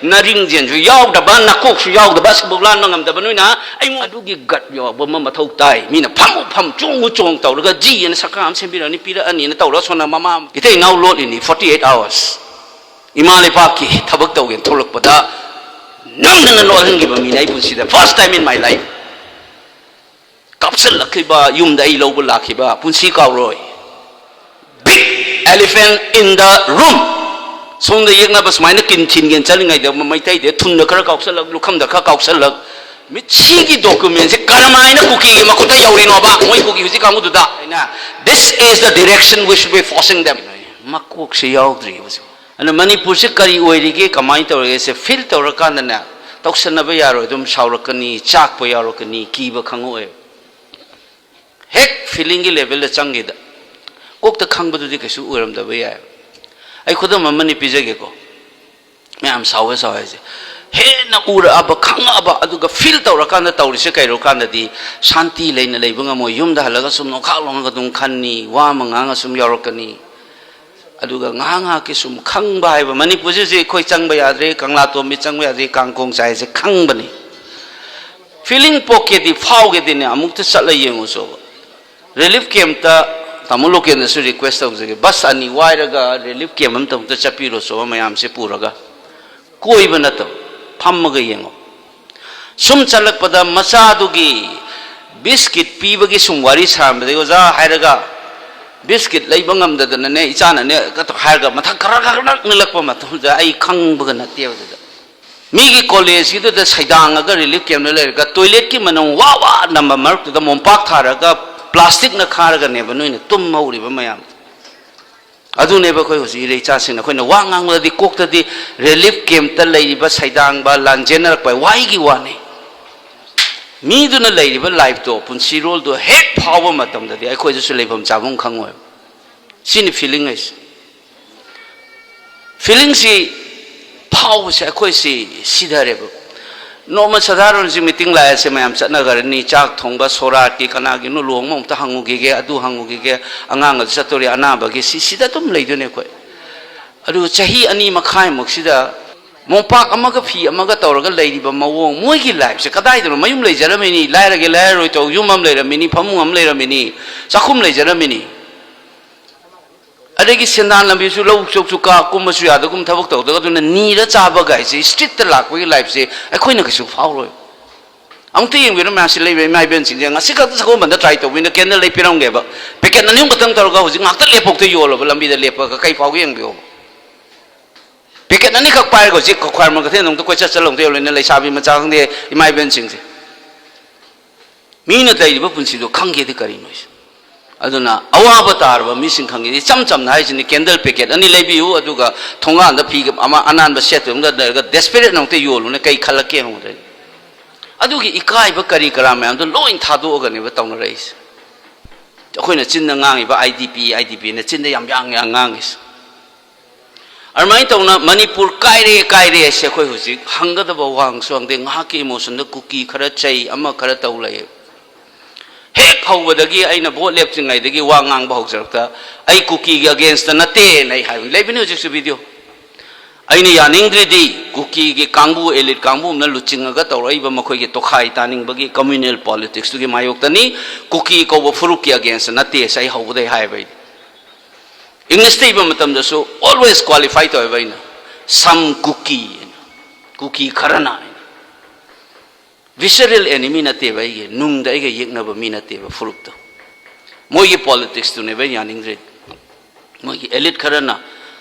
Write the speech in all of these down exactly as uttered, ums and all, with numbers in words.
ꯅꯔꯤꯡꯖꯦꯟꯁꯨ ꯌꯥꯎꯗꯕ, ꯅꯀꯣꯛꯁꯨ ꯌꯥꯎꯗꯕ, ꯑꯁꯤꯐꯥꯎ ꯂꯥꯟꯕ ꯉꯝꯗꯕ ꯅꯣꯏꯅ ꯑꯩꯉꯣꯟꯗ ꯑꯗꯨꯒꯤ ꯒꯠ ꯌꯥꯎꯕ ꯑꯃ ꯃꯊꯧ ꯇꯥꯏ꯫ ꯃꯤꯅ ꯐꯝꯃꯨ ꯐꯝ, ꯆꯣꯡꯉꯨ ꯆꯣꯡ ꯇꯧꯔꯒ ꯖꯤ ꯑꯅ ꯁꯔꯀꯥꯔ ꯑꯃ ꯁꯦꯝꯕꯤꯔꯛꯑꯅꯤ, ꯄꯤꯔꯛꯑꯅꯤꯅ ꯇꯧꯔꯒ ꯁꯣꯝꯅ ꯃꯃꯥ ꯏꯇꯩ ꯏꯅꯥꯎ ꯂꯣꯠꯂꯤꯅꯤ꯫ Forty eight hours ꯏꯃꯥ ꯂꯩꯄꯥꯛꯀꯤ ꯊꯕꯛ ꯇꯧꯒꯦꯅ ꯊꯣꯛꯂꯛꯄꯗ ꯅꯝꯗꯅ ꯅꯣꯛꯍꯟꯈꯤꯕ ꯃꯤꯅꯦ ꯑꯩ ꯄꯨꯟꯁꯤꯗ, first time in my life꯫ ꯀꯥꯞꯁꯤꯜꯂꯛꯈꯤꯕ, ꯌꯨꯝꯗ ꯑꯩ ꯂꯧꯕ ꯂꯥꯛꯈꯤꯕ ꯄꯨꯟꯁꯤ ꯀꯥꯎꯔꯣꯏ꯫ Big elephant in the room꯫ ꯁꯣꯝꯗ ꯌꯦꯛꯅꯕ ꯁꯨꯃꯥꯏꯅ ꯀꯤꯟ ꯊꯤꯟꯒꯦꯅ ꯆꯠꯂꯤꯉꯩꯗ ꯃꯩꯇꯩꯗ ꯊꯨꯟꯗ ꯈꯔ ꯀꯥꯎꯁꯜꯂꯛ, ꯂꯨꯈꯝꯗ ꯈꯔ ꯀꯥꯎꯁꯜꯂꯛ꯫ ꯃꯤꯠꯁꯤꯒꯤ document ꯁꯦ ꯀꯔꯝꯍꯥꯏꯅ ꯀꯨꯀꯤꯒꯤ ꯃꯈꯨꯠꯇ ꯌꯧꯔꯤꯅꯣꯕ? ꯃꯣꯏ ꯀꯨꯀꯤ ꯍꯧꯖꯤꯛ ꯀꯥꯡꯕꯨꯗꯨꯗ꯫ ꯑꯩꯅ, "This is the direction we should be forcing them." ꯃꯀꯣꯛꯁꯦ ꯌꯥꯎꯗ꯭ꯔꯤ ꯍꯧꯖꯤꯛ꯫ ꯑꯗꯨꯅ ꯃꯅꯤꯄꯨꯔꯁꯦ ꯀꯔꯤ ꯑꯣꯏꯔꯤꯒꯦ, ꯀꯃꯥꯏꯅ ꯇꯧꯔꯤꯒꯦꯁꯦ feel ꯇꯧꯔꯀꯥꯟꯗꯅꯦ, ꯇꯧꯁꯟꯅꯕ ꯌꯥꯔꯣꯏ, ꯑꯗꯨꯝ ꯁꯥꯎꯔꯛꯀꯅꯤ, ꯆꯥꯛꯄ ꯌꯥꯎꯔꯛꯀꯅꯤ, ꯀꯤꯕ ꯈꯪꯉꯛꯑꯣꯏ꯫ ꯍꯦꯛ feeling ꯒꯤ level ꯗ ꯆꯪꯈꯤꯗ, ꯀꯣꯛꯇ ꯈꯪꯕꯗꯨꯗꯤ ꯀꯩꯁꯨ ꯑꯣꯏꯔꯝꯗꯕ ꯌꯥꯏ꯫ ꯑꯩ ꯈꯨꯗꯝ ꯑꯃꯅꯤ ꯄꯤꯖꯒꯦꯀꯣ꯫ ꯃꯌꯥꯝ ꯁꯥꯎꯋꯦ ꯁꯥꯎꯋꯦ ꯍꯥꯏꯁꯦ꯫ ꯍꯦꯟꯅ ꯎꯔꯛꯑꯕ, ꯈꯪꯉꯛꯑꯕ, ꯑꯗꯨꯒ feel ꯇꯧꯔꯀꯥꯟꯗ ꯇꯧꯔꯤꯁꯦ ꯀꯩꯅꯣ ꯀꯥꯟꯗꯗꯤ ꯁꯥꯟꯇꯤ ꯂꯩꯅ ꯂꯩꯕ ꯉꯝꯃꯣꯏ꯫ ꯌꯨꯝꯗ ꯍꯜꯂꯒ ꯁꯨꯝ ꯅꯣꯡꯈꯥꯛ ꯂꯣꯡꯉꯒ ꯑꯗꯨꯝ ꯈꯟꯅꯤ, ꯋꯥ ꯑꯃ ꯉꯥꯡꯉ ꯁꯨꯝ ꯌꯥꯎꯔꯛꯀꯅꯤ꯫ ꯑꯗꯨꯒ ꯉꯥꯏꯍꯥꯛ ꯉꯥꯏꯍꯥꯛꯀꯤ ꯁꯨꯝ ꯈꯪꯕ ꯍꯥꯏꯕ, ꯃꯅꯤꯄꯨꯔꯁꯤ ꯍꯧꯖꯤꯛ ꯑꯩꯈꯣꯏ ꯆꯪꯕ ꯌꯥꯗ꯭ꯔꯦ, ꯀꯪꯂꯥꯇꯣꯝꯕꯤ ꯆꯪꯕ ꯌꯥꯗ꯭ꯔꯦ, ꯀꯥꯡꯈꯣꯡ ꯆꯥꯏꯁꯦ ꯈꯪꯕꯅꯤ꯫ Feeling ꯄꯣꯛꯀꯦꯗꯤ, ꯐꯥꯎꯒꯦꯗꯤꯅꯦ, ꯑꯃꯨꯛꯇ ꯆꯠꯂ ꯌꯦꯡꯉꯨꯆꯣꯕ꯫ Relief camp ꯇ, ꯇꯥꯃꯣ ꯂꯣꯀꯦꯟꯗꯁꯨ request ꯇꯧꯖꯒꯦ, bus ꯑꯅꯤ ꯋꯥꯏꯔꯒ relief camp ꯑꯝꯇ ꯑꯃꯨꯛꯇ ꯆꯠꯄꯤꯔꯣꯆꯣꯕ, ꯃꯌꯥꯝꯁꯦ ꯄꯨꯔꯒ꯫ ꯀꯣꯏꯕ ꯅꯠꯇꯕ, ꯐꯝꯃꯒ ꯌꯦꯡꯉꯣ꯫ ꯁꯨꯝ ꯆꯠꯂꯛꯄꯗ ꯃꯆꯥꯗꯨꯒꯤ biscuit ꯄꯤꯕꯒꯤ ꯁꯨꯝ ꯋꯥꯔꯤ ꯁꯥꯔꯝꯕꯗꯒꯤ ꯑꯣꯖꯥ ꯍꯥꯏꯔꯒ, biscuit ꯂꯩꯕ ꯉꯝꯗꯗꯅꯅꯦ, ꯏꯆꯥꯅꯅꯦ ꯍꯥꯏꯔꯒ ꯃꯊꯛ ꯈꯔ ꯈꯔ ꯅꯤꯜꯂꯛꯄ ꯃꯇꯝꯗ ꯑꯩ ꯈꯪꯕꯒ ꯅꯠꯇꯦ ꯑꯗꯨꯗ꯫ ꯃꯤꯒꯤ college ꯀꯤꯗꯨꯗ ꯁꯩꯗꯥꯡꯉꯒ relief camp ꯇ ꯂꯩꯔꯒ toilet ꯀꯤ ꯃꯅꯨꯡ ꯋꯥ ꯋꯥ ꯅꯝꯕ ꯃꯔꯛꯇꯨꯗ ꯃꯣꯝꯄꯥꯛ ꯊꯥꯔꯒ plastic ꯅ ꯈꯥꯔꯒꯅꯦꯕ ꯅꯣꯏꯅ ꯇꯨꯝ ꯍꯧꯔꯤꯕ ꯃꯌꯥꯝꯗꯣ꯫ ꯑꯗꯨꯅꯦꯕ ꯑꯩꯈꯣꯏ ꯍꯧꯖꯤꯛ ꯏꯔꯩꯆꯥꯁꯤꯡꯅ ꯑꯩꯈꯣꯏꯅ ꯋꯥ ꯉꯥꯡꯕꯗꯗꯤ ꯀꯣꯛꯇꯗꯤ relief camp ꯇ ꯂꯩꯔꯤꯕ ꯁꯩꯗꯥꯡꯕ, ꯂꯥꯟꯖꯦꯟꯅꯔꯛꯄ ꯋꯥꯍꯩꯒꯤ ꯋꯥꯅꯤ꯫ ꯃꯤꯗꯨꯅ ꯂꯩꯔꯤꯕ life ꯇꯣ, ꯄꯨꯟꯁꯤꯔꯣꯜꯗꯣ ꯍꯦꯛ ꯐꯥꯎꯕ ꯃꯇꯝꯗꯗꯤ ꯑꯩꯈꯣꯏꯗꯁꯨ ꯂꯩꯐꯝ ꯆꯥꯐꯝ ꯈꯪꯉꯣꯏꯕ꯫ ꯁꯤꯅꯤ feeling ꯍꯥꯏꯁꯦ꯫ Feeling ꯁꯤ ꯐꯥꯎꯕꯁꯦ ꯑꯩꯈꯣꯏꯁꯤ ꯁꯤꯊꯔꯦꯕ꯫ ꯅꯣꯡꯃ ꯁꯥꯙꯥꯔꯟꯁꯤ meeting ꯂꯥꯛꯑꯦꯁꯦ ꯃꯌꯥꯝ ꯆꯠꯅꯈ꯭ꯔꯅꯤ, ꯆꯥꯛ ꯊꯣꯡꯕ, ꯁꯣꯔꯥꯠꯀꯤ ꯀꯅꯥꯒꯤꯅꯣ ꯂꯨꯍꯣꯡꯕ ꯑꯃꯨꯛꯇ ꯍꯪꯉꯨꯈꯤꯒꯦ, ꯑꯗꯨ ꯍꯪꯉꯨꯈꯤꯒꯦ, ꯑꯉꯥꯡ ꯑꯗꯨ ꯆꯠꯇꯣꯔꯤ, ꯑꯅꯥꯕꯒꯤ, ꯁꯤ, ꯁꯤꯗ ꯑꯗꯨꯝ ꯂꯩꯗꯣꯏꯅꯦ ꯑꯩꯈꯣꯏ꯫ ꯑꯗꯨ ꯆꯍꯤ ꯑꯅꯤ ꯃꯈꯥꯏꯃꯨꯛꯁꯤꯗ ꯃꯣꯝꯄꯥꯛ ꯑꯃꯒ ꯐꯤ ꯑꯃꯒ ꯇꯧꯔꯒ ꯂꯩꯔꯤꯕ ꯃꯑꯣꯡ, ꯃꯣꯏꯒꯤ ꯂꯥꯏꯐꯁꯦ ꯀꯗꯥꯏꯗꯅꯣ? ꯃꯌꯨꯝ ꯂꯩꯖꯔꯝꯃꯤꯅꯤ, ꯂꯥꯏꯔꯒꯦ ꯂꯥꯏꯔꯔꯣꯏ ꯇꯧ, ꯌꯨꯝ ꯑꯃ ꯂꯩꯔꯝꯃꯤꯅꯤ, ꯐꯃꯨꯡ ꯑꯃ ꯂꯩꯔꯝꯃꯤꯅꯤ, ꯆꯥꯛꯈꯨꯝ ꯂꯩꯖꯔꯝꯃꯤꯅꯤ, ꯑꯗꯒꯤ ꯁꯦꯟꯗꯥꯟ ꯂꯝꯕꯤꯁꯨ ꯂꯧ ꯆꯣꯛꯁꯨ ꯀꯥ ꯀꯨꯝꯕꯁꯨ ꯌꯥꯗꯒꯨꯝ ꯊꯕꯛ ꯇꯧꯗꯒ, ꯑꯗꯨꯅ ꯅꯤꯔ ꯆꯥꯕ ꯒꯥꯏꯁꯦ, ꯁ꯭ꯇ꯭ꯔꯤꯠꯇ ꯂꯥꯛꯄꯒꯤ ꯂꯥꯏꯐꯁꯦ ꯑꯩꯈꯣꯏꯅ ꯀꯩꯁꯨ ꯐꯥꯎꯔꯣꯏ꯫ ꯑꯃꯨꯛꯇ ꯌꯦꯡꯕꯤꯔꯣ ꯃꯌꯥꯝꯁꯤ ꯂꯩꯕ ꯏꯃꯥ ꯏꯕꯦꯟꯁꯤꯡꯁꯦ, ꯉꯁꯤ ꯈꯛꯇ ꯁꯒꯣꯜꯕꯟꯗ ꯇ꯭ꯔꯥꯏ ꯇꯧꯕꯤꯅ ꯀꯦꯟꯗꯜ ꯂꯩ ꯄꯤꯔꯝꯒꯦꯕ, ꯄꯦꯀꯦꯠ ꯑꯅꯤ ꯑꯍꯨꯝ ꯈꯛꯇꯪ ꯇꯧꯔꯒ ꯍꯧꯖꯤꯛ ꯉꯥꯛꯇ ꯂꯦꯞꯄꯣꯛꯇ ꯌꯣꯜꯂꯕ ꯂꯝꯕꯤꯗ ꯂꯦꯞꯄꯒ ꯀꯩ ꯐꯥꯎꯒꯦ ꯌꯦꯡꯕꯤꯌꯣ꯫ ꯄꯦꯀꯦꯠ ꯑꯅꯤꯈꯛ ꯄꯥꯏꯔꯒ ꯍꯧꯖꯤꯛ ꯈ꯭ꯋꯥꯏꯔꯝꯕꯟ ꯀꯩꯊꯦꯜꯗ ꯑꯃꯨꯛꯇ ꯀꯣꯏꯆꯠ ꯆꯠꯂꯧꯗ ꯌꯣꯜꯂꯦꯅ ꯂꯩꯁꯥꯕꯤ ꯃꯆꯥ ꯈꯪꯗꯦ, ꯏꯃꯥ ꯏꯕꯦꯟꯁꯤꯡꯁꯦ꯫ ꯃꯤꯅ ꯂꯩꯔꯤꯕ ꯄꯨꯟꯁꯤꯗꯣ ꯈꯪꯒꯦꯗꯤ ꯀꯔꯤꯅꯣ ꯑꯩꯁꯦ? ꯑꯗꯨꯅ ꯑꯋꯥꯕ ꯇꯥꯔꯕ ꯃꯤꯁꯤꯡ ꯈꯪꯒꯦꯗꯤ ꯏꯆꯝ ꯆꯝꯅ ꯍꯥꯏꯁꯤꯅꯤ, ꯀꯦꯟꯗꯜ ꯄꯦꯀꯦꯠ ꯑꯅꯤ ꯂꯩꯕꯤꯌꯨ, ꯑꯗꯨꯒ ꯊꯣꯡꯒꯥꯟꯗ ꯐꯤ ꯑꯃ ꯑꯅꯥꯟꯕ ꯁꯦꯠꯇꯨ ꯑꯃꯗ ꯂꯩꯔꯒ ꯗꯦꯁꯄꯦꯔꯦꯠ ꯑꯃꯨꯛꯇ ꯌꯣꯜꯂꯨꯅꯦ, ꯀꯩ ꯈꯜꯂꯛꯀꯦ ꯍꯪꯕꯗ? ꯑꯗꯨꯒꯤ ꯏꯀꯥꯏꯕ ꯀꯔꯤ ꯀꯔꯥ ꯃꯌꯥꯝꯗꯣ ꯂꯣꯏ ꯊꯥꯗꯣꯛꯑꯒꯅꯦꯕ ꯇꯧꯅꯔꯛꯏꯁꯦ꯫ ꯑꯩꯈꯣꯏꯅ ꯆꯤꯟꯗ ꯉꯥꯡꯉꯤꯕ "I D P, I D ꯄꯤꯅ" ꯆꯤꯟꯗ ꯌꯥꯝ ꯌꯥꯡ ꯌꯥꯡ ꯉꯥꯡꯉꯤꯁꯦ꯫ ꯑꯗꯨꯃꯥꯏꯅ ꯇꯧꯅ ꯃꯅꯤꯄꯨꯔ ꯀꯥꯏꯔꯦ, ꯀꯥꯏꯔꯦ ꯍꯥꯏꯁꯦ ꯑꯩꯈꯣꯏ ꯍꯧꯖꯤꯛ ꯍꯪꯒꯗꯕ ꯋꯥꯍꯪꯁꯨ ꯍꯪꯗꯦ, ꯉꯥꯏꯍꯥꯛꯀꯤ ꯏꯃꯣꯁꯟꯗ ꯀꯨꯀꯤ ꯈꯔ ꯆꯩ, ꯑꯃ ꯈꯔ ꯇꯧ ꯂꯩ꯫ ꯍꯦꯛ ꯍꯧꯕꯗꯒꯤ ꯑꯩꯅ ꯚꯣꯠ ꯂꯦꯞꯇ꯭ꯔꯤꯉꯩꯗꯒꯤ ꯋꯥ ꯉꯥꯡꯕ ꯍꯧꯖꯔꯛꯇ, "ꯑꯩ ꯀꯨꯀꯤꯒꯤ ꯑꯒꯦꯟꯁꯇ ꯅꯠꯇꯦꯅ" ꯑꯩ ꯍꯥꯏꯕꯅꯤ꯫ ꯂꯩꯕꯅꯤ ꯍꯧꯖꯤꯛꯁꯨ ꯚꯤꯗꯤꯑꯣ꯫ ꯑꯩꯅ ꯌꯥꯅꯤꯡꯗ꯭ꯔꯤꯗꯤ ꯀꯨꯀꯤꯒꯤ ꯀꯥꯡꯕꯨ, ꯑꯦꯂꯤꯠ ꯀꯥꯡꯕꯨ ꯑꯃꯅ ꯂꯨꯆꯤꯡꯉꯒ ꯇꯧꯔꯛꯏꯕ ꯃꯈꯣꯏꯒꯤ ꯇꯣꯈꯥꯏ ꯇꯥꯅꯤꯡꯕꯒꯤ ꯀꯝꯃ꯭ꯌꯨꯅꯦꯜ ꯄꯣꯂꯤꯇꯤꯛꯁꯇꯨꯒꯤ ꯃꯥꯌꯣꯛꯇꯅꯤ, ꯀꯨꯀꯤ ꯀꯧꯕ ꯐꯨꯔꯨꯞꯀꯤ ꯑꯒꯦꯟꯁꯇ ꯅꯠꯇꯦꯁꯦ ꯑꯩ ꯍꯧꯕꯗꯩ ꯍꯥꯏꯕ ꯑꯩꯗꯤ꯫ ꯏꯪꯂꯤꯁꯇ ꯏꯕ ꯃꯇꯝꯗꯁꯨ always qualify ꯇꯧꯋꯦꯕ ꯑꯩꯅ, "Some Kuki" ꯍꯥꯏꯅ, ꯀꯨꯀꯤ ꯈꯔꯅ ꯍꯥꯏꯅ꯫ ꯚꯤꯁꯔꯦꯜ ꯑꯦꯅꯤꯃꯤ ꯅꯠꯇꯦꯕ ꯑꯩꯒꯤ, ꯅꯨꯡꯗ ꯑꯩꯒ ꯌꯦꯛꯅꯕ ꯃꯤ ꯅꯠꯇꯦꯕ ꯐꯨꯔꯨꯞꯇꯣ꯫ ꯃꯣꯏꯒꯤ ꯄꯣꯂꯤꯇꯤꯛꯁꯇꯨꯅꯦꯕ ꯑꯩꯅ ꯌꯥꯅꯤꯡꯗ꯭ꯔꯤꯗꯤ꯫ ꯃꯣꯏꯒꯤ ꯑꯦꯂꯤꯠ ꯈꯔꯅ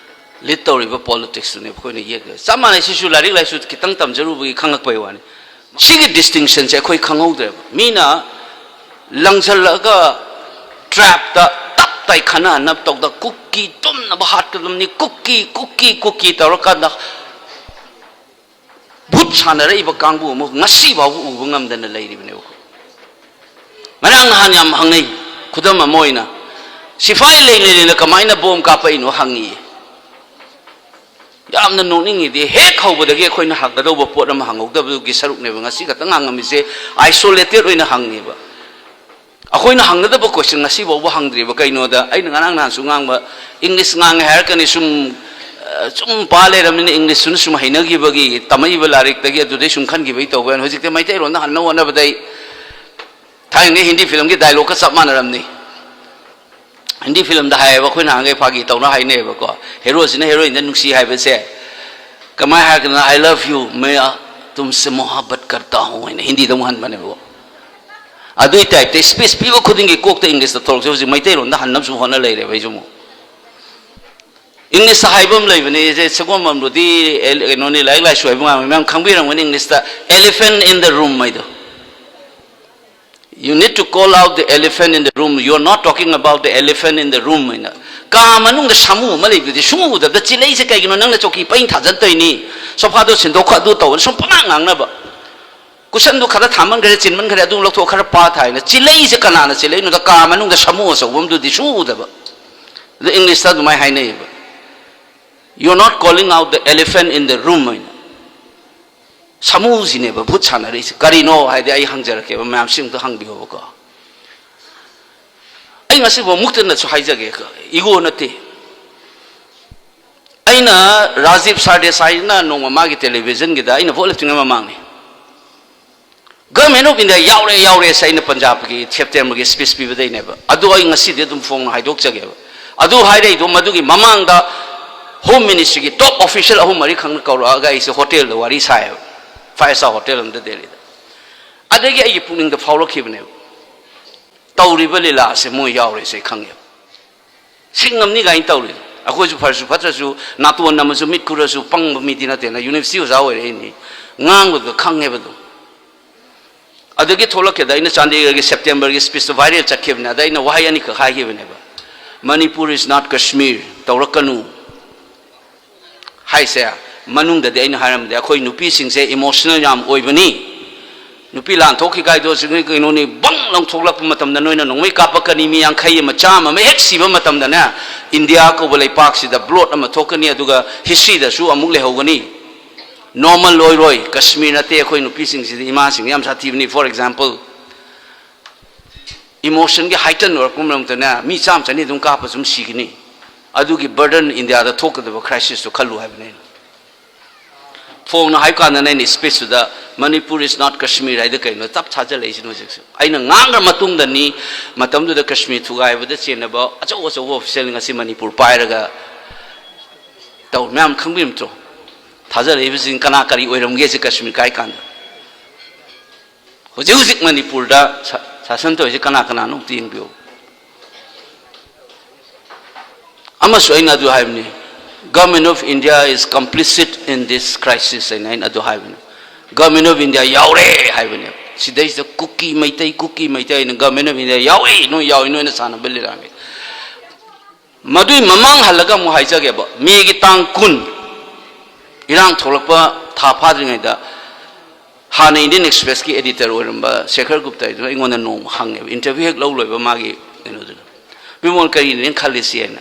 ꯂꯤꯠ ꯇꯧꯔꯤꯕ ꯄꯣꯂꯤꯇꯤꯛꯁꯇꯨꯅꯦꯕ ꯑꯩꯈꯣꯏꯅ ꯌꯦꯛꯇꯣꯏꯁꯦ꯫ ꯆꯞ ꯃꯥꯟꯅꯩ, ꯁꯤꯁꯨ ꯂꯥꯏꯔꯤꯛ ꯂꯥꯏꯁꯨ ꯈꯤꯇꯪ ꯇꯝꯖꯔꯨꯕꯒꯤ ꯈꯪꯉꯛꯄꯩ ꯋꯥꯅꯤ꯫ ꯁꯤꯒꯤ ꯗꯤꯁꯇꯤꯡꯁꯟꯁꯦ ꯑꯩꯈꯣꯏ ꯈꯪꯍꯧꯗ꯭ꯔꯦꯕ꯫ ꯃꯤꯅ ꯂꯪꯁꯤꯜꯂꯛꯑꯒ ꯇ꯭ꯔꯥꯏꯞꯇ ꯇꯞ ꯇꯥꯏ ꯈꯟꯅꯍꯟꯅꯕ ꯇꯧꯗ, "ꯀꯨꯀꯤ ꯇꯨꯝꯅꯕ ꯍꯥꯠꯀꯗꯕꯅꯤ, ꯀꯨꯀꯤ, ꯀꯨꯀꯤ, ꯀꯨꯀꯤ" ꯇꯧꯔꯀꯥꯟꯗ ꯚꯨꯠ ꯁꯥꯟꯅꯔꯛꯏꯕ ꯀꯥꯡꯕꯨ ꯑꯃ ꯉꯁꯤ ꯐꯥꯎꯕ ꯎꯕ ꯉꯝꯗꯅ ꯂꯩꯔꯤꯕꯅꯦꯕ ꯑꯩꯈꯣꯏ꯫ ꯉꯔꯥꯡ ꯅꯍꯥꯟ ꯌꯥꯝ ꯍꯪꯅꯩ, ꯈꯨꯗꯝ ꯑꯃ ꯑꯣꯏꯅ, ꯁꯤꯐꯥꯏ ꯂꯩꯅ ꯂꯩꯅ ꯀꯃꯥꯏꯅ ꯕꯣꯝ ꯀꯥꯞꯄꯛꯏꯅꯣ ꯍꯪꯉꯤ꯫ ꯌꯥꯝꯅ ꯅꯣꯛꯅꯤꯡꯉꯤꯗꯤ, ꯍꯦꯛ ꯍꯧꯕꯗꯒꯤ ꯑꯩꯈꯣꯏꯅ ꯍꯪꯒꯗꯧꯕ ꯄꯣꯠ ꯑꯃ ꯍꯪꯍꯧꯗꯕꯗꯨꯒꯤ ꯁꯔꯨꯛꯅꯦꯕ ꯉꯁꯤ ꯈꯛꯇꯪ ꯍꯪꯉꯝꯃꯤꯁꯦ, ꯑꯥꯏꯁꯣꯂꯦꯇꯦꯠ ꯑꯣꯏꯅ ꯍꯪꯉꯦꯕ꯫ ꯑꯩꯈꯣꯏꯅ ꯍꯪꯒꯗꯕ ꯀꯣꯏꯁꯟ ꯉꯁꯤ ꯐꯥꯎꯕ ꯍꯪꯗ꯭ꯔꯤꯕ꯫ ꯀꯩꯅꯣꯗ, ꯑꯩꯅ ꯉꯔꯥꯡ ꯅꯍꯥꯟꯁꯨ ꯉꯥꯡꯕ, ꯏꯪꯂꯤꯁ ꯉꯥꯡꯉꯦ ꯍꯥꯏꯔꯛꯀꯅꯤ, ꯁꯨꯝ, ꯁꯨꯝ ꯄꯥ ꯂꯩꯔꯕꯅꯤꯅ, ꯏꯪꯂꯤꯁꯇꯨꯅ ꯁꯨꯝ ꯍꯩꯅꯈꯤꯕꯒꯤ, ꯇꯝꯃꯛꯏꯕ ꯂꯥꯏꯔꯤꯛꯇꯒꯤ ꯑꯗꯨꯗꯩ ꯁꯨꯝ ꯈꯟꯈꯤꯕꯒꯤ ꯇꯧꯕ ꯌꯥꯏ꯫ ꯍꯧꯖꯤꯛꯇꯤ ꯃꯩꯇꯩꯂꯣꯟꯗ ꯍꯟꯅ ꯍꯣꯠꯅꯕꯗ ꯑꯩ ꯊꯥꯏꯅꯉꯩ ꯍꯤꯟꯗꯤ ꯐꯤꯂꯝꯒꯤ ꯗꯥꯏꯂꯣꯛꯀ ꯆꯞ ꯃꯥꯟꯅꯔꯝꯅꯤ꯫ ꯍꯤꯟꯗꯤ ꯐꯤꯂꯝꯗ ꯍꯥꯏꯌꯦꯕ, ꯑꯩꯈꯣꯏ ꯅꯍꯥꯟꯈꯩ ꯐꯥꯒꯤ ꯇꯧꯅ ꯍꯥꯏꯅꯩꯌꯦꯕꯀꯣ, ꯍꯦꯔꯣꯁꯤꯅ ꯍꯦꯔꯣꯏꯟꯗ ꯅꯨꯡꯁꯤ ꯍꯥꯏꯕꯁꯦ ꯀꯃꯥꯏꯅ ꯍꯥꯏꯔꯒꯅ, "ꯑꯥꯏ ꯂꯚ ꯌꯨ, ꯃꯌꯥ ꯇꯨꯝꯁꯦ ꯃꯣꯍꯥꯕꯠ ꯀꯔꯇꯥ ꯍꯣꯡ" ꯍꯥꯏꯅ ꯍꯤꯟꯗꯤꯗ ꯑꯃꯨꯛ ꯍꯟꯕꯅꯦꯕꯀꯣ꯫ ꯑꯗꯨꯏ ꯇꯥꯏꯞꯇ ꯁ꯭ꯄꯤꯆ ꯄꯤꯕ ꯈꯨꯗꯤꯡꯒꯤ ꯀꯣꯛꯇ ꯏꯪꯂꯤꯁꯇ ꯊꯣꯛꯂꯛꯁꯦ꯫ ꯍꯧꯖꯤꯛ ꯃꯩꯇꯩꯂꯣꯟꯗ ꯍꯟꯅꯕꯁꯨ ꯍꯣꯠꯅ ꯂꯩꯔꯦꯕ ꯑꯩꯁꯨ ꯑꯃꯨꯛ꯫ ꯏꯪꯂꯤꯁꯇ ꯍꯥꯏꯕ ꯑꯃ ꯂꯩꯕꯅꯦ, ꯁꯦ ꯁꯒꯣꯜꯕꯝꯗꯨꯗꯤ ꯑꯦ-, ꯀꯩꯅꯣꯅꯤ, ꯂꯥꯏꯔꯤꯛ ꯂꯥꯏꯁꯨ ꯍꯩꯕ ꯉꯥꯛ ꯃꯌꯥꯝ ꯈꯪꯕꯤꯔꯝꯒꯅꯤ, ꯏꯪꯂꯤꯁꯇ "elephant in the room" ꯍꯥꯏꯗꯣ꯫ "You need to call out the elephant in the room. You are not talking about the elephant in the room" ꯍꯥꯏꯅ꯫ "ꯀꯥ ꯃꯅꯨꯡꯗ ꯁꯥꯃꯨ ꯑꯃ ꯂꯩꯕꯗꯨꯗꯤ ꯁꯨꯡꯎ ꯎꯗꯕꯗ ꯆꯤꯂꯩꯁꯦ ꯀꯩꯒꯤꯅꯣ? ꯅꯪꯅ ꯆꯧꯀꯤ ꯄꯩꯅ ꯊꯥꯖꯟ ꯇꯧꯔꯤꯅꯤ, ꯁꯣꯐꯥꯗꯣ ꯁꯤꯟꯗꯣꯛꯈꯣ, ꯑꯗꯨ ꯇꯧꯕ", ꯁꯨꯝ ꯄꯉꯥꯡ ꯉꯥꯡꯅꯕ꯫ ꯀꯨꯁꯟꯗꯨ ꯈꯔ ꯊꯥꯃꯟꯈ꯭ꯔꯦ, ꯆꯤꯟꯃꯟꯈ꯭ꯔꯦ, ꯑꯗꯨ ꯂꯧꯊꯣꯛ, ꯈꯔ ꯄꯥ ꯊꯥꯏꯅ꯫ ꯆꯤꯂꯩꯁꯦ ꯀꯅꯥꯅ ꯆꯤꯂꯩꯅꯣꯗ, ꯀꯥ ꯃꯅꯨꯡꯗ ꯁꯥꯃꯨ ꯑꯆꯧꯕ ꯑꯃꯗꯨꯗꯤ ꯁꯨꯡꯎ ꯎꯗꯕ꯫ ꯑꯗ ꯏꯪꯂꯤꯁꯇ ꯑꯗꯨꯃꯥꯏꯅ ꯍꯥꯏꯅꯩꯌꯦꯕ, "You are not calling out the elephant in the room" ꯍꯥꯏꯅ꯫ ꯁꯥꯃꯨꯁꯤꯅꯦꯕ ꯚꯨꯠ ꯁꯥꯟꯅꯔꯛꯏꯁꯦ꯫ ꯀꯔꯤꯅꯣ ꯍꯥꯏꯗꯤ ꯑꯩ ꯍꯪꯖꯔꯛꯀꯦꯕ, ꯃꯌꯥꯝꯁꯤ ꯑꯝꯇ ꯍꯪꯕꯤꯌꯣꯕꯀꯣ꯫ ꯑꯩ ꯉꯁꯤꯐꯥꯎ ꯃꯨꯛꯇꯅꯁꯨ ꯍꯥꯏꯖꯒꯦ, ꯏꯒꯣ ꯅꯠꯇꯦ꯫ ꯑꯩꯅ ꯔꯥꯖꯤꯕ ꯁꯥꯔꯗꯦꯁꯥꯏꯅ ꯅꯣꯡꯃ ꯃꯥꯒꯤ ꯇꯦꯂꯤꯚꯤꯖꯟꯒꯤꯗ, ꯑꯩꯅ ꯚꯣꯠ ꯂꯦꯞꯇ꯭ꯔꯤꯉꯩ ꯃꯃꯥꯡꯅꯤ, "Government of India ꯌꯥꯎꯔꯦ, ꯌꯥꯎꯔꯦ" ꯁꯦ ꯑꯩꯅ ꯄꯟꯖꯥꯕꯀꯤ ꯁꯦꯞꯇꯦꯝꯕꯔꯒꯤ ꯁ꯭ꯄꯤꯆ ꯄꯤꯕꯗꯩꯅꯦꯕ꯫ ꯑꯗꯨ ꯑꯩ ꯉꯁꯤꯗꯤ ꯑꯗꯨꯝ ꯐꯣꯡꯅ ꯍꯥꯏꯗꯣꯛꯆꯒꯦꯕ꯫ ꯑꯗꯨ ꯍꯥꯏꯔꯛꯏꯗꯣ ꯃꯗꯨꯒꯤ ꯃꯃꯥꯡꯗ ꯍꯣꯝ ꯃꯤꯅꯤꯁꯇ꯭ꯔꯤꯒꯤ ꯇꯣꯞ ꯑꯣꯐꯤꯁꯤꯌꯦꯜ ꯑꯍꯨꯝ ꯃꯔꯤ ꯈꯪꯅ ꯀꯧꯔꯛꯑꯒ ꯑꯩꯁꯦ ꯍꯣꯇꯦꯜꯗ ꯋꯥꯔꯤ ꯁꯥꯏꯌꯦꯕ, ꯐꯥꯏꯚ ꯁ꯭ꯇꯥꯔ ꯍꯣꯇꯦꯜ ꯑꯃꯗ ꯗꯦꯜꯂꯤꯗ꯫ ꯑꯗꯒꯤ ꯑꯩꯒꯤ ꯄꯨꯛꯅꯤꯡꯗ ꯐꯥꯎꯔꯛꯈꯤꯕꯅꯦꯕ, ꯇꯧꯔꯤꯕ ꯂꯤꯂꯥꯁꯦ ꯃꯣꯏ ꯌꯥꯎꯔꯦꯁꯦ ꯑꯩ ꯈꯪꯉꯦꯕ꯫ ꯁꯤꯡꯉꯝꯅꯤ ꯀꯥꯏꯅ ꯇꯧꯔꯤꯗꯣ꯫ ꯑꯩꯈꯣꯏꯁꯨ ꯐꯔꯁꯨ ꯐꯠꯇ꯭ꯔꯁꯨ, ꯅꯥꯇꯣꯟ ꯅꯝꯃꯁꯨ ꯃꯤꯠ ꯈꯨꯔꯁꯨ ꯄꯪꯕ ꯃꯤꯗꯤ ꯅꯠꯇꯦꯅ, ꯌꯨꯅꯤꯚꯔꯁꯤꯇꯤ ꯑꯣꯖꯥ ꯑꯣꯏꯔꯛꯏꯅꯤ, ꯉꯥꯡꯕꯗꯨꯗ ꯈꯪꯉꯦꯕ ꯑꯗꯨꯝ꯫ ꯑꯗꯒꯤ ꯊꯣꯛꯂꯛꯀꯦꯗ ꯑꯩꯅ ꯆꯥꯟꯗꯤꯒꯔꯒꯤ ꯁꯦꯞꯇꯦꯝꯕꯔꯒꯤ ꯁ꯭ꯄꯤꯆꯇꯣ ꯚꯥꯏꯔꯦꯜ ꯆꯠꯈꯤꯕꯅꯦ꯫ ꯑꯗ ꯑꯩꯅ ꯋꯥꯍꯩ ꯑꯅꯤꯈꯛ ꯍꯥꯏꯈꯤꯕꯅꯦꯕ, "Manipur is not Kashmir" ꯇꯧꯔꯛꯀꯅꯨ ꯍꯥꯏꯁꯦ꯫ ꯃꯅꯨꯡꯗꯗꯤ ꯑꯩꯅ ꯍꯥꯏꯔꯝꯗꯦ, "ꯑꯩꯈꯣꯏ ꯅꯨꯄꯤꯁꯤꯡꯁꯦ ꯏꯃꯣꯁꯅꯦꯜ ꯌꯥꯝ ꯑꯣꯏꯕꯅꯤ, ꯅꯨꯄꯤ ꯂꯥꯟ ꯊꯣꯛꯈꯤ ꯀꯥꯏꯗꯣ ꯁꯤ ꯀꯩꯅꯣꯅꯤ, ꯕꯪ ꯂꯪꯊꯣꯛꯂꯛꯄ ꯃꯇꯝꯗ ꯅꯣꯏꯅ ꯅꯣꯡꯃꯩ ꯀꯥꯞꯄꯛꯀꯅꯤ, ꯃꯤ ꯌꯥꯡꯈꯩ ꯑꯃ, ꯆꯥꯝꯃ ꯑꯃ ꯍꯦꯛ ꯁꯤꯕ ꯃꯇꯝꯗꯅꯦ, ꯏꯟꯗꯤꯌꯥ ꯀꯧꯕ ꯂꯩꯄꯥꯛꯁꯤꯗ ꯕ꯭ꯂꯣꯠ ꯑꯃ ꯊꯣꯛꯀꯅꯤ, ꯑꯗꯨꯒ ꯍꯤꯁꯇ꯭ꯔꯤꯗꯁꯨ ꯑꯃꯨꯛ ꯂꯩꯍꯧꯒꯅꯤ꯫ ꯅꯣꯔꯃꯦꯜ ꯑꯣꯏꯔꯣꯏ, ꯀꯁꯃꯤꯔ ꯅꯠꯇꯦ, ꯑꯩꯈꯣꯏ ꯅꯨꯄꯤꯁꯤꯡꯁꯤꯗꯤ ꯏꯃꯥꯁꯤꯡ ꯌꯥꯝ ꯁꯥꯊꯤꯕꯅꯤ"꯫ ꯐꯣꯔ ꯑꯦꯛꯖꯥꯝꯄꯜ, ꯏꯃꯣꯁꯟꯒꯤ ꯍꯥꯏꯇꯟ ꯑꯣꯏꯔꯛꯄ ꯃꯔꯝꯇꯅꯦ, ꯃꯤ ꯆꯥꯝꯃ ꯆꯅꯤ ꯑꯗꯨꯝ ꯀꯥꯞꯄ ꯁꯨꯝ ꯁꯤꯒꯅꯤ꯫ ꯑꯗꯨꯒꯤ ꯕꯔꯗꯟ ꯏꯟꯗꯤꯌꯥꯗ ꯊꯣꯛꯀꯗꯕ ꯀ꯭ꯔꯥꯏꯁꯤꯁꯇꯨ ꯈꯜꯂꯨ ꯍꯥꯏꯕꯅꯤ ꯑꯩꯅ꯫ ꯐꯣꯡꯅ ꯍꯥꯏꯕ ꯀꯥꯟꯗꯅ ꯑꯩꯅ ꯁ꯭ꯄꯤꯆꯇꯨꯗ "Manipur is not Kashmir" ꯍꯥꯏꯗ ꯀꯩꯅꯣ ꯇꯞ ꯊꯥꯖꯜꯂꯛꯏꯁꯤꯅꯣ ꯍꯧꯖꯤꯛꯁꯨ? ꯑꯩꯅ ꯉꯥꯡꯈ꯭ꯔ ꯃꯇꯨꯡꯗꯅꯤ, ꯃꯇꯝꯗꯨꯗ ꯀꯥꯁꯃꯤꯔ ꯊꯨꯒꯥꯏꯕꯗ ꯆꯦꯟꯅꯕ ꯑꯆꯧ ꯑꯆꯧꯕ ꯑꯣꯐꯤꯁꯦꯜ ꯉꯁꯤ ꯃꯅꯤꯄꯨꯔ ꯄꯥꯏꯔꯒ ꯇꯧ ꯃꯌꯥꯝ ꯈꯪꯕꯤꯔꯝꯗ꯭ꯔꯣ? ꯊꯥꯖꯔꯛꯏꯕꯁꯤꯡ ꯀꯅꯥ ꯀꯔꯤ ꯑꯣꯏꯔꯝꯒꯦꯁꯦ ꯀꯥꯁꯃꯤꯔ ꯀꯥꯏ ꯀꯥꯟꯗ? ꯍꯧꯖꯤꯛ ꯍꯧꯖꯤꯛ ꯃꯅꯤꯄꯨꯔꯗ ꯁꯥ-, ꯁꯥꯁꯟ ꯇꯧꯔꯤꯁꯦ ꯀꯅꯥ ꯀꯅꯥꯅꯣ ꯑꯝꯇ ꯌꯦꯡꯕꯤꯌꯨ꯫ ꯑꯃꯁꯨ ꯑꯩꯅ ꯑꯗꯨ ꯍꯥꯏꯕꯅꯤ, "Government of India is complicit in this crisis" ꯍꯥꯏꯅ ꯑꯩꯅ ꯑꯗꯨ ꯍꯥꯏꯕꯅꯤ꯫ "Government of India ꯌꯥꯎꯔꯦ" ꯍꯥꯏꯕꯅꯦ꯫ ꯁꯤꯗꯩꯁꯤꯗ ꯀꯨꯀꯤ ꯃꯩꯇꯩ, ꯀꯨꯀꯤ ꯃꯩꯇꯩ ꯍꯥꯏꯅ "Government of India ꯌꯥꯎꯏ, ꯅꯣꯏ ꯌꯥꯎꯏ, ꯅꯣꯏꯅ ꯁꯥꯟꯅꯕ ꯂꯤꯂꯥꯅꯤ"꯫ ꯃꯗꯨꯏ ꯃꯃꯥꯡ ꯍꯜꯂꯒ ꯑꯃꯨꯛ ꯍꯥꯏꯖꯒꯦꯕ, ꯃꯦꯒꯤ ꯇꯥꯡ ꯀꯨꯟ, ꯏꯔꯥꯡ ꯊꯣꯛꯂꯛꯄ ꯊꯥ ꯐꯥꯗ꯭ꯔꯤꯉꯩꯗ ꯍꯥꯟꯅ ꯏꯟꯗꯤꯌꯟ ꯑꯦꯛꯁꯄ꯭ꯔꯦꯁꯀꯤ ꯑꯦꯗꯤꯇꯔ ꯑꯣꯏꯔꯝꯕ ꯁꯦꯈꯔ ꯒꯨꯞꯇ ꯍꯥꯏꯗꯨꯅ ꯑꯩꯉꯣꯟꯗ ꯅꯣꯡꯃ ꯍꯪꯉꯦꯕ, ꯏꯟꯇꯔꯚ꯭ꯌꯨ ꯍꯦꯛ ꯂꯧ ꯂꯣꯏꯕ ꯃꯥꯒꯤ ꯀꯩꯅꯣꯗꯨꯅ, "ꯕꯤꯃꯣꯜ, ꯀꯔꯤꯅꯦ ꯅꯪ ꯈꯜꯂꯤꯁꯤ?" ꯍꯥꯏꯅ꯫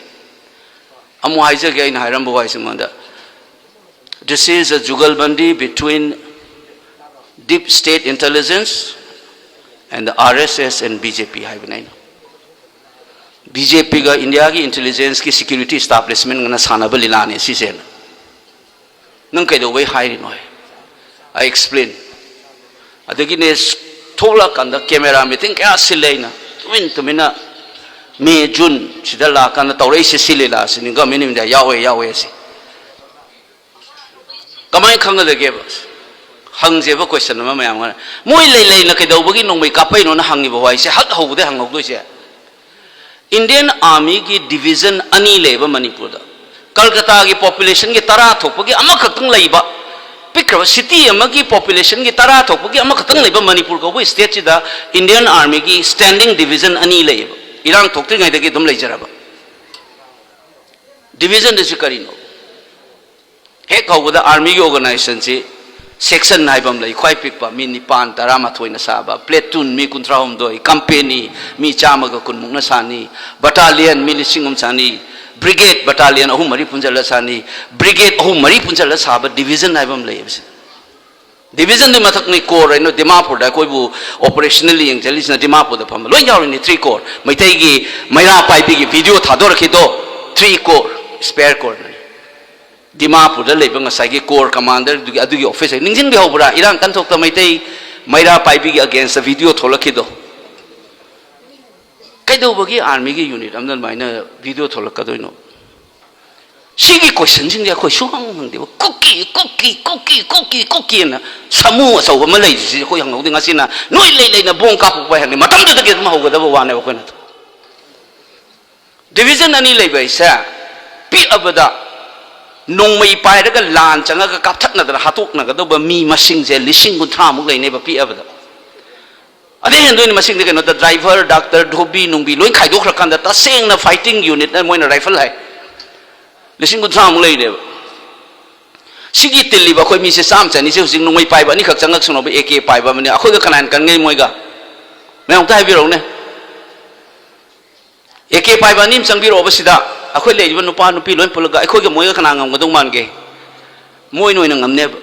ꯑꯃꯨꯛ ꯍꯥꯏꯖꯒꯦ, ꯑꯩꯅ ꯍꯥꯏꯔꯝꯕ ꯋꯥꯍꯩꯁꯦ ꯃꯉꯣꯟꯗ, "This is a jugalbandi between deep state intelligence and the R S S and B J P" ꯍꯥꯏꯕꯅꯦ ꯑꯩꯅ꯫ "ꯕꯤ ꯖꯦ ꯄꯤꯒ ꯏꯟꯗꯤꯌꯥꯒꯤ ꯏꯟꯇꯦꯂꯤꯖꯦꯟꯁꯀꯤ ꯁꯦꯀ꯭ꯌꯨꯔꯤꯇꯤ ꯏꯁꯇꯥꯕ꯭ꯂꯤꯁꯃꯦꯟꯒꯅ ꯁꯥꯟꯅꯕ ꯂꯤꯂꯥꯅꯦ ꯁꯤꯁꯦꯅ꯫ ꯅꯪ ꯀꯩꯗꯧꯕꯩ ꯍꯥꯏꯔꯤꯅꯣ?" I explain꯫ ꯑꯗꯒꯤꯅꯦ, ꯊꯣꯛꯂꯛꯑꯀꯥꯟꯗ ꯀꯦꯃꯦꯔꯥ ꯃꯤꯇꯤꯡ ꯀꯌꯥ ꯁꯤꯜꯂꯦ ꯑꯩꯅ꯫ ꯇꯨꯃꯤꯟ ꯇꯨꯃꯤꯟꯅ ꯃꯦ, ꯖꯨꯟ ꯁꯤꯗ ꯂꯥꯛꯑꯀꯥꯟꯗ ꯇꯧꯔꯛꯏꯁꯦ ꯁꯤ ꯂꯤꯂꯥꯁꯤꯅꯤ, "Government of India ꯌꯥꯎꯋꯦ, ꯌꯥꯎꯋꯦ" ꯁꯤ꯫ ꯀꯃꯥꯏꯅ ꯈꯪꯒꯗꯒꯦꯕ? ꯍꯪꯁꯦꯕ ꯀꯣꯏꯁꯟ ꯑꯃ ꯃꯌꯥꯝ ꯑꯃ꯫ ꯃꯣꯏ ꯂꯩ ꯂꯩꯅ ꯀꯩꯗꯧꯕꯒꯤ ꯅꯣꯡꯃꯩ ꯀꯥꯞꯄꯩꯅꯣꯅ ꯍꯪꯉꯤꯕ ꯋꯥꯍꯩꯁꯦ ꯍꯛ ꯍꯧꯕꯗꯩ ꯍꯪꯍꯧꯗꯣꯏꯁꯦ꯫ ꯏꯟꯗꯤꯌꯟ ꯑꯥꯔꯃꯤꯒꯤ ꯗꯤꯕꯤꯖꯟ ꯑꯅꯤ ꯂꯩꯌꯦꯕ ꯃꯅꯤꯄꯨꯔꯗ꯫ ꯀꯜꯀꯇꯥꯒꯤ ꯄꯣꯄꯨꯂꯦꯁꯟꯒꯤ ꯇꯔꯥ ꯊꯣꯛꯄꯒꯤ ꯑꯃꯈꯛꯇꯪ ꯂꯩꯕ, ꯄꯤꯛꯈ꯭ꯔꯕ ꯁꯤꯇꯤ ꯑꯃꯒꯤ ꯄꯣꯄꯨꯂꯦꯁꯟꯒꯤ ꯇꯔꯥ ꯊꯣꯛꯄꯒꯤ ꯑꯃꯈꯛꯇꯪ ꯂꯩꯕ ꯃꯅꯤꯄꯨꯔ ꯀꯧꯕ ꯁ꯭ꯇꯦꯠꯁꯤꯗ ꯏꯟꯗꯤꯌꯟ ꯑꯥꯔꯃꯤꯒꯤ ꯁ꯭ꯇꯦꯟꯗꯤꯡ ꯗꯤꯕꯤꯖꯟ ꯑꯅꯤ ꯂꯩꯌꯦꯕ, ꯏꯔꯥꯡ ꯊꯣꯛꯇ꯭ꯔꯤꯉꯩꯗꯒꯤ ꯑꯗꯨꯝ ꯂꯩꯖꯔꯕ꯫ ꯗꯤꯕꯤꯖꯟꯗꯨꯁꯨ ꯀꯔꯤꯅꯣ? ꯍꯦꯛ ꯍꯧꯕꯗ ꯑꯥꯔꯃꯤꯒꯤ ꯑꯣꯔꯒꯅꯥꯏꯖꯦꯁꯟꯁꯤ ꯁꯦꯛꯁꯟ ꯍꯥꯏꯕ ꯑꯃ ꯂꯩ, ꯈ꯭ꯋꯥꯏ ꯄꯤꯛꯄ, ꯃꯤ ꯅꯤꯄꯥꯟ, ꯇꯔꯥꯃꯥꯊꯣꯏꯅ ꯁꯥꯕ, ꯄ꯭ꯂꯦꯇꯨꯟ ꯃꯤ ꯀꯨꯟꯊ꯭ꯔꯥꯍꯨꯝꯗꯣꯏ, ꯀꯝꯄꯦꯅꯤ ꯃꯤ ꯆꯥꯝꯃꯒ ꯀꯨꯟꯃꯨꯛꯅ ꯁꯥꯅꯤ, ꯕꯇꯥꯂꯤꯌꯟ ꯃꯤ ꯂꯤꯁꯤꯡ ꯑꯃ ꯁꯥꯅꯤ, ꯕ꯭ꯔꯤꯒꯦꯗ, ꯕꯇꯥꯂꯤꯌꯟ ꯑꯍꯨꯝ ꯃꯔꯤ ꯄꯨꯟꯁꯤꯜꯂ ꯁꯥꯅꯤ, ꯕ꯭ꯔꯤꯒꯦꯗ ꯑꯍꯨꯝ ꯃꯔꯤ ꯄꯨꯟꯁꯤꯜꯂ ꯁꯥꯕ ꯗꯤꯕꯤꯖꯟ ꯍꯥꯏꯕ ꯑꯃ ꯂꯩꯌꯦꯕ ꯁꯤꯗ꯫ ꯗꯤꯕꯤꯖꯟꯗꯨꯒꯤ ꯃꯊꯛꯅꯤ ꯀꯣꯔ ꯍꯥꯏꯅ ꯗꯤꯃꯥꯄꯨꯔꯗ ꯑꯩꯈꯣꯏꯕꯨ ꯑꯣꯄꯔꯦꯁꯅꯦꯜꯂꯤ ꯌꯦꯡꯁꯤꯜꯂꯤꯁꯤꯅ ꯗꯤꯃꯥꯄꯨꯔꯗ ꯐꯝꯕ ꯂꯣꯏ ꯌꯥꯎꯔꯤꯅꯤ, ꯊ꯭ꯔꯤ ꯀꯣꯔ꯫ ꯃꯩꯇꯩꯒꯤ ꯃꯩꯔꯥ ꯄꯥꯏꯕꯤꯒꯤ video ꯊꯥꯗꯣꯔꯛꯈꯤꯗꯣ, three corps, spare corps ꯅꯤ꯫ ꯗꯤꯃꯥꯄꯨꯔꯗ ꯂꯩꯕ ꯉꯁꯥꯏꯒꯤ corps commander ꯗꯨꯒꯤ, ꯑꯗꯨꯒꯤ officer ꯅꯤꯡꯁꯤꯡꯕꯤꯍꯧꯕ꯭ꯔꯥ? ꯏꯔꯥꯡ ꯀꯟꯊꯣꯛꯇ ꯃꯩꯇꯩ ꯃꯩꯔꯥ ꯄꯥꯏꯕꯤꯒꯤ against ꯗ video ꯊꯣꯛꯂꯛꯈꯤꯗꯣ꯫ ꯀꯩꯗꯧꯕꯒꯤ army ꯒꯤ unit ꯑꯃꯅ ꯑꯗꯨꯃꯥꯏꯅ video ꯊꯣꯛꯂꯛꯀꯗꯣꯏꯅꯣ? ꯁꯤꯒꯤ question ꯁꯤꯡꯁꯦ ꯑꯩꯈꯣꯏ ꯁꯨꯡꯍꯪ ꯍꯪꯗꯦꯕ꯫ ꯀꯨꯀꯤ, ꯀꯨꯀꯤ, ꯀꯨꯀꯤ, ꯀꯨꯀꯤ, ꯀꯨꯀꯤꯅ ꯁꯥꯃꯨ ꯑꯆꯧꯕ ꯑꯃ ꯂꯩꯔꯤꯁꯤ ꯑꯩꯈꯣꯏ ꯍꯪꯍꯧꯗꯦ꯫ ꯉꯁꯤꯅ ꯅꯣꯏ ꯂꯩ ꯂꯩꯅ ꯕꯣꯝ ꯀꯥꯞꯄꯛꯄ ꯍꯥꯏ ꯍꯪꯉꯤ꯫ ꯃꯇꯝꯗꯨꯗꯒꯤ ꯑꯗꯨꯝ ꯍꯧꯒꯗꯕ ꯋꯥꯅꯦꯕ ꯑꯩꯈꯣꯏꯅ꯫ Division ꯑꯅꯤ ꯂꯩꯕ ꯍꯥꯏꯁꯦ ꯄꯤꯛꯑꯕꯗ ꯅꯣꯡꯃꯩ ꯄꯥꯏꯔꯒ ꯂꯥꯟ ꯆꯪꯉꯒ ꯀꯥꯞꯊꯠꯅꯗꯅ ꯍꯥꯠꯇꯣꯛꯅꯒꯗꯧꯕ ꯃꯤ ꯃꯁꯤꯡꯁꯦ ꯂꯤꯁꯤꯡ ꯀꯨꯟꯊ꯭ꯔꯥꯃꯨꯛ ꯂꯩꯅꯦꯕ ꯄꯤꯛꯑꯕꯗ꯫ ꯑꯗꯩ ꯍꯦꯟꯗꯣꯏꯅꯤ ꯃꯁꯤꯡꯗꯤ ꯀꯩꯅꯣꯗ driver, doctor, ꯙꯣꯕꯤ ꯅꯨꯡꯕꯤ ꯂꯣꯏ ꯈꯥꯏꯗꯣꯛꯈ꯭ꯔꯀꯥꯟꯗ ꯇꯁꯦꯡꯅ fighting unit ꯅ ꯃꯣꯏꯅ rifle ꯍꯥꯏ꯫ ꯂꯤꯁꯤꯡ ꯀꯨꯟꯊ꯭ꯔꯥꯃꯨꯛ ꯂꯩꯅꯦꯕ꯫ ꯁꯤꯒꯤ ꯇꯤꯜꯂꯤꯕ ꯑꯩꯈꯣꯏ ꯃꯤꯁꯦ ꯆꯥꯝꯃ ꯆꯅꯤꯁꯦ ꯍꯧꯖꯤꯛ ꯅꯣꯡꯃꯩ ꯄꯥꯏꯕ ꯑꯅꯤꯈꯛ ꯆꯪꯉꯛꯁꯅꯣꯕ, AK ꯄꯥꯏꯕ ꯑꯃꯅꯤ꯫ ꯑꯩꯈꯣꯏꯒ ꯀꯅꯥꯅ ꯀꯟꯒꯅꯤ ꯃꯣꯏꯒ? ꯃꯌꯥꯝ ꯑꯝꯇ ꯍꯥꯏꯕꯤꯔꯛꯎꯅꯦ꯫ AK ꯄꯥꯏꯕ ꯑꯅꯤ ꯑꯃ ꯆꯪꯕꯤꯔꯛꯑꯣꯕ ꯁꯤꯗ꯫ ꯑꯩꯈꯣꯏ ꯂꯩꯔꯤꯕ ꯅꯨꯄꯥ ꯅꯨꯄꯤ ꯂꯣꯏ ꯄꯨꯜꯂꯒ ꯑꯩꯈꯣꯏꯒ ꯃꯣꯏꯒ ꯀꯅꯥ ꯉꯝꯒꯗꯧ ꯃꯥꯟꯒꯦ? ꯃꯣꯏꯅ ꯑꯣꯏꯅ ꯉꯝꯅꯦꯕ꯫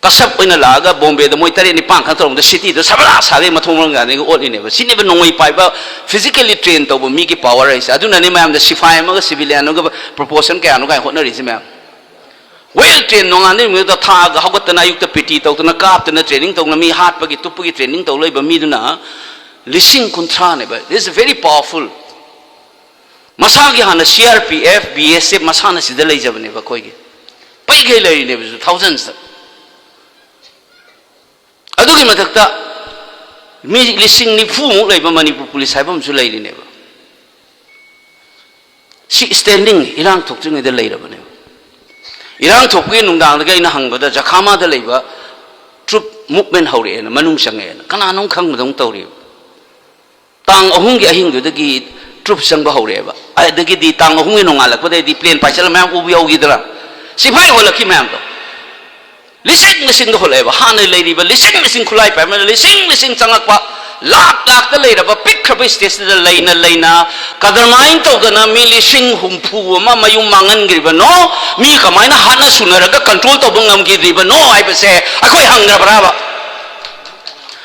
ꯀꯁꯞ ꯑꯣꯏꯅ ꯂꯥꯛꯑꯒ ꯕꯣꯝꯕꯦꯗ ꯃꯣꯏ ꯇꯔꯦꯠ ꯅꯤꯄꯥꯟ ꯈꯛ ꯇꯧꯔꯝꯕꯗ ꯁꯤꯇꯤꯗ ꯁꯕꯂꯥ ꯁꯥꯒꯩ ꯃꯊꯣꯡ ꯃꯔꯝ ꯀꯥꯟꯗꯒꯤ ꯑꯣꯠꯂꯤꯅꯦꯕ꯫ ꯁꯤꯅꯦꯕ ꯅꯣꯡꯃꯩ ꯄꯥꯏꯕ physically train ꯇꯧꯕ ꯃꯤꯒꯤ power ꯍꯥꯏꯁꯦ꯫ ꯑꯗꯨꯅꯅꯦ ꯃꯌꯥꯝꯗ ꯁꯤꯐꯥꯏ ꯑꯃꯒ civilian ꯑꯃꯒ proportion ꯀꯌꯥꯅꯣ ꯀꯥꯏꯅ ꯍꯣꯠꯅꯔꯤꯁꯦ ꯃꯌꯥꯝ꯫ Well train, ꯅꯣꯡꯉꯥꯟꯗꯩ ꯅꯨꯃꯤꯠꯇ ꯊꯥꯛꯑꯒ ꯍꯧꯒꯠꯇꯅ ꯑꯌꯨꯛꯇ PT ꯇꯧꯗꯅ ꯀꯥꯞꯇꯅ training ꯇꯧꯅ ꯃꯤ ꯍꯥꯠꯄꯒꯤ ꯇꯨꯞꯄꯒꯤ training ꯇꯧ ꯂꯩꯕ ꯃꯤꯗꯨꯅ ꯂꯤꯁꯤꯡ ꯀꯨꯟꯊ꯭ꯔꯥꯅꯦꯕ꯫ This is very powerful꯫ ꯃꯁꯥꯒꯤ ꯍꯥꯟꯅ CRPF, BSF ꯃꯁꯥꯅ ꯁꯤꯗ ꯂꯩꯖꯕꯅꯦꯕ ꯑꯩꯈꯣꯏꯒꯤ꯫ ꯄꯩꯈꯩ ꯂꯩꯔꯤꯅꯦꯕ ꯁꯤꯗ thousands ꯇ꯫ ꯑꯗꯨꯒꯤ ꯃꯊꯛꯇ ꯃꯤ ꯂꯤꯁꯤꯡ ꯅꯤꯐꯨꯃꯨꯛ ꯂꯩꯕ ꯃꯅꯤꯄꯨꯔ police ꯍꯥꯏꯕ ꯑꯃꯁꯨ ꯂꯩꯔꯤꯅꯦꯕ꯫ ꯁꯤ standing ꯏꯔꯥꯡ ꯊꯣꯛꯇ꯭ꯔꯤꯉꯩꯗ ꯂꯩꯔꯕꯅꯦꯕ꯫ ꯏꯔꯥꯡ ꯊꯣꯛꯄꯒꯤ ꯅꯨꯡꯗꯥꯡꯗꯒꯤ ꯑꯩꯅ ꯍꯪꯕꯗ ꯖꯈꯥꯃꯥꯗ ꯂꯩꯕ troop movement ꯍꯧꯔꯛꯑꯦꯅ, ꯃꯅꯨꯡ ꯆꯪꯉꯛꯑꯦꯅ꯫ ꯀꯅꯥꯅꯣꯝ ꯈꯪꯕꯗꯧꯅ ꯇꯧꯔꯤꯕ꯫ ꯇꯥꯡ ꯑꯍꯨꯝꯒꯤ ꯑꯍꯤꯡꯗꯨꯗꯒꯤ troop ꯆꯪꯕ ꯍꯧꯔꯛꯑꯦꯕ꯫ ꯑꯗꯒꯤꯗꯤ ꯇꯥꯡ ꯑꯍꯨꯝꯒꯤ ꯅꯣꯡꯉꯥꯜꯂꯛꯄꯗꯩꯗꯤ plane ꯄꯥꯏꯁꯤꯜꯂ ꯃꯌꯥꯝ ꯎꯕ ꯌꯧꯈꯤꯗ꯭ꯔꯥ? ꯁꯤꯐꯥꯏ ꯍꯣꯜꯂꯛꯈꯤ ꯃꯌꯥꯝꯗꯣ꯫ ꯂꯤꯁꯤꯡ ꯂꯤꯁꯤꯡꯗ ꯍꯣꯜꯂꯛꯑꯦꯕ꯫ ꯍꯥꯟꯅ ꯂꯩꯔꯤꯕ ꯂꯤꯁꯤꯡ ꯂꯤꯁꯤꯡ ꯈꯨꯠꯂꯥꯏ ꯄꯥꯏꯕꯅ ꯂꯤꯁꯤꯡ ꯂꯤꯁꯤꯡ ꯆꯪꯉꯛꯄ, ꯂꯥꯛ ꯂꯥꯛꯇ ꯂꯩꯔꯕ ꯄꯤꯛꯈ꯭ꯔꯕ stateꯁꯤꯗ ꯂꯩꯅ ꯂꯩꯅ ꯀꯗꯔꯃꯥꯏꯅ ꯇꯧꯗꯅ ꯃꯤ ꯂꯤꯁꯤꯡ ꯍꯨꯝꯐꯨ ꯑꯃ ꯃꯌꯨꯝ ꯃꯥꯡꯍꯟꯈ꯭ꯔꯤꯕꯅꯣ? ꯃꯤ ꯀꯃꯥꯏꯅ ꯍꯥꯠꯅ ꯁꯨꯅꯔꯒ control ꯇꯧꯕ ꯉꯝꯈꯤꯗ꯭ꯔꯤꯕꯅꯣ ꯍꯥꯏꯕꯁꯦ ꯑꯩꯈꯣꯏ ꯍꯪꯗ꯭ꯔꯕ꯭ꯔꯥꯕ?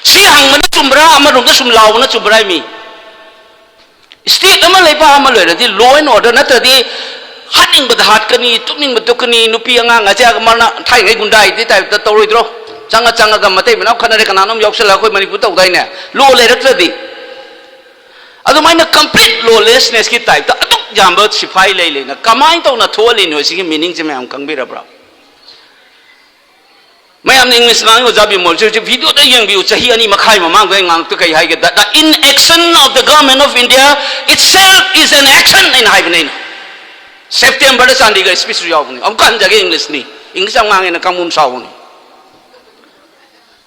ꯁꯤ ꯍꯪꯕꯅ ꯆꯨꯝꯕ꯭ꯔꯥ? ꯑꯃꯔꯣꯝꯗ ꯁꯨꯝ ꯂꯥꯎꯕꯅ ꯆꯨꯝꯕ꯭ꯔꯥ ꯃꯤ? State ꯑꯃ, ꯂꯩꯕꯥꯛ ꯑꯃ ꯂꯩꯔꯗꯤ law and order ꯅꯠꯇ꯭ꯔꯗꯤ ꯍꯥꯠꯅꯤꯡꯕꯗ ꯍꯥꯠꯀꯅꯤ, ꯇꯨꯞꯅꯤꯡꯕ ꯇꯨꯞꯀꯅꯤ, ꯅꯨꯄꯤ ꯑꯉꯥꯡ ꯑꯁꯦ ꯃꯔꯅ ꯊꯥꯏꯅꯉꯩ ꯒꯨꯟꯗꯥꯒꯤ type ꯇ ꯇꯧꯔꯣꯏꯗ꯭ꯔꯣ? ꯆꯪꯉ ꯆꯪꯉꯒ ꯃꯇꯩ ꯃꯅꯥꯎ ꯈꯠꯅꯔꯦ, ꯀꯅꯥꯅꯣꯝ ꯌꯥꯎꯁꯜꯂꯒ ꯑꯩꯈꯣꯏ ꯃꯅꯤꯄꯨꯔ ꯇꯧꯗꯥꯏꯅꯦ, law ꯂꯩꯔꯛꯇ꯭ꯔꯗꯤ꯫ ꯑꯗꯨꯃꯥꯏꯅ complete lawlessness ꯀꯤ type ꯇ ꯑꯗꯨꯛ ꯌꯥꯝꯕ ꯁꯤꯐꯥꯏ ꯂꯩ ꯂꯩꯅ ꯀꯃꯥꯏꯅ ꯇꯧꯅ ꯊꯣꯛꯍꯜꯂꯤꯅꯣ? ꯁꯤꯒꯤ meaning ꯁꯦ ꯃꯌꯥꯝ ꯈꯪꯕꯤꯔꯕ꯭ꯔꯥ? ꯃꯌꯥꯝꯅ English ꯉꯥꯡꯉꯤ, ꯑꯣꯖꯥ ꯕꯤꯃꯣꯜꯁꯦ ꯍꯧꯖꯤꯛ video ꯗ ꯌꯦꯡꯕꯤꯌꯨ, ꯆꯍꯤ ꯑꯅꯤ ꯃꯈꯥꯏ ꯃꯃꯥꯡꯗ ꯑꯩ ꯉꯥꯡꯉꯛꯇ ꯀꯩ ꯍꯥꯏꯒꯦꯗ? "The inaction of the government of India itself is an action" ꯑꯩꯅ ꯍꯥꯏꯕꯅꯦ ꯑꯩꯅ꯫ September ꯗ ꯆꯥꯟꯗꯤꯒꯔ speech ꯁꯨ ꯌꯥꯎꯕꯅꯤ, ꯑꯃꯨꯛꯀ ꯍꯟꯖꯒꯦ, English ꯅꯤ, English ꯌꯥꯝ ꯉꯥꯡꯉꯦꯅ ꯀꯥꯡꯕꯨ ꯁꯥꯎꯕꯅꯤ꯫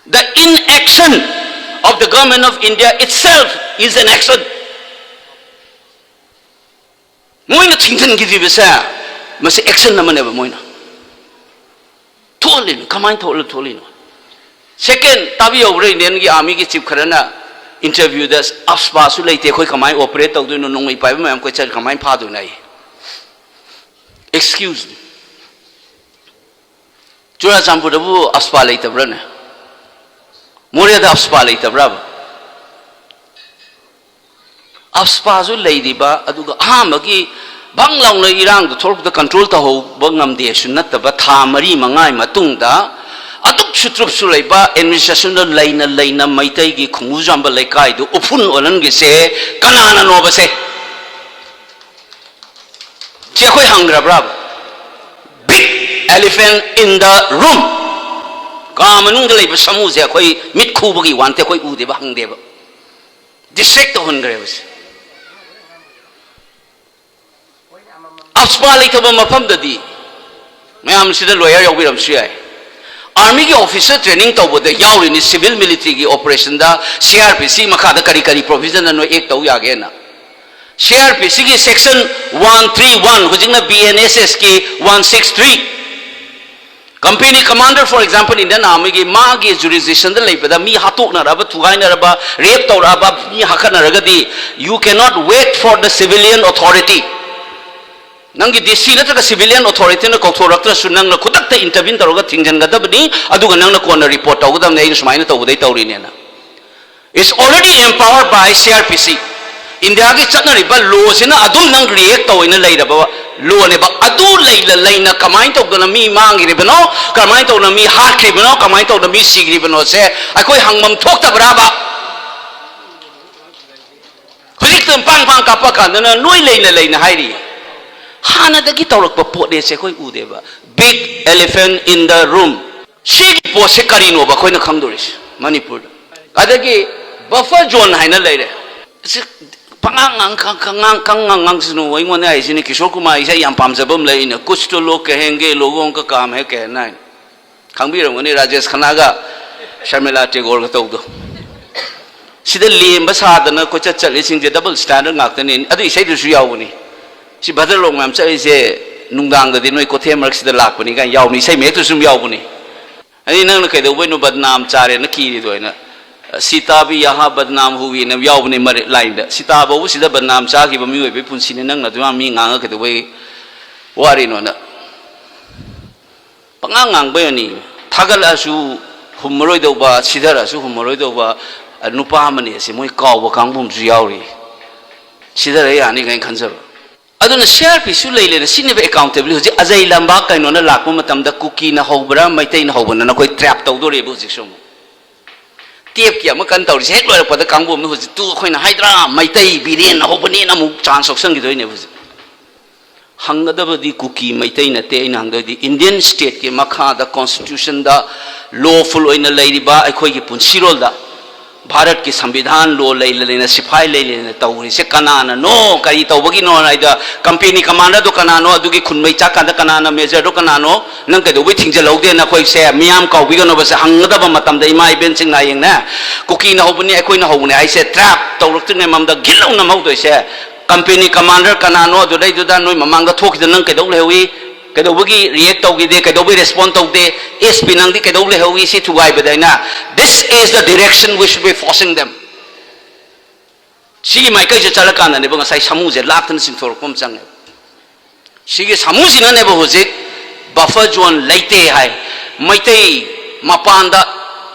"The inaction of the government of India itself is an action." ꯃꯣꯏꯅ ꯊꯤꯡꯖꯤꯟꯈꯤꯗ꯭ꯔꯤꯕꯁꯦ, ꯃꯁꯤ action ꯑꯃꯅꯦꯕ ꯃꯣꯏꯅ ꯊꯣꯛꯍꯜꯂꯤꯅꯣ꯫ ꯀꯃꯥꯏꯅ ꯊꯣꯛꯍꯜꯂ ꯊꯣꯛꯍꯜꯂꯤꯅꯣ? Second, ꯇꯥꯕꯤꯍꯧꯕ꯭ꯔꯥ? Indian ꯒꯤ army ꯒꯤ chief ꯈꯔꯅ interview ꯗ, "AFSPA ꯁꯨ ꯂꯩꯇꯦ, ꯑꯩꯈꯣꯏ ꯀꯃꯥꯏꯅ operate ꯇꯧꯗꯣꯏꯅꯣ? ꯅꯣꯡꯃꯩ ꯄꯥꯏꯕ ꯃꯌꯥꯝ ꯀꯣꯏꯆꯠ ꯀꯃꯥꯏꯅ ꯐꯥꯗꯣꯏꯅꯣ?" ꯑꯩ, excuse me, ꯆꯨꯔꯥꯆꯥꯟꯄꯨꯔꯗꯕꯨ AFSPA ꯂꯩꯇꯕ꯭ꯔꯥꯅꯦ? ꯃꯣꯔꯦꯗ AFSPA ꯂꯩꯇꯕ꯭ꯔꯥꯕ? AFSPA ꯁꯨ ꯂꯩꯔꯤꯕ, ꯑꯗꯨꯒ ꯑꯍꯥꯟꯕꯒꯤ ꯕꯪ ꯂꯥꯎꯅ ꯏꯔꯥꯡꯗꯣ ꯊꯣꯛꯂꯛꯄꯗ control ꯇꯧꯍꯧꯕ ꯉꯝꯗꯦꯁꯨ ꯅꯠꯇꯕ, ꯊꯥ ꯃꯔꯤ ꯃꯉꯥꯒꯤ ꯃꯇꯨꯡꯗ ꯑꯗꯨꯛ ꯁꯨꯇ꯭ꯔꯨꯞꯁꯨ ꯂꯩꯕ administration ꯗꯣ ꯂꯩꯅ ꯂꯩꯅ ꯃꯩꯇꯩꯒꯤ ꯈꯣꯡꯒꯨꯖꯥꯝꯕ ꯂꯩꯀꯥꯏꯗꯨ ꯎꯐꯨꯟ ꯑꯣꯜꯍꯟꯒꯤꯁꯦ ꯀꯅꯥꯅꯅꯣꯕꯁꯦ? ꯁꯤ ꯑꯩꯈꯣꯏ ꯍꯪꯈ꯭ꯔꯕ꯭ꯔꯥꯕ? Big elephant in the room. ꯀꯥ ꯃꯅꯨꯡꯗ ꯂꯩꯕ ꯁꯥꯃꯨꯁꯦ ꯑꯩꯈꯣꯏ ꯃꯤꯠ ꯈꯨꯕꯒꯤ ꯋꯥ ꯅꯠꯇꯦ, ꯑꯩꯈꯣꯏ ꯎꯗꯦꯕ, ꯍꯪꯗꯦꯕ꯫ Distract ꯇꯧꯍꯟꯈ꯭ꯔꯦꯕ ꯁꯦ꯫ AFSPA ꯂꯩꯇꯕ ꯃꯐꯝꯗꯗꯤ ꯃꯌꯥꯝꯁꯤꯗ lawyer ꯌꯥꯎꯕꯤꯔꯝꯕꯁꯨ ꯌꯥꯏ꯫ Army ꯒꯤ officer training ꯇꯧꯕꯗ ꯌꯥꯎꯔꯤꯅꯤ, civil military ꯒꯤ operation ꯗ CRPC ꯃꯈꯥꯗ ꯀꯔꯤ ꯀꯔꯤ provision ꯅ ꯅꯣꯏ act ꯇꯧ ꯌꯥꯒꯦꯅ꯫ CRPC ꯒꯤ section one three one, ꯍꯧꯖꯤꯛꯅ BNSS ꯀꯤ one six three꯫ Company commander, for example, Indian Army ꯒꯤ ꯃꯥꯒꯤ jurisdiction ꯗ ꯂꯩꯕꯗ ꯃꯤ ꯍꯥꯠꯇꯣꯛꯅꯔꯕ, ꯊꯨꯒꯥꯏꯅꯔꯕ, rape ꯇꯧꯔꯛꯑꯕ, me ꯍꯥꯠꯈꯠꯅꯔꯒꯗꯤ, you cannot wait for the civilian authority꯫ ꯅꯪꯒꯤ DC ꯅꯠꯇ꯭ꯔꯒ civilian authority ꯅ ꯀꯧꯊꯣꯔꯛꯇ꯭ꯔꯁꯨ ꯅꯪꯅ ꯈꯨꯗꯛꯇ intervene ꯇꯧꯔꯒ ꯊꯤꯡꯖꯤꯟꯒꯗꯕꯅꯤ, ꯑꯗꯨꯒ ꯅꯪꯅ ꯀꯣꯟꯅ report ꯇꯧꯒꯗꯕꯅꯤ, "ꯑꯩꯅ ꯁꯨꯃꯥꯏꯅ ꯇꯧꯕꯗꯩ ꯇꯧꯔꯤꯅꯦꯅ"꯫ It's already empowered by CRPC꯫ ꯏꯟꯗꯤꯌꯥꯒꯤ ꯆꯠꯅꯔꯤꯕ ꯂꯣꯁꯤꯅ ꯑꯗꯨꯝ ꯅꯪ ꯔꯤꯌꯦꯛ ꯇꯧꯅ ꯂꯩꯔꯕ ꯂꯣꯅꯦꯕ꯫ ꯑꯗꯨ ꯂꯩꯅ ꯂꯩꯅ ꯀꯃꯥꯏꯅ ꯇꯧꯗꯅ ꯃꯤ ꯃꯥꯡꯈ꯭ꯔꯤꯕꯅꯣ, ꯀꯃꯥꯏꯅ ꯇꯧꯗꯅ ꯃꯤ ꯍꯥꯠꯈ꯭ꯔꯤꯕꯅꯣ, ꯀꯃꯥꯏꯅ ꯇꯧꯗꯅ ꯃꯤ ꯁꯤꯈ꯭ꯔꯤꯕꯅꯣꯁꯦ ꯑꯩꯈꯣꯏ ꯍꯪꯐꯝ ꯊꯣꯛꯇꯕ꯭ꯔꯥꯕ? ꯍꯧꯖꯤꯛꯇ ꯄꯥꯡ ꯄꯥꯡ ꯀꯥꯞꯄ ꯀꯥꯟꯗꯅ ꯅꯣꯏ ꯂꯩꯅ ꯂꯩꯅ ꯍꯥꯏꯔꯤ꯫ ꯍꯥꯟꯅꯗꯒꯤ ꯇꯧꯔꯛꯄ ꯄꯣꯠꯅꯦꯁꯦ ꯑꯩꯈꯣꯏ ꯎꯗꯦꯕ꯫ Big elephant in the room꯫ ꯁꯤꯒꯤ ꯄꯣꯠꯁꯦ ꯀꯔꯤꯅꯣꯕ ꯑꯩꯈꯣꯏꯅ ꯈꯪꯗꯣꯔꯤꯁꯦ ꯃꯅꯤꯄꯨꯔꯗ? ꯑꯗꯒꯤ buffer zone ꯍꯥꯏꯅ ꯂꯩꯔꯦ꯫ ꯑꯁꯤ ꯄꯉꯥꯡ ꯉꯥꯡ-, ꯀꯪ-, ꯀꯪ-, ꯉꯥꯡ-, ꯀꯪ-, ꯉꯥꯡ-, ꯉꯥꯡꯁꯅꯨ꯫ ꯑꯩꯉꯣꯟꯗ ꯍꯥꯏꯁꯤꯅꯤ, ꯀꯤꯁꯣꯔ ꯀꯨꯃꯥꯔ ꯏꯁꯩ ꯌꯥꯝ ꯄꯥꯝꯖꯕ ꯑꯃ ꯂꯩ, ꯑꯩꯅ "ꯀꯨꯁ ꯇꯣ ꯂꯣꯒ ꯀꯍꯦꯡꯒꯦ, ꯂꯣꯒꯣꯡ ꯀ ꯀꯥꯝ ꯍꯦ ꯀꯍꯅꯥ" ꯍꯥꯏꯅ꯫ ꯈꯪꯕꯤꯔꯝꯒꯅꯤ, ꯔꯥꯖꯦꯁ ꯈꯅꯥꯒ ꯁꯔꯃꯤꯂꯥ ꯇꯦꯒꯣꯔꯒ ꯇꯧꯕꯗꯣ꯫ ꯁꯤꯗ ꯂꯦꯝꯕ ꯁꯥꯗꯅ ꯀꯣꯏꯆꯠ ꯆꯠꯂꯤꯁꯤꯡꯁꯦ double standard ꯉꯥꯛꯇꯅꯤ꯫ ꯑꯗꯨ ꯏꯁꯩꯗꯨꯁꯨ ꯌꯥꯎꯕꯅꯤ꯫ ꯁꯤ ꯚꯗ꯭ꯔꯂꯣꯛ ꯃꯌꯥꯝ ꯆꯠꯂꯤꯁꯦ ꯅꯨꯡꯗꯥꯡꯗꯗꯤ ꯅꯣꯏ ꯀꯣꯊꯦ ꯃꯔꯛꯁꯤꯗ ꯂꯥꯛꯄꯅꯤ ꯀꯥꯏꯅ ꯌꯥꯎꯕꯅꯤ, ꯏꯁꯩ ꯃꯌꯦꯛꯇꯨꯁꯨ ꯑꯗꯨꯝ ꯌꯥꯎꯕꯅꯤ꯫ ꯑꯗꯩ ꯅꯪꯅ ꯀꯩꯗꯧꯕꯩꯅꯣ ꯕꯗꯅꯥꯝ ꯆꯥꯔꯦꯅ ꯀꯤꯔꯤꯗꯣ ꯍꯥꯏꯅ, "ꯁꯤꯇꯥ ꯚꯤ ꯌꯍꯥ ꯕꯗꯅꯥꯝ ꯍꯨꯏꯅ" ꯌꯥꯎꯕꯅꯤ ꯃꯔꯦ-, ꯂꯥꯏꯟꯗ꯫ ꯁꯤꯇꯥ ꯐꯥꯎꯕ ꯁꯤꯗ ꯕꯗꯅꯥꯝ ꯆꯥꯈꯤꯕ ꯃꯤꯑꯣꯏꯕꯒꯤ ꯄꯨꯟꯁꯤꯅꯤ, ꯅꯪꯅ ꯑꯗꯨꯃꯥꯏꯅ ꯃꯤ ꯉꯥꯡꯉ ꯀꯩꯗꯧꯕꯩ ꯋꯥꯔꯤꯅꯣꯅ꯫ ꯄꯉꯥꯡ ꯉꯥꯡꯕꯩ ꯋꯥꯅꯤ꯫ ꯊꯥꯒꯠꯂꯛꯑꯁꯨ ꯍꯨꯝꯃꯔꯣꯏꯗꯧꯕ, ꯁꯤꯊꯔꯛꯑꯁꯨ ꯍꯨꯝꯃꯔꯣꯏꯗꯧꯕ, ꯑ, ꯅꯨꯄꯥ ꯑꯃꯅꯤ ꯑꯁꯤ ꯃꯣꯏ ꯀꯥꯎꯕ ꯀꯥꯡꯕꯨ ꯑꯃꯁꯨ ꯌꯥꯎꯔꯤ꯫ ꯁꯤꯊꯔ ꯌꯥꯅꯤ ꯀꯥꯏꯅ ꯈꯟꯖꯕ꯫ ꯑꯗꯨꯅ ꯁꯤ ꯑꯥꯔ ꯄꯤꯁꯨ ꯂꯩ ꯂꯩꯅ ꯁꯤꯅꯦꯕ accountability꯫ ꯍꯧꯖꯤꯛ ꯑꯖꯩ ꯂꯝꯕꯥ ꯀꯩꯅꯣꯅ ꯂꯥꯛꯄ ꯃꯇꯝꯗ ꯀꯨꯀꯤꯅ ꯍꯧꯕ꯭ꯔꯥ, ꯃꯩꯇꯩꯅ ꯍꯧꯕꯅ ꯑꯩꯈꯣꯏ trap ꯇꯧꯗꯣꯔꯦꯕ ꯍꯧꯖꯤꯛꯁꯨ ꯑꯃꯨꯛ꯫ ꯇꯦꯞꯀꯤ ꯑꯃ ꯀꯟꯅ ꯇꯧꯔꯤꯁꯦ ꯍꯦꯛ ꯂꯣꯏꯔꯛꯄꯗ ꯀꯥꯡꯕꯨ ꯑꯃꯅ ꯍꯧꯖꯤꯛꯇꯨ ꯑꯩꯈꯣꯏꯅ ꯍꯥꯏꯗ꯭ꯔꯥ, ꯃꯩꯇꯩ ꯕꯤꯔꯦꯟꯅ ꯍꯧꯕꯅꯦꯅ ꯑꯃꯨꯛ chance ꯂꯧꯁꯟꯈꯤꯗꯣꯏꯅꯦꯕ ꯍꯧꯖꯤꯛ꯫ ꯍꯪꯒꯗꯕꯗꯤ ꯀꯨꯀꯤ ꯃꯩꯇꯩ ꯅꯠꯇꯦ꯫ ꯑꯩꯅ ꯍꯪꯗꯣꯏꯗꯤ Indian stateꯀꯤ ꯃꯈꯥꯗ constitutionꯗ lawful ꯑꯣꯏꯅ ꯂꯩꯔꯤꯕ ꯑꯩꯈꯣꯏꯒꯤ ꯄꯨꯟꯁꯤꯔꯣꯜꯗ ꯚꯥꯔꯠꯀꯤ ꯁꯪꯕꯤꯙꯥꯟ law ꯂꯩꯅ ꯂꯩꯅ, ꯁꯤꯐꯥꯏ ꯂꯩ ꯂꯩꯅ ꯇꯧꯔꯤꯁꯦ ꯀꯅꯥꯅꯅꯣ? ꯀꯔꯤ ꯇꯧꯕꯒꯤꯅꯣ ꯍꯥꯏꯗ company commanderꯗꯣ ꯀꯅꯥꯅꯣ? ꯑꯗꯨꯒꯤ ꯈꯨꯟꯃꯩ ꯆꯥꯛꯀꯥꯟꯗ ꯀꯅꯥꯅ majorꯗꯣ ꯀꯅꯥꯅꯣ? ꯅꯪ ꯀꯩꯗꯧꯕꯩ ꯊꯤꯡꯖꯤꯜꯍꯧꯗꯦ? ꯅꯈꯣꯏꯁꯦ ꯃꯤꯌꯥꯝ ꯀꯥꯎꯕꯤꯒꯅꯣꯕꯁꯦ ꯍꯪꯒꯗꯕ ꯃꯇꯝꯗ ꯏꯃꯥ ꯏꯕꯦꯟꯁꯤꯡ ꯅꯥꯌꯦꯡꯅꯦ, ꯀꯨꯀꯤꯅ ꯍꯧꯕꯅꯤ, ꯑꯩꯈꯣꯏꯅ ꯍꯧꯕꯅꯤ ꯍꯥꯏꯁꯦ trap ꯇꯧꯔꯛꯇ꯭ꯔꯤꯉꯩ ꯃꯃꯥꯡꯗ ꯒꯤꯠ ꯂꯥꯎꯅ ꯅꯝꯍꯧꯗꯣꯏꯁꯦ꯫ Company commander ꯀꯅꯥꯅꯣ ꯑꯗꯨꯗꯩꯗꯨꯗ ꯅꯣꯏ ꯃꯃꯥꯡꯗ ꯊꯣꯛꯈꯤꯗ ꯅꯪ ꯀꯩꯗꯧ ꯂꯩꯍꯧꯏ? ꯀꯩꯗꯧꯕꯒꯤ react ꯇꯧꯈꯤꯗꯦ? ꯀꯩꯗꯧꯕꯒꯤ respond ꯇꯧꯗꯦ? S P ꯅꯪꯗꯤ ꯀꯩꯗꯧ ꯂꯩꯍꯧꯏ? ꯁꯤ ꯊꯨꯒꯥꯏꯕꯗ ꯑꯩꯅ, this is the direction we should be forcing them꯫ ꯁꯤꯒꯤ ꯃꯥꯏꯀꯩꯁꯦ ꯆꯠꯂꯀꯥꯟꯗꯅꯦꯕ ꯉꯁꯥꯏ ꯁꯥꯃꯨꯁꯦ ꯂꯥꯛꯇꯅ ꯆꯤꯡꯊꯣꯔꯛꯄ ꯑꯃ ꯆꯪꯉꯦꯕ꯫ ꯁꯤꯒꯤ ꯁꯥꯃꯨꯁꯤꯅꯅꯦꯕ ꯍꯧꯖꯤꯛ buffer zone ꯂꯩꯇꯦ ꯍꯥꯏ꯫ ꯃꯩꯇꯩ ꯃꯄꯥꯟꯗ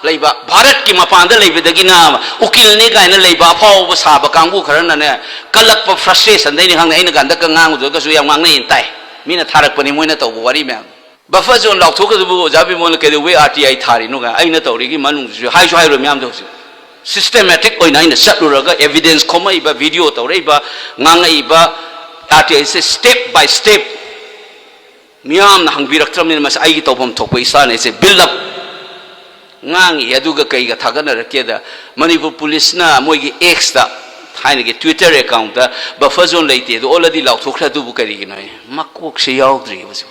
ꯂꯩꯕ, ꯚꯥꯔꯠꯀꯤ ꯃꯄꯥꯟꯗ ꯂꯩꯕꯗꯒꯤꯅ ꯎꯀꯤꯜꯅꯤ ꯀꯥꯏꯅ ꯂꯩꯕ ꯑꯐꯥꯎꯕ ꯁꯥꯕ ꯀꯥꯡꯕꯨ ꯈꯔꯅꯅꯦ, ꯀꯜꯂꯛꯄ ꯐ꯭ꯔꯁꯇ꯭ꯔꯦꯁꯟꯗꯩꯅꯤ ꯈꯪꯗꯦ, ꯑꯩꯅ ꯍꯟꯗꯛꯀ ꯉꯥꯡꯕꯗꯨꯒꯁꯨ ꯌꯥꯝ ꯉꯥꯡꯅꯩꯅ ꯇꯥꯏ꯫ ꯃꯤꯅ ꯊꯥꯔꯛꯄꯅꯤ ꯃꯣꯏꯅ ꯇꯧꯕ ꯋꯥꯔꯤ ꯃꯌꯥꯝ꯫ ꯕꯐꯔ ꯖꯣꯟ ꯂꯥꯎꯊꯣꯛꯀꯗꯕꯕꯨ ꯑꯣꯖꯥ ꯕꯤꯃꯣꯜꯅ ꯀꯩꯗꯧꯕꯩ ꯑꯥꯔ ꯇꯤ ꯑꯥꯏ ꯊꯥꯔꯤꯅꯣ ꯀꯥꯏ ꯑꯩꯅ ꯇꯧꯔꯤꯒꯤ ꯃꯅꯨꯡꯗꯨꯁꯨ ꯍꯥꯏꯁꯨ ꯍꯥꯏꯔꯣꯏ ꯃꯌꯥꯝꯗꯣ ꯍꯧꯖꯤꯛ꯫ ꯁꯤꯁꯇꯦꯃꯦꯇꯤꯛ ꯑꯣꯏꯅ ꯑꯩꯅ ꯆꯠꯂꯨꯔꯒ ꯑꯦꯚꯤꯗꯦꯟꯁ ꯈꯣꯝꯃꯛꯏꯕ, ꯚꯤꯗꯤꯑꯣ ꯇꯧꯔꯛꯏꯕ, ꯉꯥꯡꯉꯛꯏꯕ, ꯑꯥꯔ ꯇꯤ ꯑꯥꯏꯁꯦ step by step ꯃꯤꯌꯥꯝꯅ ꯍꯪꯕꯤꯔꯛꯇ꯭ꯔꯕꯅꯤꯅ ꯃꯁꯤ ꯑꯩꯒꯤ ꯇꯧꯐꯝ ꯊꯣꯛꯄ ꯏꯁꯥꯅ ꯑꯩꯁꯦ build up ꯉꯥꯡꯉꯤ꯫ ꯑꯗꯨꯒ ꯀꯩꯒ ꯊꯥꯒꯠꯅꯔꯛꯀꯦꯗ, ꯃꯅꯤꯄꯨꯔ ꯄꯨꯂꯤꯁꯅ ꯃꯣꯏꯒꯤ X ꯇ, ꯊꯥꯏꯅꯒꯤ Twitter account ꯇ, "ꯕꯐꯔ ꯖꯣꯟ ꯂꯩꯇꯦ, ꯑꯗꯨ already ꯂꯥꯎꯊꯣꯛꯈ꯭ꯔꯦ", ꯑꯗꯨꯕꯨ ꯀꯔꯤꯒꯤꯅꯣ? ꯃꯀꯣꯛꯁꯦ ꯌꯥꯎꯗ꯭ꯔꯤꯕ ꯍꯧꯖꯤꯛ꯫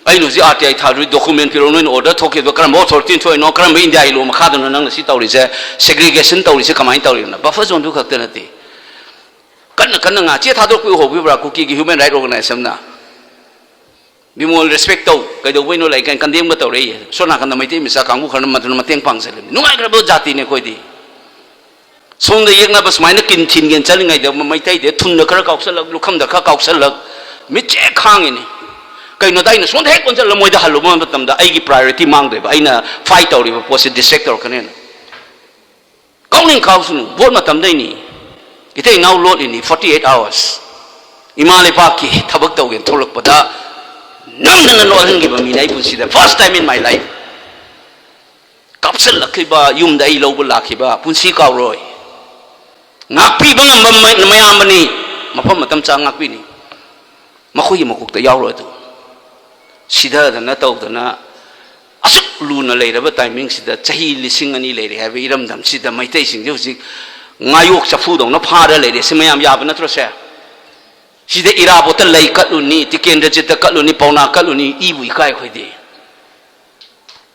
ꯑꯩꯅ ꯍꯧꯖꯤꯛ ꯑꯥꯔ ꯇꯤ ꯑꯥꯏ ꯊꯥꯗꯣꯏ ꯗꯣꯀꯨꯃꯦꯟ ꯄꯤꯔꯛꯑꯣ, ꯅꯣꯏꯅ ꯑꯣꯔꯗꯔ ꯊꯣꯛꯈꯤꯕꯗꯣ ꯀꯔꯝꯕ ꯑꯣꯊꯣꯔꯤꯇꯤꯅ ꯊꯣꯛꯏꯅꯣ, ꯀꯔꯝꯕ ꯏꯟꯗꯤꯌꯥꯒꯤ ꯂꯣ ꯃꯈꯥꯗꯅꯣ ꯅꯪꯅ ꯁꯤ ꯇꯧꯔꯤꯁꯦ, ꯁꯦꯒ꯭ꯔꯤꯒꯦꯁꯟ ꯇꯧꯔꯤꯁꯦ ꯀꯃꯥꯏꯅ ꯇꯧꯔꯤꯅꯣ? ꯕꯐꯔ ꯖꯣꯟꯗꯨ ꯈꯛꯇ ꯅꯠꯇꯦ, ꯀꯟꯅ ꯀꯟꯅ ꯉꯥ-, ꯆꯦ ꯊꯥꯗꯣꯔꯛꯄ ꯎꯍꯧꯕꯤꯕ꯭ꯔꯥ ꯀꯨꯀꯤꯒꯤ ꯍ꯭ꯌꯨꯃꯦꯟ ꯔꯥꯏꯠ ꯑꯣꯔꯒꯅꯥꯏꯖꯦꯁꯟꯅ? "ꯕꯤꯃꯣꯜ ꯔꯦꯁꯄꯦꯛ ꯇꯧ, ꯀꯩꯗꯧꯕꯩꯅꯣ ꯂꯩ ꯀꯥꯏꯅ ꯀꯟꯗꯦꯝꯒ ꯇꯧꯔꯛꯏ"꯫ ꯁꯣꯝ ꯅꯥꯀꯟꯗ ꯃꯩꯇꯩ ꯃꯆꯥ ꯀꯥꯡꯕꯨ ꯈꯔꯅ ꯃꯗꯨꯅ ꯃꯇꯦꯡ ꯄꯥꯡꯁꯤꯜꯂꯤꯕꯅꯤ꯫ ꯅꯨꯡꯉꯥꯏꯈ꯭ꯔꯕ ꯖꯥꯇꯤꯅꯤ ꯑꯩꯈꯣꯏꯗꯤ꯫ ꯁꯣꯝꯗ ꯌꯦꯛꯅꯕ ꯁꯨꯃꯥꯏꯅ ꯀꯤꯟ ꯊꯤꯟꯒꯦꯅ ꯆꯠꯂꯤꯉꯩꯗ ꯃ-, ꯃꯩꯇꯩꯗ ꯊꯨꯟꯗ ꯈꯔ ꯀꯥꯎꯁꯜꯂꯛ, ꯂꯨꯈꯝꯗ ꯈꯔ ꯀꯥꯎꯁꯜꯂꯛ, ꯃꯤꯠꯁꯦ ꯈꯥꯡꯉꯤꯅꯤ꯫ ꯀꯩꯅꯣꯗ ꯑꯩꯅ ꯁꯣꯝꯗ ꯍꯦꯛ ꯑꯣꯟꯁꯤꯜꯂ ꯃꯣꯏꯗ ꯍꯜꯂꯨꯕ ꯃꯇꯝꯗ ꯑꯩꯒꯤ ꯄ꯭ꯔꯥꯏꯌꯣꯔꯤꯇꯤ ꯃꯥꯡꯗꯣꯏꯕ, ꯑꯩꯅ ꯐꯥꯏꯠ ꯇꯧꯔꯤꯕ ꯄꯣꯠꯁꯦ ꯗꯤꯁꯇ꯭ꯔꯦꯛ ꯇꯧꯔꯛꯀꯅꯦꯅ꯫ ꯀꯥꯎꯅꯤꯡ ꯀꯥꯎꯁꯅꯨ, ꯚꯣꯠ ꯃꯇꯝꯗꯩꯅꯤ꯫ ꯏꯇꯩ ꯏꯅꯥꯎ ꯂꯣꯠꯂꯤꯅꯤ forty eight hours꯫ ꯏꯃꯥ ꯂꯩꯕꯥꯛꯀꯤ ꯊꯕꯛ ꯇꯧꯒꯦꯅ ꯊꯣꯛꯂꯛꯄꯗ ꯅꯝꯗꯅ ꯂꯣꯠꯍꯟꯈꯤꯕ ꯃꯤꯅꯦ ꯑꯩ ꯄꯨꯟꯁꯤꯗ, first time in my life꯫ ꯀꯥꯞꯁꯤꯜꯂꯛꯈꯤꯕ, ꯌꯨꯝꯗ ꯑꯩ ꯂꯧꯕ ꯂꯥꯛꯈꯤꯕ ꯄꯨꯟꯁꯤ ꯀꯥꯎꯔꯣꯏ꯫ ꯉꯥꯛꯄꯤꯕ ꯉꯝꯕ ꯃ-, ꯃꯌꯥꯝꯕꯅꯤ, ꯃꯐꯝ ꯃꯇꯝ ꯆꯥ ꯉꯥꯛꯄꯤꯅꯤ꯫ ꯃꯈꯣꯏꯒꯤ ꯃꯀꯣꯛꯇ ꯌꯥꯎꯔꯣꯏ ꯑꯗꯨ꯫ ꯁꯤꯗꯗꯅ ꯇꯧꯗꯅ ꯑꯁꯨꯛ ꯂꯨꯅ ꯂꯩꯔꯕ ꯇꯥꯏꯃꯤꯡꯁꯤꯗ, ꯆꯍꯤ ꯂꯤꯁꯤꯡ ꯑꯅꯤ ꯂꯩꯔꯦ ꯍꯥꯏꯕ ꯏꯔꯝꯗꯝꯁꯤꯗ ꯃꯩꯇꯩꯁꯤꯡꯁꯦ ꯍꯧꯖꯤꯛ ꯉꯥꯌꯣꯛ ꯆꯐꯨꯗꯧꯅ ꯐꯥꯔ ꯂꯩꯔꯦ꯫ ꯁꯤ ꯃꯌꯥꯝ ꯌꯥꯕ ꯅꯠꯇ꯭ꯔꯣ ꯁꯦ? ꯁꯤꯗ ꯏꯔꯥꯕꯣꯠꯇ ꯂꯩ ꯀꯠꯂꯨꯅꯤ, ꯇꯤꯀꯦꯟꯗ꯭ꯔꯖꯤꯠꯇ ꯀꯠꯂꯨꯅꯤ, ꯄꯥꯎꯅꯥ ꯀꯠꯂꯨꯅꯤ, ꯏꯕꯨ ꯏꯀꯥꯏ ꯑꯩꯈꯣꯏꯗꯤ꯫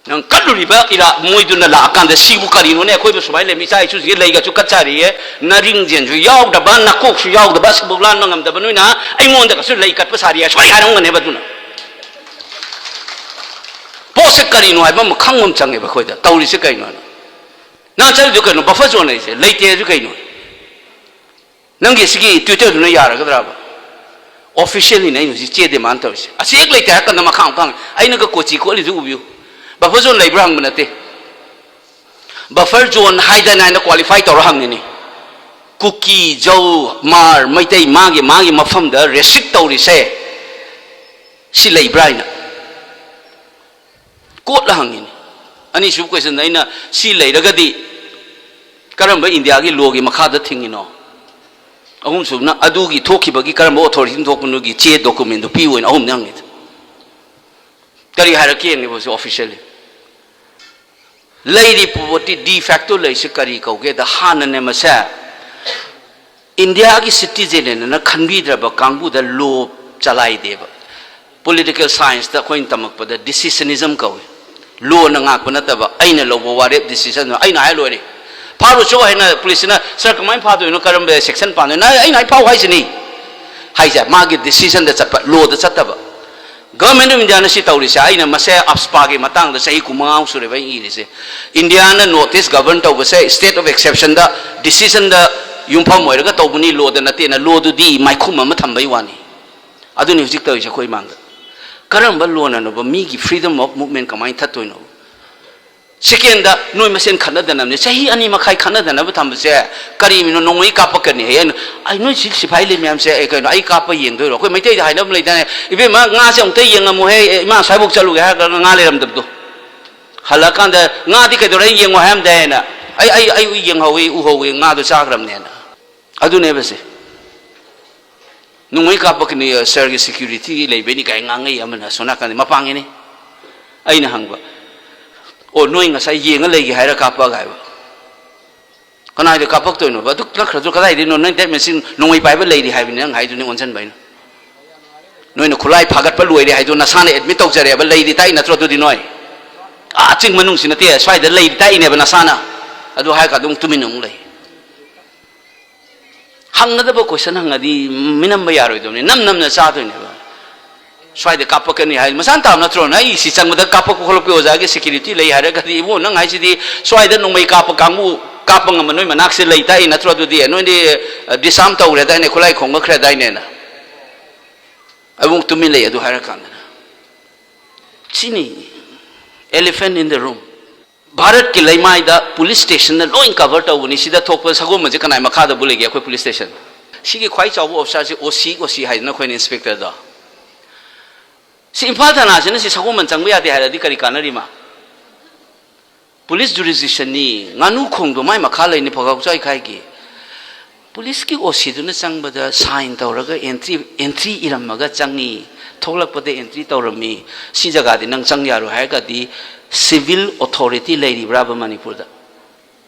ꯅꯪ ꯀꯠꯂꯨꯔꯤꯕ ꯏꯔꯥ-, ꯃꯣꯏꯗꯨꯅ ꯂꯥꯛꯑꯀꯥꯟꯗ ꯁꯤꯕꯨ ꯀꯔꯤꯅꯣꯅꯦ? ꯑꯩꯈꯣꯏꯕꯨ ꯁꯨꯃꯥꯏꯅ ꯂꯩ, ꯏꯆꯥ ꯏꯁꯨꯁꯤꯡꯁꯦ ꯂꯩꯒꯁꯨ ꯀꯠ ꯁꯥꯔꯤꯌꯦ, ꯅꯔꯤꯡꯖꯦꯟꯁꯨ ꯌꯥꯎꯗꯕ, ꯅꯀꯣꯛꯁꯨ ꯌꯥꯎꯗꯕ, ꯑꯁꯤꯕꯨ ꯂꯥꯟꯕ ꯉꯝꯗꯕ ꯅꯣꯏꯅ ꯑꯩꯉꯣꯟꯗꯒꯁꯨ ꯂꯩ ꯀꯠꯄ ꯁꯥꯔꯤꯌꯦ, ꯁꯣꯏ ꯍꯥꯏꯔꯝꯒꯅꯦꯕ ꯑꯗꯨꯅ꯫ ꯄꯣꯠꯁꯦ ꯀꯔꯤꯅꯣ ꯍꯥꯏꯕ ꯑꯃ ꯈꯪꯕ ꯑꯃ ꯆꯪꯉꯦꯕ ꯑꯩꯈꯣꯏꯗ꯫ ꯇꯧꯔꯤꯁꯦ ꯀꯩꯅꯣ ꯍꯥꯏꯅ? ꯅꯪ ꯆꯠꯂꯤꯗꯨ ꯀꯩꯅꯣ? ꯕꯐꯔ ꯖꯣꯟ ꯍꯥꯏꯁꯦ ꯂꯩꯇꯦ ꯍꯥꯏꯁꯨ ꯀꯩꯅꯣ? ꯅꯪꯒꯤ ꯁꯤꯒꯤ ꯇ꯭ꯋꯤꯇꯔꯗꯨꯅ ꯌꯥꯔꯒꯗ꯭ꯔꯥꯕ? ꯑꯣꯐꯤꯁꯤꯌꯦꯜꯂꯤꯅꯦ ꯑꯩꯅ ꯍꯧꯖꯤꯛ ꯆꯦ ꯗꯤꯃꯥꯟ ꯇꯧꯔꯤꯁꯦ꯫ ꯑꯁꯤ ꯍꯦꯛ ꯂꯩꯇꯦ ꯍꯥꯏꯔ ꯀꯥꯟꯗ ꯃꯈꯥ ꯑꯃꯨꯛ ꯈꯪꯉꯦ꯫ ꯑꯩꯅꯒ ꯀꯣꯆꯤ ꯈꯣꯠꯂꯤꯁꯦ ꯎꯕꯤꯌꯨ꯫ ꯕꯐꯔ ꯖꯣꯟ ꯂꯩꯕ꯭ꯔꯥ ꯍꯪꯕ ꯅꯠꯇꯦ꯫ Buffer zone ꯍꯥꯏꯗꯅ ꯑꯩꯅ qualify ꯇꯧꯔ ꯍꯪꯉꯤꯅꯤ꯫ ꯀꯨꯀꯤ, ꯖꯧ, ꯃꯥꯔ, ꯃꯩꯇꯩ, ꯃꯥꯒꯤ ꯃꯥꯒꯤ ꯃꯐꯝꯗ restrict ꯇꯧꯔꯤꯁꯦ ꯁꯤ ꯂꯩꯕ꯭ꯔꯥ ꯍꯥꯏꯅ ꯀꯣꯠꯂ ꯍꯪꯉꯤꯅꯤ꯫ ꯑꯅꯤꯁꯨꯕ question ꯑꯩꯅ, ꯁꯤ ꯂꯩꯔꯒꯗꯤ ꯀꯔꯝꯕ ꯏꯟꯗꯤꯌꯥꯒꯤ lawꯒꯤ ꯃꯈꯥꯗ ꯊꯤꯡꯉꯤꯅꯣ? ꯑꯍꯨꯝꯁꯨꯕꯅ, ꯑꯗꯨꯒꯤ ꯊꯣꯛꯈꯤꯕꯒꯤ ꯀꯔꯝꯕ authorityꯅ ꯊꯣꯛꯄꯅꯣꯒꯤ ꯆꯦ documentꯗꯨ ꯄꯤꯌꯨ ꯍꯥꯏꯅ ꯑꯍꯨꯝꯅꯤ ꯍꯪꯉꯤꯗꯨ꯫ ꯀꯔꯤ ꯍꯥꯏꯔꯛꯀꯦ ꯌꯦꯡꯉꯤꯕꯁꯤ officially꯫ ꯂꯩꯔꯤ ꯄꯣꯠꯇꯤ de facto ꯂꯩꯁꯤ ꯀꯔꯤ ꯀꯧꯒꯦꯗ, ꯍꯥꯟꯅꯅꯦ ꯃꯁꯦ ꯏꯟꯗꯤꯌꯥꯒꯤ citizenꯅ ꯈꯟꯕꯤꯗ꯭ꯔꯕ ꯀꯥꯡꯕꯨꯗ law ꯆꯂꯥꯏꯗꯦꯕ꯫ Political scienceꯇ ꯑꯩꯈꯣꯏꯅ ꯇꯝꯃꯛꯄꯗ decisionism ꯀꯧꯏ꯫ Lawꯅ ꯉꯥꯛꯄ ꯅꯠꯇꯕ, ꯑꯩꯅ ꯂꯧꯕ ꯋꯥꯔꯦꯞ, decision ꯑꯩꯅ ꯍꯥꯏ ꯂꯣꯏꯔꯦ꯫ ꯐꯥꯔꯨꯆꯣ ꯍꯥꯏꯅ policeꯅ, "Sir, ꯀꯃꯥꯏꯅ ꯐꯥꯗꯣꯏꯅꯣ? ꯀꯔꯝꯕ section ꯄꯥꯟꯗꯣꯏꯅꯣ?" ꯑꯩꯅ ꯍꯥꯏ ꯐꯥꯎ ꯍꯥꯏꯁꯤꯅꯤ꯫ ꯍꯥꯏꯁꯦ ꯃꯥꯒꯤ decisionꯗ ꯆꯠꯄ, lawꯗ ꯆꯠꯇꯕ꯫ Government of Indiaꯅ ꯁꯤ ꯇꯧꯔꯤꯁꯦ, ꯑꯩꯅ ꯃꯁꯦ AFSPAꯒꯤ ꯃꯇꯥꯡꯗ ꯆꯍꯤ ꯀꯨꯟꯃꯉꯥꯃꯨꯛ ꯁꯨꯔꯦꯕ ꯑꯩꯅ ꯏꯔꯤꯁꯦ꯫ ꯏꯟꯗꯤꯌꯥꯅ North East govern ꯇꯧꯕꯁꯦ state of exceptionꯗ, decisionꯗ ꯌꯨꯝꯐꯝ ꯑꯣꯏꯔꯒ ꯇꯧꯕꯅꯤ, lawꯗ ꯅꯠꯇꯦꯅ, lawꯗꯨꯗꯤ ꯃꯥꯏꯈꯨꯝ ꯑꯃ ꯊꯝꯕꯩ ꯋꯥꯅꯤ꯫ ꯑꯗꯨꯅꯤ ꯍꯧꯖꯤꯛ ꯇꯧꯔꯤꯁꯦ ꯑꯩꯈꯣꯏ ꯏꯃꯥꯡꯗ꯫ ꯀꯔꯝꯕ lawꯅꯅꯣꯕ ꯃꯤꯒꯤ freedom of movement ꯀꯃꯥꯏꯅ ꯊꯠꯇꯣꯏꯅꯣ? Secondꯗ ꯅꯣꯏ ꯃꯁꯦꯟ ꯈꯠꯅꯗꯅꯕꯅꯦ, ꯆꯍꯤ ꯑꯅꯤ ꯃꯈꯥꯏ ꯈꯠꯅꯗꯅꯕ ꯊꯝꯕꯁꯦ ꯀꯔꯤꯅꯣ? ꯅꯣꯡꯃꯩ ꯀꯥꯞꯄꯛꯀꯅꯤ ꯍꯥꯏꯌꯦ꯫ ꯑꯩꯅ, "ꯑꯩ, ꯅꯣꯏ ꯁꯤ ꯁꯤꯐꯥꯏ ꯂꯩ ꯃꯌꯥꯝꯁꯦ, ꯑꯩ ꯀꯩꯅꯣ, ꯑꯩ ꯀꯥꯞꯄ ꯌꯦꯡꯗꯣꯏꯔꯣ?" ꯑꯩꯈꯣꯏ ꯃꯩꯇꯩꯗ ꯍꯥꯏꯅꯕ ꯑꯃ ꯂꯩꯗꯥꯏꯅꯦ, "ꯏꯕꯦꯝꯃ, ꯉꯥꯁꯦ ꯑꯃꯨꯛꯇ ꯌꯦꯡꯉꯝꯃꯨꯍꯦ, ꯏꯃꯥ ꯁ꯭ꯋꯥꯏꯐꯥꯎ ꯆꯠꯂꯨꯒꯦ" ꯍꯥꯏꯔꯒ ꯉꯥ ꯂꯩꯔꯝꯗꯕꯗꯣ꯫ ꯍꯜꯂꯛꯑꯀꯥꯟꯗ, "ꯉꯥꯗꯤ ꯀꯩꯗꯧꯔꯦ? ꯌꯦꯡꯉꯣ" ꯍꯥꯏꯔꯝꯗꯦ ꯍꯥꯏꯅ, "ꯑꯩ, ꯑꯩ, ꯑꯩ ꯌꯦꯡꯍꯧꯋꯤ, ꯎꯍꯧꯋꯤ, ꯉꯥꯗꯣ ꯆꯥꯈ꯭ꯔꯕꯅꯦꯅ"꯫ ꯑꯗꯨꯅꯦꯕ ꯁꯦ꯫ "ꯅꯣꯡꯃꯩ ꯀꯥꯞꯄꯛꯀꯅꯤ, sirꯒꯤ security ꯂꯩꯕꯩꯅꯤ" ꯀꯥꯏ ꯉꯥꯡꯉꯛꯏ ꯑꯃꯅ, ꯑꯁꯣꯝ ꯅꯥꯀꯟꯗ ꯃꯄꯥꯡꯒꯤꯅꯤ꯫ ꯑꯩꯅ ꯍꯪꯕ, "ꯑꯣ, ꯅꯣꯏ ꯉꯁꯥꯏ ꯌꯦꯡꯉ ꯂꯩꯒꯦ ꯍꯥꯏꯔ ꯀꯥꯞꯄꯛꯑꯒ" ꯍꯥꯏꯕ꯫ "ꯀꯅꯥꯏꯗ ꯀꯥꯞꯄꯛꯇꯣꯏꯅꯣꯕ? ꯑꯗꯨꯛ ꯅꯛꯈ꯭ꯔꯗꯨ ꯀꯗꯥꯏꯗꯩꯅꯣ? ꯅꯣꯏ that means ꯅꯣꯡꯃꯩ ꯄꯥꯏꯕ ꯂꯩꯔꯤ ꯍꯥꯏꯕꯅꯤ ꯅꯪ ꯍꯥꯏꯗꯨꯅꯤ ꯑꯣꯟꯁꯤꯟꯕ ꯑꯩꯅ꯫ ꯅꯣꯏꯅ ꯈꯨꯠꯂꯥꯏ ꯐꯥꯒꯠꯄ ꯂꯣꯏꯔꯦ ꯍꯥꯏꯗꯣ ꯅꯁꯥꯅ admit ꯇꯧꯖꯔꯦꯕ, ꯂꯩꯔꯤ ꯇꯥꯛꯏ ꯅꯠꯇ꯭ꯔꯣ ꯑꯗꯨꯗꯤ ꯅꯣꯏ? ꯑꯥ, ꯆꯤꯡ ꯃꯅꯨꯡꯁꯤ ꯅꯠꯇꯦ, ꯁ꯭ꯋꯥꯏꯗ ꯂꯩꯔꯤ ꯇꯥꯛꯏꯅꯦꯕ ꯅꯁꯥꯅ"꯫ ꯑꯗꯨ ꯍꯥꯏꯔꯒ ꯑꯗꯨꯝ ꯇꯨꯃꯤꯟꯅ ꯑꯃꯨꯛ ꯂꯩ꯫ ꯍꯪꯒꯗꯕ question ꯍꯪꯉꯗꯤ ꯃꯤꯅꯝꯕ ꯌꯥꯔꯣꯏꯗꯕꯅꯤ, ꯅꯝ ꯅꯝꯅ ꯆꯥꯗꯣꯏꯅꯦꯕ꯫ ꯁ꯭ꯋꯥꯏꯗ ꯀꯥꯞꯄꯛꯀꯅꯤ ꯍꯥꯏ ꯃꯁꯥꯅ ꯇꯥꯕ ꯅꯠꯇ꯭ꯔꯣ? ꯅꯪ ꯑꯩ ꯁꯤ ꯆꯪꯕꯗ ꯀꯥꯞꯄꯛꯄ ꯈꯣꯠꯂꯛꯄ ꯑꯣꯖꯥꯒꯤ security ꯂꯩ ꯍꯥꯏꯔꯒꯗꯤ, ꯏꯕꯨꯡꯉꯣ, ꯅꯪ ꯍꯥꯏꯁꯤꯗꯤ ꯁ꯭ꯋꯥꯏꯗ ꯅꯣꯡꯃꯩ ꯀꯥꯞꯄ ꯀꯥꯡꯕꯨ, ꯀꯥꯞꯄ ꯉꯝꯕ ꯅꯣꯏ ꯃꯅꯥꯛꯁꯦ ꯂꯩ ꯇꯥꯛꯏ ꯅꯠꯇ꯭ꯔꯣ? ꯑꯗꯨꯗꯤ ꯅꯣꯏꯗꯤ, ꯑ, disarm ꯇꯧꯈ꯭ꯔꯦꯗꯥꯏꯅꯦ, ꯈꯨꯠꯂꯥꯏ ꯈꯣꯡꯒꯠꯈ꯭ꯔꯦꯗꯥꯏꯅꯦꯅ꯫ ꯑꯃꯨꯛ ꯇꯨꯃꯤꯟ ꯂꯩ ꯑꯗꯨ ꯍꯥꯏꯔꯀꯥꯟꯗꯅ꯫ ꯁꯤꯅꯤ elephant in the room꯫ ꯚꯥꯔꯠꯀꯤ ꯂꯩꯃꯥꯏꯗ ꯄꯨꯂꯤꯁ ꯁ꯭ꯇꯦꯁꯟꯅ ꯂꯣꯏ ꯀꯚꯔ ꯇꯧꯕꯅꯤ꯫ ꯁꯤꯗ ꯊꯣꯛꯄ ꯁꯒꯣꯜꯕꯟꯁꯦ ꯀꯅꯥꯏ ꯃꯈꯥꯗꯕꯨ ꯂꯩꯒꯦ? ꯑꯩꯈꯣꯏ ꯄꯨꯂꯤꯁ ꯁ꯭ꯇꯦꯁꯟ꯫ ꯁꯤꯒꯤ ꯈ꯭ꯋꯥꯏ ꯆꯥꯎꯕ ꯑꯣꯐꯤꯁꯥꯔꯁꯦ ꯑꯣ ꯁꯤ, ꯑꯣ ꯁꯤ ꯍꯥꯏꯗꯅ ꯑꯩꯈꯣꯏꯅ ꯏꯟꯁꯄꯦꯛꯇꯔꯗꯣ꯫ ꯁꯤ ꯏꯝꯐꯥꯜ ꯊꯥꯅꯥꯁꯤꯅ ꯁꯤ ꯁꯒꯣꯜꯕꯟ ꯆꯪꯕ ꯌꯥꯗꯦ ꯍꯥꯏꯔꯗꯤ ꯀꯔꯤ ꯀꯥꯟꯅꯔꯤꯃ? ꯄꯨꯂꯤꯁ ꯖꯨꯔꯤꯁꯗꯤꯛꯁꯟꯅꯤ, ꯉꯥꯅꯨ ꯈꯣꯡꯗꯣ ꯃꯥꯏ ꯃꯈꯥ ꯂꯩꯅꯤ ꯐꯒꯥꯎ ꯆꯥꯏꯈꯥꯏꯒꯤ꯫ ꯄꯨꯂꯤꯁꯀꯤ ꯑꯣ ꯁꯤꯗꯨꯅ ꯆꯪꯕꯗ ꯁꯥꯏꯟ ꯇꯧꯔꯒ ꯑꯦꯟꯇ꯭ꯔꯤ, ꯑꯦꯟꯇ꯭ꯔꯤ ꯏꯔꯝꯃꯒ ꯆꯪꯉꯤ, ꯊꯣꯛꯂꯛꯄꯗ ꯑꯦꯟꯇ꯭ꯔꯤ ꯇꯧꯔꯝꯃꯤ꯫ ꯁꯤ ꯖꯒꯥꯗꯤ ꯅꯪ ꯆꯪ ꯌꯥꯔꯣꯏ ꯍꯥꯏꯔꯒꯗꯤ ꯁꯤꯚꯤꯜ ꯑꯣꯊꯣꯔꯤꯇꯤ ꯂꯩꯔꯤꯕ꯭ꯔꯥꯕ ꯃꯅꯤꯄꯨꯔꯗ?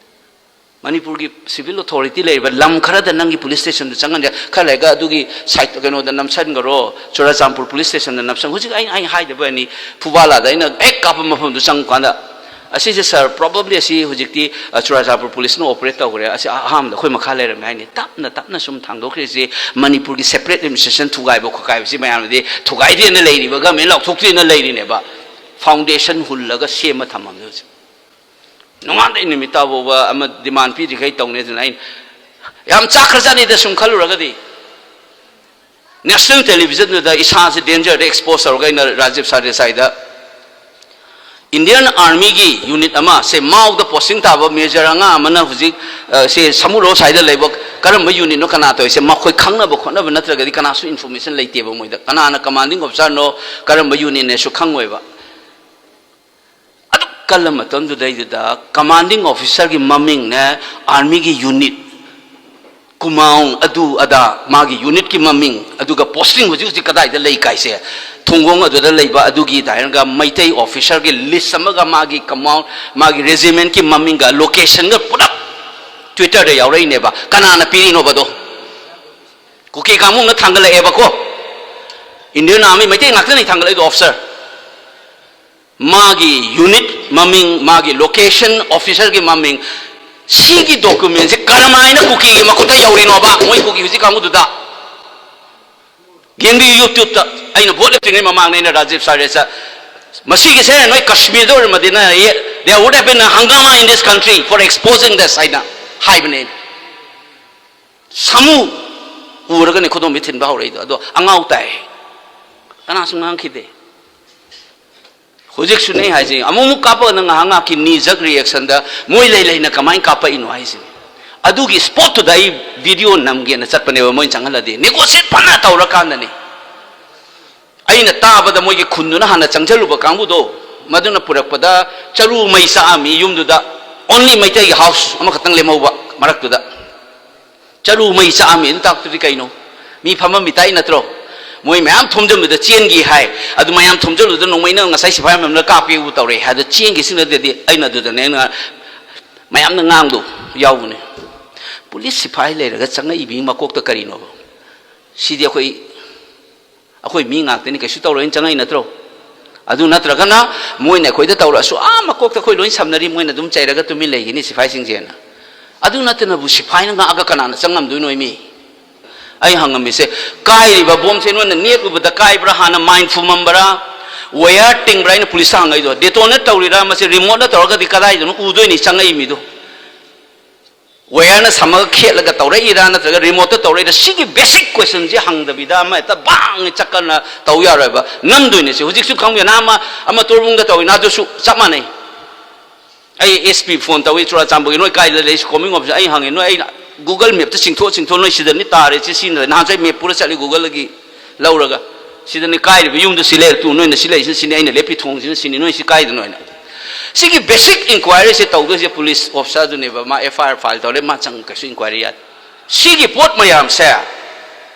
ꯃꯅꯤꯄꯨꯔꯒꯤ ꯁꯤꯚꯤꯜ ꯑꯣꯊꯣꯔꯤꯇꯤ ꯂꯩꯔꯤꯕ ꯂꯝ ꯈꯔꯗ ꯅꯪꯒꯤ ꯄꯨꯂꯤꯁ ꯁ꯭ꯇꯦꯁꯟꯗꯨ ꯆꯪꯍꯟꯒꯦ, ꯈꯔ ꯂꯩꯔꯒ ꯑꯗꯨꯒꯤ ꯁꯥꯏꯠ ꯀꯩꯅꯣꯗ ꯅꯝꯁꯟꯈꯔꯣ, ꯆꯨꯔꯥꯆꯥꯟꯄꯨꯔ ꯄꯨꯂꯤꯁ ꯁ꯭ꯇꯦꯁꯟꯗ ꯅꯝꯁꯟ꯫ ꯍꯧꯖꯤꯛ ꯑꯩ, ꯑꯩ ꯍꯥꯏꯗꯕ ꯑꯅꯤ, ꯐꯨꯕꯥꯂꯥꯗ ꯑꯩꯅ ꯍꯦꯛ ꯀꯥꯞꯄ ꯃꯐꯝꯗꯨ ꯆꯪꯉꯀꯥꯟꯗ, "ꯑꯁꯤꯁꯦ ꯁꯥꯔ, ꯄ꯭ꯔꯣꯕꯕ꯭ꯂꯤ ꯑꯁꯤ ꯍꯧꯖꯤꯛꯇꯤ, ꯑ, ꯆꯨꯔꯥꯆꯥꯟꯄꯨꯔ ꯄꯨꯂꯤꯁꯅ ꯑꯣꯄꯔꯦꯠ ꯇꯧꯈ꯭ꯔꯦ, ꯑꯁꯤ ꯑꯍꯥꯟꯕꯗ ꯑꯩꯈꯣꯏ ꯃꯈꯥ ꯂꯩꯔꯝꯃꯦ" ꯍꯥꯏꯅꯤ꯫ ꯇꯞꯅ ꯇꯞꯅ ꯁꯨꯝ ꯊꯥꯡꯗꯣꯛꯈ꯭ꯔꯤꯁꯤ ꯃꯅꯤꯄꯨꯔꯒꯤ ꯁꯦꯄꯔꯦꯠ ꯑꯦꯗꯃꯤꯅꯤꯁꯇ꯭ꯔꯦꯁꯟ ꯊꯨꯒꯥꯏꯕ ꯈꯣꯠꯀꯥꯏꯕꯁꯤ ꯃꯌꯥꯝꯅꯗꯤ ꯊꯨꯒꯥꯏꯗꯦꯅ ꯂꯩꯔꯤꯕ, ꯒꯃꯦꯟ ꯂꯥꯎꯊꯣꯛꯇꯦꯅ ꯂꯩꯔꯤꯅꯦꯕ꯫ ꯐꯥꯎꯟꯗꯦꯁꯟ ꯍꯨꯜꯂꯒ ꯁꯦꯝꯃ ꯊꯝꯃꯝꯅꯦ ꯍꯧꯖꯤꯛ꯫ ꯅꯣꯡꯉꯥꯟꯗꯩ ꯅꯨꯃꯤꯠ ꯇꯥꯕ ꯐꯥꯎꯕ ꯑꯃ ꯗꯤꯃꯥꯟ ꯄꯤꯗ꯭ꯔꯤꯈꯩ ꯇꯧꯅꯤ꯫ ꯑꯗꯨꯅ ꯑꯩꯅ ꯌꯥꯝ ꯆꯥꯛꯈ꯭ꯔꯖꯥꯠꯅꯤꯗ ꯁꯨꯝ ꯈꯜꯂꯨꯔꯒꯗꯤ꯫ ꯅꯦꯁꯅꯦꯜ ꯇꯦꯂꯤꯚꯤꯖꯟꯗꯨꯗ ꯏꯁꯥꯁꯦ ꯗꯦꯟꯖꯔꯗ ꯑꯦꯛꯁꯄꯣꯖ ꯇꯧꯔꯒ ꯑꯩꯅ ꯔꯥꯖꯤꯕ ꯁꯔꯗꯦꯁꯥꯏꯗ ꯏꯟꯗꯤꯌꯟ ꯑꯥꯔꯃꯤꯒꯤ ꯌꯨꯅꯤꯠ ꯑꯃ, ꯁꯦ ꯃꯥꯎꯗ ꯄꯣꯁꯇꯤꯡ ꯇꯥꯕ ꯃꯦꯖꯔ ꯑꯉꯥꯡ ꯑꯃꯅ ꯍꯧꯖꯤꯛ, ꯑ, ꯁꯦ ꯁꯃꯨꯔꯣ ꯁ꯭ꯋꯥꯏꯗ ꯂꯩꯕ ꯀꯔꯝꯕ ꯌꯨꯅꯤꯠꯅꯣ ꯀꯅꯥ ꯇꯧꯔꯤꯁꯦ ꯃꯈꯣꯏ ꯈꯪꯅꯕ ꯈꯣꯠꯅꯕ ꯅꯠꯇ꯭ꯔꯒꯗꯤ ꯀꯅꯥꯁꯨ ꯏꯟꯐꯣꯔꯃꯦꯁꯟ ꯂꯩꯇꯦꯕ ꯃꯣꯏꯗ꯫ ꯀꯅꯥꯅ ꯀꯃꯥꯟꯗꯤꯡ ꯑꯣꯐꯤꯁꯥꯔꯅꯣ, ꯀꯔꯝꯕ ꯌꯨꯅꯤꯠꯅꯦꯁꯨ ꯈꯪꯉꯣꯏꯕ꯫ ꯑꯗꯨꯛ ꯀꯜꯂ ꯃꯇꯝꯗꯨꯗꯩꯗꯨꯗ ꯀꯃꯥꯟꯗꯤꯡ ꯑꯣꯐꯤꯁꯥꯔꯒꯤ ꯃꯃꯤꯡꯅꯦ, ꯑꯥꯔꯃꯤꯒꯤ ꯌꯨꯅꯤꯠ, ꯀꯨꯃꯥꯎꯟ, ꯑꯗꯨ ꯑꯗꯥ, ꯃꯥꯒꯤ ꯌꯨꯅꯤꯠꯀꯤ ꯃꯃꯤꯡ, ꯑꯗꯨꯒ ꯄꯣꯁꯇꯤꯡ ꯍꯧꯖꯤꯛ ꯍꯧꯖꯤꯛ ꯀꯗꯥꯏꯗ ꯂꯩ ꯀꯥꯏꯁꯦ, ꯊꯣꯡꯒꯣꯡ ꯑꯗꯨꯗ ꯂꯩꯕ ꯑꯗꯨꯒꯤ ꯗꯥꯏꯔꯒ ꯃꯩꯇꯩ ꯑꯣꯐꯤꯁꯥꯔꯒꯤ ꯂꯤꯁ ꯑꯃꯒ ꯃꯥꯒꯤ ꯀꯃꯥꯎꯟ, ꯃꯥꯒꯤ ꯔꯦꯖꯤꯃꯦꯟꯠꯀꯤ ꯃꯃꯤꯡꯒ ꯂꯣꯀꯦꯁꯟꯒ ꯄꯨꯂꯞ ꯇ꯭ꯋꯤꯇꯔꯗ ꯌꯥꯎꯔꯛꯏꯅꯦꯕ꯫ ꯀꯅꯥꯅ ꯄꯤꯔꯤꯅꯣꯕꯗꯣ? ꯀꯨꯀꯤ ꯀꯥꯡꯕꯨꯅ ꯊꯥꯡꯒꯠꯂꯛꯑꯦꯕꯀꯣ꯫ ꯏꯟꯗꯤꯌꯟ ꯑꯥꯔꯃꯤ, ꯃꯩꯇꯩ ꯉꯥꯛꯇꯅꯤ ꯊꯥꯡꯒꯠꯂꯛꯏꯗꯣ ꯑꯣꯐꯤꯁꯥꯔ꯫ ꯃꯥꯒꯤ ꯌꯨꯅꯤꯠ ꯃꯃꯤꯡ, ꯃꯥꯒꯤ ꯂꯣꯀꯦꯁꯟ, ꯑꯣꯐꯤꯁꯥꯔꯒꯤ ꯃꯃꯤꯡ, ꯁꯤꯒꯤ ꯗꯣꯀꯨꯃꯦꯟꯁꯦ ꯀꯔꯝꯍꯥꯏꯅ ꯀꯨꯀꯤꯒꯤ ꯃꯈꯨꯠꯇ ꯌꯧꯔꯤꯅꯣꯕ? ꯃꯣꯏ ꯀꯨꯀꯤ ꯍꯧꯖꯤꯛ ꯀꯥꯡꯕꯨꯗꯨꯗ ꯌꯦꯡꯕꯤꯌꯨ YouTube-ꯇ꯫ ꯑꯩꯅ ꯚꯣꯠ ꯂꯦꯞꯇ꯭ꯔꯤꯉꯩ ꯃꯃꯥꯡꯗ ꯑꯩꯅ ꯔꯥꯖꯤꯕ ꯁꯔꯗꯦꯁ, "ꯃꯁꯤꯒꯤꯁꯦ ꯅꯣꯏ ꯀꯥꯁꯃꯤꯔꯗ ꯑꯣꯏꯔꯝꯃꯗꯤꯅ, there would have been a hangama in this country for exposing this" ꯍꯥꯏꯅ ꯍꯥꯏꯕꯅꯦ ꯑꯩꯅ꯫ ꯁꯥꯃꯨ ꯎꯔꯒꯅꯦ ꯈꯨꯗꯣꯝꯕꯤ ꯊꯤꯟꯕ ꯍꯧꯔꯛꯏꯗꯣ꯫ ꯑꯗꯣ ꯑꯉꯥꯎ ꯇꯥꯏ, ꯀꯅꯥꯁꯨ ꯉꯥꯡꯈꯤꯗꯦ꯫ ꯍꯧꯖꯤꯛꯁꯨꯅꯦ ꯍꯥꯏꯁꯦ, ꯑꯃꯨꯛꯃꯨꯛ ꯀꯥꯞꯄꯒꯅ ꯉꯥꯏꯍꯥꯛ ꯉꯥꯏꯍꯥꯛꯀꯤ knee-jerk reaction-ꯗ ꯃꯣꯏ ꯂꯩ ꯂꯩꯅ ꯀꯃꯥꯏꯅ ꯀꯥꯞꯄꯛꯏꯅꯣ ꯍꯥꯏꯁꯤꯅꯤ꯫ ꯑꯗꯨꯒꯤ spot-ꯇꯨꯗ ꯑꯩ video ꯅꯝꯒꯦꯅ ꯆꯠꯄꯅꯦꯕ, ꯃꯣꯏꯅ ꯆꯪꯍꯜꯂꯗꯤ꯫ Negotiate ꯐꯅ ꯇꯧꯔꯀꯥꯟꯗꯅꯤ꯫ ꯑꯩꯅ ꯇꯥꯕꯗ ꯃꯣꯏꯒꯤ ꯈꯨꯟꯗꯨꯅ ꯍꯥꯟꯅ ꯆꯪꯁꯤꯜꯂꯨꯕ ꯀꯥꯡꯕꯨꯗꯣ, ꯃꯗꯨꯅ ꯄꯨꯔꯛꯄꯗ ꯆꯔꯨ ꯃꯩ ꯆꯥꯛꯑꯝꯃꯤ ꯌꯨꯝꯗꯨꯗ, only ꯃꯩꯇꯩꯒꯤ house ꯑꯃꯈꯛꯇꯪ ꯂꯦꯝꯍꯧꯕ ꯃꯔꯛꯇꯨꯗ꯫ ꯆꯔꯨ ꯃꯩ ꯆꯥꯛꯑꯝꯃꯤ ꯑꯗꯨ ꯇꯥꯛꯄꯗꯤ ꯀꯩꯅꯣ? ꯃꯤ ꯐꯝꯃꯝꯃꯤ ꯇꯥꯛꯏ ꯅꯠꯇ꯭ꯔꯣ? ꯃꯣꯏ ꯃꯌꯥꯝ ꯊꯣꯝꯖꯤꯟꯕꯗ ꯆꯦꯟꯈꯤ ꯍꯥꯏ꯫ ꯑꯗꯨ ꯃꯌꯥꯝ ꯊꯣꯝꯖꯤꯜꯂꯨꯗ ꯅꯣꯡꯃꯩꯅ ꯉꯁꯥꯏ ꯁꯤꯐꯥꯏ ꯃꯌꯥꯝꯅ ꯀꯥꯞꯀꯦꯕꯨ ꯇꯧꯔꯛꯑꯦ ꯍꯥꯏꯗ ꯆꯦꯟꯈꯤꯁꯤꯅꯗꯤ ꯑꯩꯅ ꯑꯗꯨꯗꯅꯦ ꯑꯩꯅ ꯃꯌꯥꯝꯅ ꯉꯥꯡꯗꯣ ꯌꯥꯎꯕꯅꯦ꯫ ꯄꯨꯂꯤꯁ ꯁꯤꯐꯥꯏ ꯂꯩꯔꯒ ꯆꯪꯉꯛꯏꯕꯒꯤ ꯃꯀꯣꯛꯇ ꯀꯔꯤꯅꯣꯕ? ꯁꯤꯗꯤ ꯑꯩꯈꯣꯏ, ꯑꯩꯈꯣꯏ ꯃꯤ ꯉꯥꯛꯇꯅꯤ, ꯀꯩꯁꯨ ꯇꯧꯔꯣꯏꯅ ꯆꯪꯉꯛꯏ ꯅꯠꯇ꯭ꯔꯣ? ꯑꯗꯨ ꯅꯠꯇ꯭ꯔꯒꯅ ꯃꯣꯏꯅ ꯑꯩꯈꯣꯏꯗ ꯇꯧꯔꯛꯑꯁꯨ ꯑꯥ ꯃꯀꯣꯛꯇ ꯑꯩꯈꯣꯏ ꯂꯣꯏ ꯁꯝꯅꯔꯤ, ꯃꯣꯏꯅ ꯑꯗꯨꯝ ꯆꯩꯔꯒ ꯇꯨꯃꯤꯟ ꯂꯩꯒꯅꯤ ꯁꯤꯐꯥꯏꯁꯤꯡꯁꯦꯅ꯫ ꯑꯗꯨ ꯅꯠꯇꯅꯕꯨ ꯁꯤꯐꯥꯏꯅ ꯉꯥꯛꯑꯒ ꯀꯅꯥꯅ ꯆꯪꯉꯝꯗꯣꯏꯅꯣ ꯃꯤ? ꯑꯩ ꯍꯪꯉꯝꯃꯤꯁꯦ, ꯀꯥꯏꯔꯤꯕ ꯕꯣꯝꯁꯦ ꯅꯣꯏꯅ ꯅꯦꯠꯂꯨꯕꯗ ꯀꯥꯏꯕ꯭ꯔꯥ, ꯍꯥꯟꯅ ꯃꯥꯏꯟ ꯐꯨꯝꯃꯝꯕ꯭ꯔꯥ, ꯋꯥꯌꯔ ꯇꯤꯡꯕ꯭ꯔꯥ? ꯑꯩꯅ ꯄꯨꯂꯤꯁꯇ ꯍꯪꯉꯛꯏꯗꯣ, ꯗꯦꯇꯣꯅꯦꯠ ꯇꯧꯔꯤꯔꯥ, ꯃꯁꯤ ꯔꯤꯃꯣꯠꯅ ꯇꯧꯔꯒꯗꯤ ꯀꯗꯥꯏꯗꯅꯣ ꯎꯗꯣꯏꯅꯤ ꯆꯪꯉꯛꯏ ꯃꯤꯗꯣ? ꯋꯥꯌꯔꯅ ꯁꯝꯃꯒ ꯈꯦꯠꯂꯒ ꯇꯧꯔꯛꯏꯔꯥ ꯅꯠꯇ꯭ꯔꯒ ꯔꯤꯃꯣꯠꯇ ꯇꯧꯔꯛꯏꯔꯥ? ꯁꯤꯒꯤ ꯕꯦꯁꯤꯛ ꯀꯣꯏꯁꯟꯁꯦ ꯍꯪꯗꯕꯤꯗ ꯑꯃ ꯍꯦꯛꯇ ꯕꯥꯡ ꯆꯠꯀꯅ ꯇꯧ ꯌꯥꯔꯣꯏꯕ꯫ ꯅꯝꯗꯣꯏꯅꯦ ꯁꯤ꯫ ꯍꯧꯖꯤꯛꯁꯨ ꯈꯪꯕꯤꯌꯨ, ꯅꯍꯥꯟ ꯑꯃ, ꯑꯃ ꯇꯣꯔꯕꯨꯡꯗ ꯇꯧꯋꯤꯅ, ꯑꯗꯨꯁꯨ ꯆꯞ ꯃꯥꯟꯅꯩ꯫ ꯑꯩ ꯑꯦꯁ ꯄꯤ ꯐꯣꯟ ꯇꯧꯏ, ꯆꯨꯔꯥꯆꯥꯟꯄꯨꯔꯒꯤ, "ꯅꯣꯏ ꯀꯥꯏꯗ ꯂꯩ?" ꯁꯤ ꯀꯣꯃꯤꯡ ꯑꯣꯐꯤꯁ꯫ ꯑꯩ ꯍꯪꯉꯦ, "ꯅꯣꯏ," ꯑꯩꯅ ꯒꯨꯒꯜ ꯃꯦꯞꯇ ꯆꯤꯡꯊꯣꯛ ꯆꯤꯡꯊꯣꯛ, "ꯅꯣꯏ ꯁꯤꯗꯅꯤ ꯇꯥꯔꯦ, ꯁꯤ ꯁꯤꯅ ꯅꯍꯥꯟꯁꯨ ꯑꯩ ꯃꯦꯞ ꯄꯨꯔ ꯆꯠꯂꯤ ꯒꯨꯒꯜꯗꯒꯤ ꯂꯧꯔꯒ, ꯁꯤꯗꯅꯤ ꯀꯥꯏꯔꯤꯕ ꯌꯨꯝꯗꯨ ꯁꯤ ꯂꯩꯔꯦ, ꯇꯨ ꯅꯣꯏꯅ ꯁꯤ ꯂꯩꯁꯤꯅ ꯁꯤꯅꯤ, ꯑꯩꯅ ꯂꯦꯞꯄꯤ ꯊꯣꯡꯁꯤꯅ ꯁꯤꯅꯤ, ꯅꯣꯏ ꯁꯤ ꯀꯥꯏꯗꯅꯣ?" ꯍꯥꯏꯅ꯫ ꯁꯤꯒꯤ ꯕꯦꯁꯤꯛ ꯏꯟꯀ꯭ꯋꯥꯏꯔꯤꯁꯦ ꯇꯧꯗꯣꯏꯁꯦ ꯄꯨꯂꯤꯁ ꯑꯣꯐꯤꯁꯥꯔꯗꯨꯅꯦꯕ꯫ ꯃꯥ ꯑꯦꯐ ꯑꯥꯏ ꯑꯥꯔ ꯐꯥꯏꯜ ꯇꯧꯔꯦ, ꯃꯥ ꯆꯪ ꯀꯩꯁꯨ ꯏꯟꯀ꯭ꯋꯥꯏꯔꯤ ꯌꯥꯗꯦ꯫ ꯁꯤꯒꯤ ꯄꯣꯠ ꯃꯌꯥꯝꯁꯦ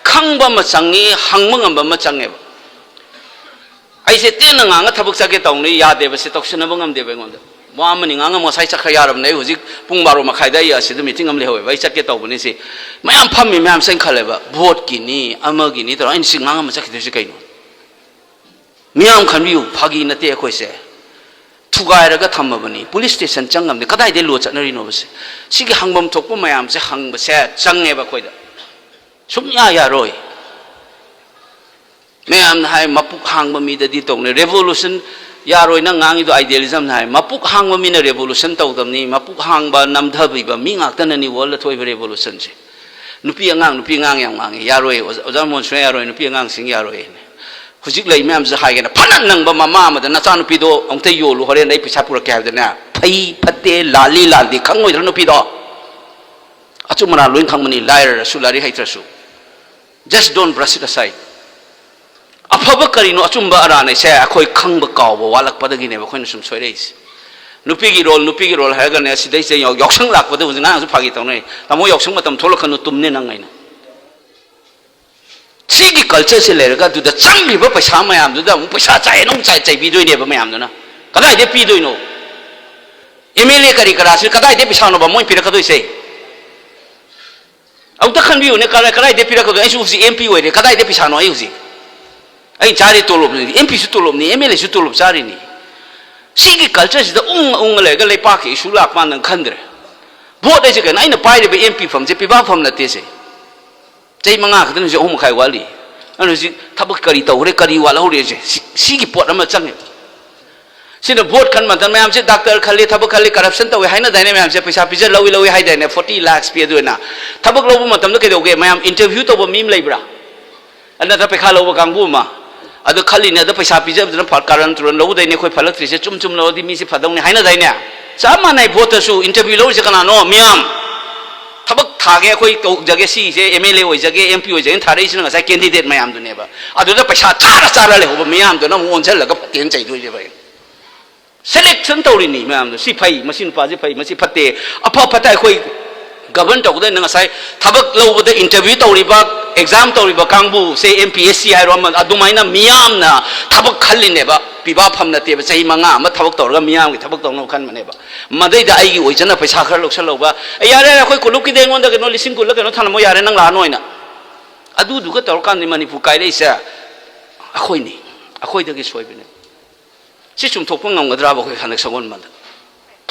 ꯈꯪꯕ ꯑꯃ ꯆꯪꯉꯤ, ꯍꯪꯕ ꯉꯝꯕ ꯑꯃ ꯆꯪꯉꯦꯕ꯫ ꯑꯩꯁꯦ ꯇꯦꯟꯅ ꯉꯥꯡꯉ ꯊꯕꯛ ꯆꯠꯀꯦ ꯇꯧꯅꯤ, ꯌꯥꯗꯦꯕ, ꯁꯤ ꯇꯧꯁꯤꯟꯅꯕ ꯉꯝꯗꯦꯕ ꯑꯩꯉꯣꯟꯗ꯫ ꯋꯥ ꯑꯃꯅꯤ ꯉꯥꯡꯉ ꯉꯁꯥꯏ ꯆꯠꯈ꯭ꯔ ꯌꯥꯔꯕꯅꯦ꯫ ꯑꯩ ꯍꯧꯖꯤꯛ ꯄꯨꯡ ꯕꯥꯔꯣ ꯃꯈꯥꯏꯗ ꯑꯩ ꯑꯁꯤꯗ ꯃꯤꯇꯤꯡ ꯑꯃ ꯂꯩꯍꯧꯋꯦꯕ, ꯑꯩ ꯆꯠꯀꯦ ꯇꯧꯕꯅꯤ꯫ ꯁꯤ ꯃꯌꯥꯝ ꯐꯝꯃꯤ ꯃꯌꯥꯝꯁꯦ ꯑꯩꯅ ꯈꯜꯂꯦꯕ, ꯚꯣꯠꯀꯤꯅꯤ ꯑꯃꯒꯤꯅꯤ ꯇꯧꯔ ꯑꯩꯅ ꯁꯤ ꯉꯥꯡꯉꯝꯃ ꯆꯠꯈꯤꯗꯣꯏꯁꯦ ꯀꯩꯅꯣ? ꯃꯤꯌꯥꯝ ꯈꯟꯕꯤꯌꯨ, ꯐꯥꯒꯤ ꯅꯠꯇꯦ ꯑꯩꯈꯣꯏꯁꯦ꯫ ꯊꯨꯒꯥꯏꯔꯒ ꯊꯝꯃꯕꯅꯤ, ꯄꯨꯂꯤꯁ ꯁ꯭ꯇꯦꯁꯟ ꯆꯪꯉꯝꯅꯤ, ꯀꯗꯥꯏꯗꯩ ꯂꯣ ꯆꯠꯅꯔꯤꯅꯣꯕꯁꯦ? ꯁꯤꯒꯤ ꯍꯪꯐꯝ ꯊꯣꯛꯄ ꯃꯌꯥꯝꯁꯦ ꯍꯪꯕꯁꯦ ꯆꯪꯉꯦꯕ ꯑꯩꯈꯣꯏꯗ꯫ ꯁꯨꯡꯌꯥ ꯌꯥꯔꯣꯏ꯫ ꯃꯌꯥꯝꯅ ꯍꯥꯏ, "ꯃꯄꯨꯛ ꯍꯥꯡꯕ ꯃꯤꯗꯗꯤ ꯇꯧꯅꯩ꯫ Revolution ꯌꯥꯔꯣꯏ, ꯅꯪ ꯉꯥꯡꯉꯤꯗꯣ idealism ꯅꯤ" ꯍꯥꯏ꯫ ꯃꯄꯨꯛ ꯍꯥꯡꯕ ꯃꯤꯅ revolution ꯇꯧꯗꯕꯅꯤ, ꯃꯄꯨꯛ ꯍꯥꯡꯕ ꯅꯝꯊꯕꯤꯕ ꯃꯤ ꯉꯥꯛꯇꯅꯅꯤ world ꯊꯣꯛꯏꯕ revolution ꯁꯦ꯫ ꯅꯨꯄꯤ ꯑꯉꯥꯡ, ꯅꯨꯄꯤ ꯑꯉꯥꯡ ꯌꯥꯝ ꯉꯥꯡꯉꯤ, ꯌꯥꯔꯣꯏ, ꯑꯣꯖꯥ, ꯑꯣꯖꯥ ꯃꯣꯍꯟ ꯁꯨꯡꯌꯥ ꯌꯥꯔꯣꯏ, ꯅꯨꯄꯤ ꯑꯉꯥꯡꯁꯤꯡ ꯌꯥꯔꯣꯏ ꯍꯥꯏꯅ꯫ ꯍꯧꯖꯤꯛ ꯂꯩ ꯃꯌꯥꯝꯁꯦ ꯍꯥꯏꯒꯦꯅ ꯐꯅ ꯅꯪꯕ ꯃꯃꯥ ꯑꯃꯗ ꯅꯆꯥꯅꯨꯄꯤꯗꯣ ꯑꯃꯨꯛꯇ ꯌꯣꯜꯂꯨ, ꯍꯣꯔꯦꯟ ꯑꯩ ꯄꯩꯁꯥ ꯄꯨꯔꯛꯀꯦ ꯍꯥꯏꯕꯗꯅꯦ, ꯐꯩ ꯐꯠꯇꯦ, ꯂꯥꯜꯂꯤ ꯂꯥꯟꯗꯦ ꯈꯪꯉꯣꯏꯗ꯭ꯔꯥ ꯅꯨꯄꯤꯗꯣ? ꯑꯆꯨꯝ ꯑꯔꯥꯟ ꯂꯣꯏ ꯈꯪꯕꯅꯤ, ꯂꯥꯏꯔꯔꯁꯨ, ꯂꯥꯏꯔꯤꯛ ꯍꯩꯇ꯭ꯔꯁꯨ꯫ Just don't brush it aside. ꯑꯐꯕ ꯀꯔꯤꯅꯣ, ꯑꯆꯨꯝꯕ ꯑꯔꯥꯟ ꯍꯥꯏꯁꯦ ꯑꯩꯈꯣꯏ ꯈꯪꯕ ꯀꯥꯎꯕ ꯋꯥꯠꯂꯛꯄꯗꯒꯤꯅꯦꯕ ꯑꯩꯈꯣꯏꯅ ꯁꯨꯝ ꯁꯣꯏꯔꯛꯏꯁꯦ꯫ ꯅꯨꯄꯤꯒꯤ ꯔꯣꯜ, ꯅꯨꯄꯤꯒꯤ ꯔꯣꯜ ꯍꯥꯏꯔꯒꯅꯦ, ꯁꯤꯗꯩꯁꯤꯗ ꯌꯥꯎ-, ꯌꯥꯎꯁꯪ ꯂꯥꯛꯄꯗ ꯍꯧꯖꯤꯛ ꯉꯔꯥꯡꯁꯨ ꯐꯥꯒꯤ ꯇꯧꯅꯩ, "ꯇꯥꯃꯣ, ꯌꯥꯎꯁꯪ ꯃꯇꯝ ꯊꯣꯛꯂꯛꯀꯅꯨ, ꯇꯨꯝꯅꯦ ꯅꯪ" ꯑꯩꯅ꯫ ꯁꯤꯒꯤ ꯀꯜꯆꯔꯁꯦ ꯂꯩꯔꯒ ꯑꯗꯨꯗ ꯆꯪꯂꯤꯕ ꯄꯩꯁꯥ ꯃꯌꯥꯝꯗꯨꯗ ꯑꯃꯨꯛ ꯄꯩꯁꯥ ꯆꯥꯏ, ꯑꯃꯨꯛ ꯆꯥꯏ, ꯆꯩꯕꯤꯗꯣꯏꯅꯦꯕ ꯃꯌꯥꯝꯗꯨꯅ꯫ ꯀꯗꯥꯏꯗꯩ ꯄꯤꯗꯣꯏꯅꯣ? ꯑꯦꯝ ꯑꯦꯜ ꯑꯦ ꯀꯔꯤ ꯀꯔꯥꯁꯤ ꯀꯗꯥꯏꯗꯩ ꯄꯩꯁꯥꯅꯣꯕ ꯃꯣꯏ ꯄꯤꯔꯛꯀꯗꯣꯏꯁꯦ? ꯑꯃꯨꯛꯇ ꯈꯟꯕꯤꯌꯨꯅꯦ, ꯀꯔꯥꯏ-, ꯀꯗꯥꯏꯗꯩ ꯄꯤꯔꯛꯀꯗꯣꯏꯅꯣ? ꯑꯩꯁꯨ ꯍꯧꯖꯤꯛ ꯑꯦꯝ ꯄꯤ ꯑꯣꯏꯔꯦ, ꯀꯗꯥꯏꯗꯩ ꯄꯩꯁꯥꯅꯣ ꯑꯩ ꯍꯧꯖꯤꯛ? ꯑꯩ ꯆꯥꯔꯤ ꯇꯣꯂꯣꯞꯅꯤ, ꯑꯦꯝ ꯑꯦꯜ ꯑꯦꯁꯨ ꯇꯣꯂꯣꯞ ꯆꯥꯔꯤꯅꯤ꯫ ꯁꯤꯒꯤ ꯀꯜꯆꯔꯁꯤꯗ ꯎꯪ ꯎꯪꯉ ꯂꯩꯔꯒ ꯂꯩꯄꯥꯛꯀꯤ ꯏꯁꯨ ꯂꯥꯛꯄ ꯀꯥꯟꯗ ꯈꯟꯗ꯭ꯔꯦ꯫ ꯚꯣꯠ ꯍꯥꯏꯁꯦ ꯀꯩꯅꯣ? ꯑꯩꯅ ꯄꯥꯏꯔꯤꯕ ꯑꯦꯝ ꯄꯤ ꯐꯝꯁꯦ ꯄꯤꯕꯥ ꯐꯝ ꯅꯠꯇꯦꯁꯦ꯫ ꯆꯍꯤ ꯃꯉꯥ ꯈꯛꯇꯅꯤ, ꯍꯧꯖꯤꯛ ꯑꯍꯨꯝ ꯃꯈꯥꯏ ꯋꯥꯠꯂꯤ꯫ ꯑꯗꯨꯅ ꯍꯧꯖꯤꯛ ꯊꯕꯛ ꯀꯔꯤ ꯇꯧꯈ꯭ꯔꯦ, ꯀꯔꯤ ꯋꯥꯠꯍꯧꯔꯦꯁꯦ, ꯁꯤ-, ꯁꯤꯒꯤ ꯄꯣꯠ ꯑꯃ ꯆꯪꯉꯦ꯫ ꯁꯤꯅ ꯚꯣꯠ ꯈꯟ ꯃꯇꯝ ꯃꯌꯥꯝꯁꯦ ꯗꯥꯛꯇꯔ ꯈꯜꯂꯤ, ꯊꯕꯛ ꯈꯜꯂꯤ, ꯀꯔꯞꯁꯟ ꯇꯧꯋꯦ ꯍꯥꯏꯅꯗꯥꯏꯅꯦ ꯃꯌꯥꯝꯁꯦ? ꯄꯩꯁꯥ ꯄꯤꯖ ꯂꯧꯏ, ꯂꯧꯏ ꯍꯥꯏꯗꯥꯏꯅꯦ? ꯐꯣꯔꯇꯤ ꯂꯥꯛꯁ ꯄꯤ꯫ ꯑꯗꯨ ꯑꯣꯏꯅ ꯊꯕꯛ ꯂꯧꯕ ꯃꯇꯝꯗ ꯀꯩꯗꯧꯒꯦ? ꯃꯌꯥꯝ ꯏꯟꯇꯔꯚ꯭ꯌꯨ ꯇꯧꯕ ꯃꯤ ꯑꯃ ꯂꯩꯕ꯭ꯔꯥ? ꯑꯗꯨ ꯅꯠꯇ꯭ꯔ ꯄꯩꯈꯥ ꯂꯧꯕ ꯀꯥꯡꯕꯨ ꯑꯃ꯫ ꯑꯗꯨ ꯈꯜꯂꯤꯅꯦ, ꯑꯗ ꯄꯩꯁꯥ ꯄꯤꯖꯕꯗꯨꯅ ꯐ-, ꯀꯥꯔꯟ ꯇꯨꯔꯟ ꯂꯧꯗꯣꯏꯅꯦ, ꯑꯩꯈꯣꯏ ꯐꯠꯂꯛꯇ꯭ꯔꯤꯁꯦ, ꯆꯨꯝ ꯆꯨꯝ ꯂꯧꯔꯗꯤ ꯃꯤꯁꯦ ꯐꯗꯧꯅꯦ ꯍꯥꯏꯅꯗꯥꯏꯅꯦ? ꯆꯞ ꯃꯥꯟꯅꯩ, ꯚꯣꯠꯇꯁꯨ ꯏꯟꯇꯔꯚ꯭ꯌꯨ ꯂꯧꯔꯤꯁꯦ ꯀꯅꯥꯅꯣ? ꯃꯤꯌꯥꯝ꯫ ꯊꯕꯛ ꯊꯥꯒꯦ, ꯑꯩꯈꯣꯏ ꯇꯧꯖꯒꯦ, ꯁꯤꯁꯦ ꯑꯦꯝ ꯑꯦꯜ ꯑꯦ ꯑꯣꯏꯖꯒꯦ, ꯑꯦꯝ ꯄꯤ ꯑꯣꯏꯖꯒꯦꯅ ꯊꯥꯔꯛꯏꯁꯤꯅ ꯉꯁꯥꯏ ꯀꯦꯟꯗꯤꯗꯦꯠ ꯃꯌꯥꯝꯗꯨꯅꯦꯕ꯫ ꯑꯗꯨꯗ ꯄꯩꯁꯥ ꯆꯥꯔ ꯆꯥꯔ ꯂꯩꯍꯧꯕ ꯃꯤꯌꯥꯝꯗꯨꯅ ꯑꯃꯨꯛ ꯑꯣꯟꯁꯤꯜꯂꯒ ꯐꯠꯇꯦꯅ ꯆꯩꯗꯣꯏꯅꯦꯕ꯫ ꯁꯦꯂꯦꯛꯁꯟ ꯇꯧꯔꯤꯅꯤ ꯃꯌꯥꯝꯗꯣ, ꯁꯤ ꯐꯩ, ꯃꯁꯤ ꯅꯨꯄꯥꯁꯤ ꯐꯩ, ꯃꯁꯤ ꯐꯠꯇꯦ, ꯑꯐ ꯐꯠꯇ ꯑꯩꯈꯣꯏ ꯒꯕꯔꯟ ꯇꯧꯒꯗꯣꯏꯅꯤ꯫ ꯉꯁꯥꯏ ꯊꯕꯛ ꯂꯧꯕꯗ ꯏꯟꯇꯔꯚ꯭ꯌꯨ ꯇꯧꯔꯤꯕ, ꯑꯦꯛꯖꯥꯝ ꯇꯧꯔꯤꯕ ꯀꯥꯡꯕꯨꯁꯦ, ꯑꯦꯝ ꯄꯤ ꯑꯦꯁ ꯁꯤ ꯍꯥꯏꯔꯣ ꯑꯃ, ꯑꯗꯨꯃꯥꯏꯅ ꯃꯤꯌꯥꯝꯅ ꯊꯕꯛ ꯈꯜꯂꯤꯅꯦꯕ꯫ ꯄꯤꯕꯥ ꯐꯝ ꯅꯠꯇꯦꯕ, ꯆꯍꯤ ꯃꯉꯥ ꯑꯃ ꯊꯕꯛ ꯇꯧꯔꯒ ꯃꯤꯌꯥꯝꯒꯤ ꯊꯕꯛ ꯇꯧꯅꯕ ꯈꯟꯕꯅꯦꯕ꯫ ꯃꯗꯩꯗ ꯑꯩꯒꯤ ꯑꯣꯏꯖꯅ ꯄꯩꯁꯥ ꯈꯔ ꯂꯧꯁꯜꯍꯧꯕ, "ꯑꯦ, ꯌꯥꯔꯦ, ꯌꯥꯔꯦ, ꯑꯩꯈꯣꯏ ꯀꯣꯂꯨꯞꯀꯤꯗꯤ ꯑꯩꯉꯣꯟꯗ ꯀꯩꯅꯣ ꯂꯤꯁꯤꯡ ꯀꯨꯟꯂ ꯀꯩꯅꯣ ꯊꯝꯂꯝꯃꯣ, ꯌꯥꯔꯦ, ꯅꯪ ꯂꯥꯛꯑꯅꯣ" ꯍꯥꯏꯅ꯫ ꯑꯗꯨꯗꯨꯒ ꯇꯧꯔꯀꯥꯟꯗ ꯃꯅꯤꯄꯨꯔ ꯀꯥꯏꯔꯛꯏꯁꯦ ꯑꯩꯈꯣꯏꯅꯤ, ꯑꯩꯈꯣꯏꯗꯒꯤ ꯁꯣꯏꯕꯅꯦ꯫ ꯁꯤ ꯆꯨꯝꯊꯣꯛꯄ ꯉꯝꯒꯗ꯭ꯔꯥꯕ ꯑꯩꯈꯣꯏ ꯍꯟꯗꯛ ꯁꯒꯣꯜꯕꯟꯗ?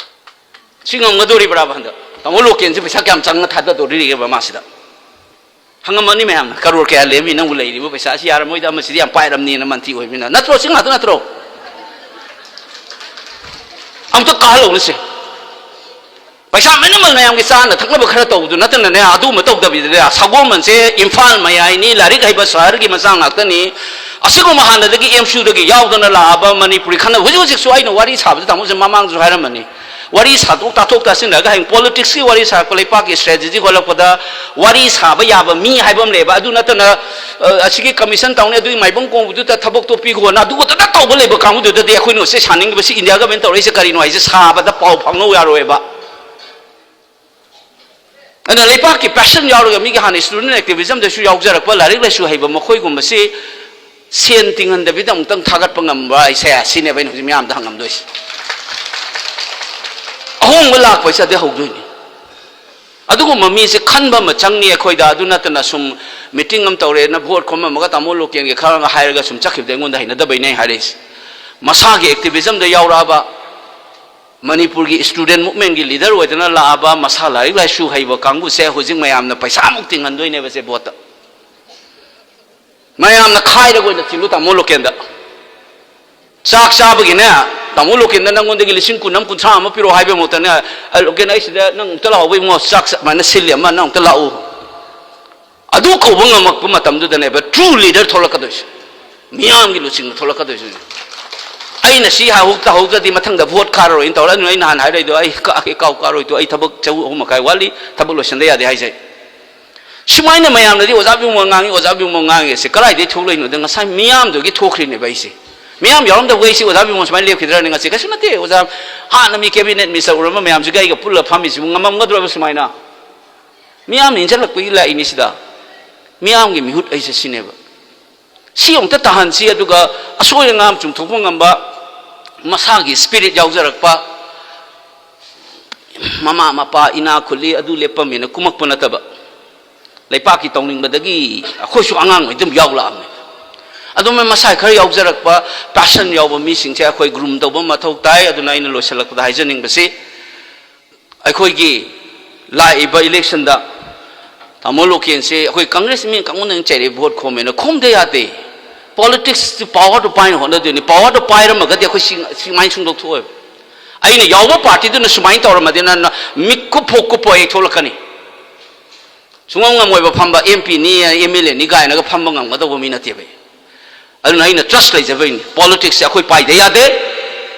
ꯁꯤ ꯉꯝꯒꯗꯣꯔꯤꯕ꯭ꯔꯥꯕ ꯍꯟꯗꯛ? ꯇꯥꯃꯣ ꯂꯣꯀꯦꯟꯁꯦ ꯄꯩꯁꯥ ꯀꯌꯥꯝ ꯆꯪꯅ ꯊꯥꯗꯗꯣꯔꯤꯒꯦꯕ ꯃꯥꯁꯤꯗ? ꯍꯪꯉꯝꯃꯅꯤ ꯃꯌꯥꯝꯅ, "ꯀꯔꯣꯔ ꯀꯌꯥ ꯂꯦꯝꯃꯤ ꯅꯪꯕꯨ ꯂꯩꯔꯤꯕ ꯄꯩꯁꯥ ꯑꯁꯤ? ꯌꯥꯔꯝꯃꯣꯏꯗ, ꯑꯃꯁꯤꯗꯤ ꯌꯥꯝ ꯄꯥꯏꯔꯝꯅꯤꯅ" ꯃꯟꯇ꯭ꯔꯤ ꯑꯣꯏꯕꯅꯤꯅ꯫ ꯅꯠꯇ꯭ꯔꯣ? ꯁꯤ ꯉꯥꯛꯇ ꯅꯠꯇ꯭ꯔꯣ? ꯑꯃꯨꯛꯇ ꯀꯥꯍꯜꯍꯧꯔꯁꯦ꯫ ꯄꯩꯁꯥ ꯃꯤꯅꯤꯃꯜ ꯃꯌꯥꯝꯒꯤ ꯆꯥꯅ ꯊꯛꯅꯕ ꯈꯔ ꯇꯧꯕꯗꯨ ꯅꯠꯇꯅꯅꯦ, ꯑꯗꯨꯒꯨꯝꯕ ꯇꯧꯗꯕꯤꯗꯅꯦ, ꯁꯒꯣꯜꯕꯟꯁꯦ ꯏꯝꯐꯥꯜ ꯃꯌꯥꯏꯅꯤ, ꯂꯥꯏꯔꯤꯛ ꯍꯩꯕ ꯁꯍꯔꯒꯤ ꯃꯆꯥ ꯉꯥꯛꯇꯅꯤ, ꯑꯁꯤꯒꯨꯝꯕ ꯍꯥꯟꯅꯗꯒꯤ ꯑꯦꯝ ꯁꯤꯌꯨꯗꯒꯤ ꯌꯥꯎꯗꯅ ꯂꯥꯛꯑꯕ ꯃꯅꯤꯄꯨꯔꯤ ꯈꯟꯅ ꯍꯧꯖꯤꯛ ꯍꯧꯖꯤꯛꯁꯨ ꯑꯩꯅ ꯋꯥꯔꯤ ꯁꯥꯕꯗ ꯇꯥꯃꯣꯁꯦ ꯃꯃꯥꯡꯁꯨ ꯍꯥꯏꯔꯝꯃꯅꯤ, ꯋꯥꯔꯤ ꯁꯥꯗꯣꯛ ꯇꯥꯊꯣꯛ ꯇꯥꯁꯤꯟꯅꯔꯒ ꯍꯌꯦꯡ ꯄꯣꯂꯤꯇꯤꯛꯁꯀꯤ ꯋꯥꯔꯤ ꯁꯥꯔꯛꯄ, ꯂꯩꯄꯥꯛꯀꯤ ꯏꯁꯇ꯭ꯔꯦꯇꯦꯖꯤ ꯍꯣꯜꯂꯛꯄꯗ ꯋꯥꯔꯤ ꯁꯥꯕ ꯌꯥꯕ ꯃꯤ ꯍꯥꯏꯕ ꯑꯃ ꯂꯩꯌꯦꯕ꯫ ꯑꯗꯨ ꯅꯠꯇꯅ ꯑ, ꯑꯁꯤꯒꯤ ꯀꯃꯤꯁꯟ ꯇꯧꯅꯤ, ꯑꯗꯨꯒꯤ ꯃꯥꯏꯕꯝ ꯀꯣꯡꯕꯗꯨꯗ ꯊꯕꯛꯇꯣ ꯄꯤꯈꯣꯅ ꯑꯗꯨꯒ ꯇꯧꯕ ꯂꯩꯕ ꯀꯥꯡꯕꯨꯗꯨꯗꯗꯤ ꯑꯩꯈꯣꯏꯅ ꯁꯤ ꯁꯥꯅꯤꯡꯉꯤꯕꯁꯤ ꯏꯟꯗꯤꯌꯥ ꯒꯃꯦꯟ ꯇꯧꯔꯛꯏꯁꯦ ꯀꯔꯤꯅꯣ ꯍꯥꯏꯁꯦ ꯁꯥꯕꯗ ꯄꯥꯎ ꯐꯥꯎꯅꯧ ꯌꯥꯔꯣꯏꯕ꯫ ꯑꯗꯨꯅ ꯂꯩꯄꯥꯛꯀꯤ ꯄꯦꯁꯟ ꯌꯥꯎꯔꯒ ꯃꯤꯒꯤ ꯍꯥꯟꯅ ꯏꯁꯇꯨꯗꯦꯟ ꯑꯦꯛꯇꯤꯚꯤꯖꯝꯗꯁꯨ ꯌꯥꯎꯖꯔꯛꯄ, ꯂꯥꯏꯔꯤꯛ ꯂꯥꯏꯁꯨ ꯍꯩꯕ ꯃꯈꯣꯏꯒꯨꯝꯕꯁꯤ ꯁꯦꯟ ꯇꯤꯡꯍꯟꯗꯕꯤꯗ ꯑꯃꯨꯛꯇꯪ ꯊꯥꯒꯠꯄ ꯉꯝꯕ ꯍꯥꯏꯁꯦ ꯁꯤꯅꯦꯕ ꯑꯩꯅ ꯍꯧꯖꯤꯛ ꯃꯌꯥꯝꯗ ꯍꯪꯉꯝꯗꯣꯏꯁꯦ꯫ ꯑꯍꯣꯡꯕ ꯂꯥꯛꯄ ꯍꯥꯏꯁꯦ ꯑꯗꯩ ꯍꯧꯗꯣꯏꯅꯤ꯫ ꯑꯗꯨꯒꯨꯝꯕ ꯃꯤꯁꯦ ꯈꯟꯕ ꯑꯃ ꯆꯪꯉꯤ ꯑꯩꯈꯣꯏꯗ꯫ ꯑꯗꯨ ꯅꯠꯇꯅ ꯁꯨꯝ ꯃꯤꯇꯤꯡ ꯑꯃ ꯇꯧꯔꯦꯅ ꯚꯣꯠ ꯈꯣꯝꯃꯝꯃꯒ ꯇꯥꯃꯣ ꯂꯣꯀꯦꯟꯒꯤ ꯈꯔ ꯍꯥꯏꯔꯒ ꯁꯨꯝ ꯆꯠꯈꯤꯕꯗ ꯑꯩꯉꯣꯟꯗ ꯍꯩꯅꯗꯕꯩꯅꯦ ꯑꯩ ꯍꯥꯏꯔꯛꯏꯁꯦ꯫ ꯃꯁꯥꯒꯤ ꯑꯦꯛꯇꯤꯚꯤꯖꯝꯗ ꯌꯥꯎꯔꯛꯑꯕ, ꯃꯅꯤꯄꯨꯔꯒꯤ ꯏꯁꯇꯨꯗꯦꯟ ꯃꯨꯚꯃꯦꯟꯒꯤ ꯂꯤꯗꯔ ꯑꯣꯏꯗꯅ ꯂꯥꯛꯑꯕ, ꯃꯁꯥ ꯂꯥꯏꯔꯤꯛ ꯂꯥꯏꯁꯨ ꯍꯩꯕ ꯀꯥꯡꯕꯨꯁꯦ ꯍꯧꯖꯤꯛ ꯃꯌꯥꯝꯅ ꯄꯩꯁꯥꯃꯨꯛ ꯇꯤꯡꯍꯟꯗꯣꯏꯅꯦꯕ ꯁꯦ ꯚꯣꯠꯇ꯫ ꯃꯌꯥꯝꯅ ꯈꯥꯏꯔꯒ ꯑꯣꯏꯅ ꯊꯤꯜꯂꯨ ꯇꯥꯃꯣ ꯂꯣꯀꯦꯟꯗ꯫ ꯆꯥꯛ ꯆꯥꯕꯒꯤꯅꯦ, ꯇꯥꯃꯣ ꯂꯣꯀꯦꯟꯗ ꯅꯪꯉꯣꯟꯗꯒꯤ ꯂꯤꯁꯤꯡ ꯀꯨꯟ ꯑꯃ, ꯀꯨꯟꯊ꯭ꯔꯥ ꯑꯃ ꯄꯤꯔꯛꯑꯣ ꯍꯥꯏꯕ ꯃꯍꯨꯠꯇꯅꯦ, "ꯑ, ꯂꯣꯀꯦꯟ, ꯑꯩ ꯁꯤꯗ ꯅꯪ ꯑꯃꯨꯛꯇ ꯂꯥꯛꯑꯣꯕ ꯏꯕꯨꯡꯉꯣ, ꯆꯥꯛ ꯆꯥ-, ꯑꯗꯨꯃꯥꯏꯅ ꯁꯤꯜꯂꯤ ꯑꯃ, ꯅꯪ ꯑꯃꯨꯛꯇ ꯂꯥꯛꯎ"꯫ ꯑꯗꯨ ꯀꯧꯕ ꯉꯝꯃꯛꯄ ꯃꯇꯝꯗꯨꯗꯅꯦꯕ ꯇ꯭ꯔꯨ ꯂꯤꯗꯔ ꯊꯣꯛꯂꯛꯀꯗꯣꯏꯁꯦ, ꯃꯤꯌꯥꯝꯒꯤ ꯂꯨꯆꯤꯡꯕ ꯊꯣꯛꯂꯛꯀꯗꯣꯏꯁꯦ꯫ ꯑꯩꯅ ꯁꯤ ꯍꯧ ꯇꯧꯍꯧꯗ꯭ꯔꯗꯤ ꯃꯊꯪꯗ ꯚꯣꯠ ꯀꯥꯔꯔꯣꯏꯅ ꯇꯧꯔꯦ꯫ ꯑꯗꯨꯅ ꯑꯩ ꯅꯍꯥꯟ ꯍꯥꯏꯔꯛꯏꯗꯣ, "ꯑꯩ ꯀꯥ-, ꯑꯩ ꯀꯥꯎ ꯀꯥꯔꯣꯏꯗꯣ, ꯑꯩ ꯊꯕꯛ ꯆꯍꯤ ꯑꯍꯨꯝ ꯃꯈꯥꯏ ꯋꯥꯠꯂꯤ, ꯊꯕꯛ ꯂꯣꯏꯁꯤꯟꯗ ꯌꯥꯗꯦ" ꯍꯥꯏꯖꯩ꯫ ꯁꯨꯃꯥꯏꯅ ꯃꯌꯥꯝꯅꯗꯤ "ꯑꯣꯖꯥ ꯕꯤꯃꯣꯜ ꯉꯥꯡꯉꯤ, ꯑꯣꯖꯥ ꯕꯤꯃꯣꯜ ꯉꯥꯡꯉꯤ" ꯁꯦ ꯀꯗꯥꯏꯗꯒꯤ ꯊꯣꯛꯂꯛꯏꯅꯣꯗ? ꯉꯁꯥꯏ ꯃꯤꯌꯥꯝꯗꯨꯒꯤ ꯊꯣꯛꯈ꯭ꯔꯤꯅꯦꯕ ꯑꯩꯁꯦ꯫ ꯃꯤꯌꯥꯝ ꯌꯥꯎꯔꯝꯗꯕ ꯑꯩꯁꯦ ꯑꯣꯖꯥ ꯕꯤꯃꯣꯜ ꯁꯨꯃꯥꯏꯅ ꯂꯦꯞꯈꯤꯗ꯭ꯔꯅꯦ ꯉꯁꯤ? ꯀꯩꯁꯨ ꯅꯠꯇꯦ꯫ ꯑꯣꯖꯥ ꯍꯥꯟꯅ ꯃꯤ ꯀꯦꯕꯤꯅꯦꯠ ꯃꯤꯅꯤꯁꯇꯔ ꯑꯣꯏꯔꯝꯕ ꯃꯌꯥꯝꯁꯤꯒ ꯑꯩꯒ ꯄꯨꯜꯂ ꯐꯝꯃꯤꯁꯤꯕꯨ ꯉꯝꯃꯝꯒꯗ꯭ꯔꯕ ꯁꯨꯃꯥꯏꯅ? ꯃꯤꯌꯥꯝꯅ ꯏꯟꯁꯤꯜꯂꯛꯄꯒꯤ ꯂꯥꯛꯏꯅꯤ ꯁꯤꯗ꯫ ꯃꯤꯌꯥꯝꯒꯤ ꯃꯤꯍꯨꯠ ꯑꯩꯁꯦ ꯁꯤꯅꯦꯕ꯫ ꯁꯤ ꯑꯃꯨꯛꯇ ꯇꯥꯍꯟꯁꯤ, ꯑꯗꯨꯒ ꯑꯁꯣꯏ ꯑꯉꯥꯝ ꯆꯨꯝꯊꯣꯛꯄ ꯉꯝꯕ, ꯃꯁꯥꯒꯤ ꯁ꯭ꯄꯤꯔꯤꯠ ꯌꯥꯎꯖꯔꯛꯄ, ꯃꯃꯥ ꯃꯄꯥ ꯏꯅꯥ ꯈꯨꯜꯂꯤ ꯑꯗꯨ ꯂꯦꯞꯄꯝꯃꯦꯅ ꯀꯨꯝꯃꯛꯄ ꯅꯠꯇꯕ, ꯂꯩꯄꯥꯛꯀꯤ ꯇꯧꯅꯤꯡꯕꯗꯒꯤ ꯑꯩꯈꯣꯏꯁꯨ ꯑꯉꯥꯡ ꯑꯣꯏꯗꯤ ꯑꯗꯨꯝ ꯌꯥꯎꯂꯛꯑꯕꯅꯦ꯫ ꯑꯗꯨꯝ ꯃꯁꯥ ꯈꯔ ꯌꯥꯎꯖꯔꯛꯄ, ꯄꯦꯁꯟ ꯌꯥꯎꯕ ꯃꯤꯁꯤꯡꯁꯦ ꯑꯩꯈꯣꯏ ꯒ꯭ꯔꯨꯝ ꯇꯧꯕ ꯃꯊꯧ ꯇꯥꯏ꯫ ꯑꯗꯨꯅ ꯑꯩꯅ ꯂꯣꯏꯁꯤꯜꯂꯛꯄꯗ ꯍꯥꯏꯖꯅꯤꯡꯕꯁꯤ, ꯑꯩꯈꯣꯏꯒꯤ ꯂꯥꯛꯏꯕ ꯏꯂꯦꯛꯁꯟꯗ ꯇꯥꯃꯣ ꯂꯣꯀꯦꯟꯁꯦ ꯑꯩꯈꯣꯏ ꯀꯪꯒ꯭ꯔꯦꯁ ꯃꯤ ꯀꯥꯡꯕꯨꯅ ꯆꯩꯔꯛꯑꯦ, ꯚꯣꯠ ꯈꯣꯝꯃꯦꯅ꯫ ꯈꯣꯝꯗ ꯌꯥꯗꯦ꯫ ꯄꯣꯂꯤꯇꯤꯛꯁꯇꯤ ꯄꯥꯋꯔꯗꯣ ꯄꯥꯏꯅ ꯍꯣꯠꯅꯗꯣꯏꯅꯤ꯫ ꯄꯥꯋꯔꯗꯣ ꯄꯥꯏꯔꯝꯃꯒꯗꯤ ꯑꯩꯈꯣꯏ ꯁꯤ, ꯁꯨꯃꯥꯏꯅ ꯁꯨꯡꯗꯣꯛ ꯊꯣꯛꯑꯣꯏꯕ꯫ ꯑꯩꯅ ꯌꯥꯎꯕ ꯄꯥꯔꯇꯤꯗꯨꯅ ꯁꯨꯃꯥꯏꯅ ꯇꯧꯔꯝꯃꯗꯤ ꯅꯪ ꯃꯤꯠ ꯀꯨꯞꯐꯣ ꯀꯨꯞꯐꯣ ꯍꯦꯛ ꯊꯣꯛꯂꯛꯀꯅꯤ꯫ ꯁꯨꯡꯉꯝ ꯉꯝꯃꯣꯏꯕ ꯐꯝꯕ꯫ ꯑꯦꯝ ꯄꯤꯅꯤ, ꯑꯦꯝ ꯑꯦꯜ ꯑꯦꯅꯤ ꯀꯥꯏꯅꯒ ꯐꯝꯕ ꯉꯝꯒꯗꯧꯕ ꯃꯤ ꯅꯠꯇꯦꯕ ꯑꯩ꯫ ꯑꯗꯨꯅ ꯑꯩꯅ ꯇ꯭ꯔꯁ ꯂꯩꯖꯕꯩꯅꯤ꯫ ꯄꯣꯂꯤꯇꯤꯛꯁꯁꯦ ꯑꯩꯈꯣꯏ ꯄꯥꯏꯗ ꯌꯥꯗꯦ꯫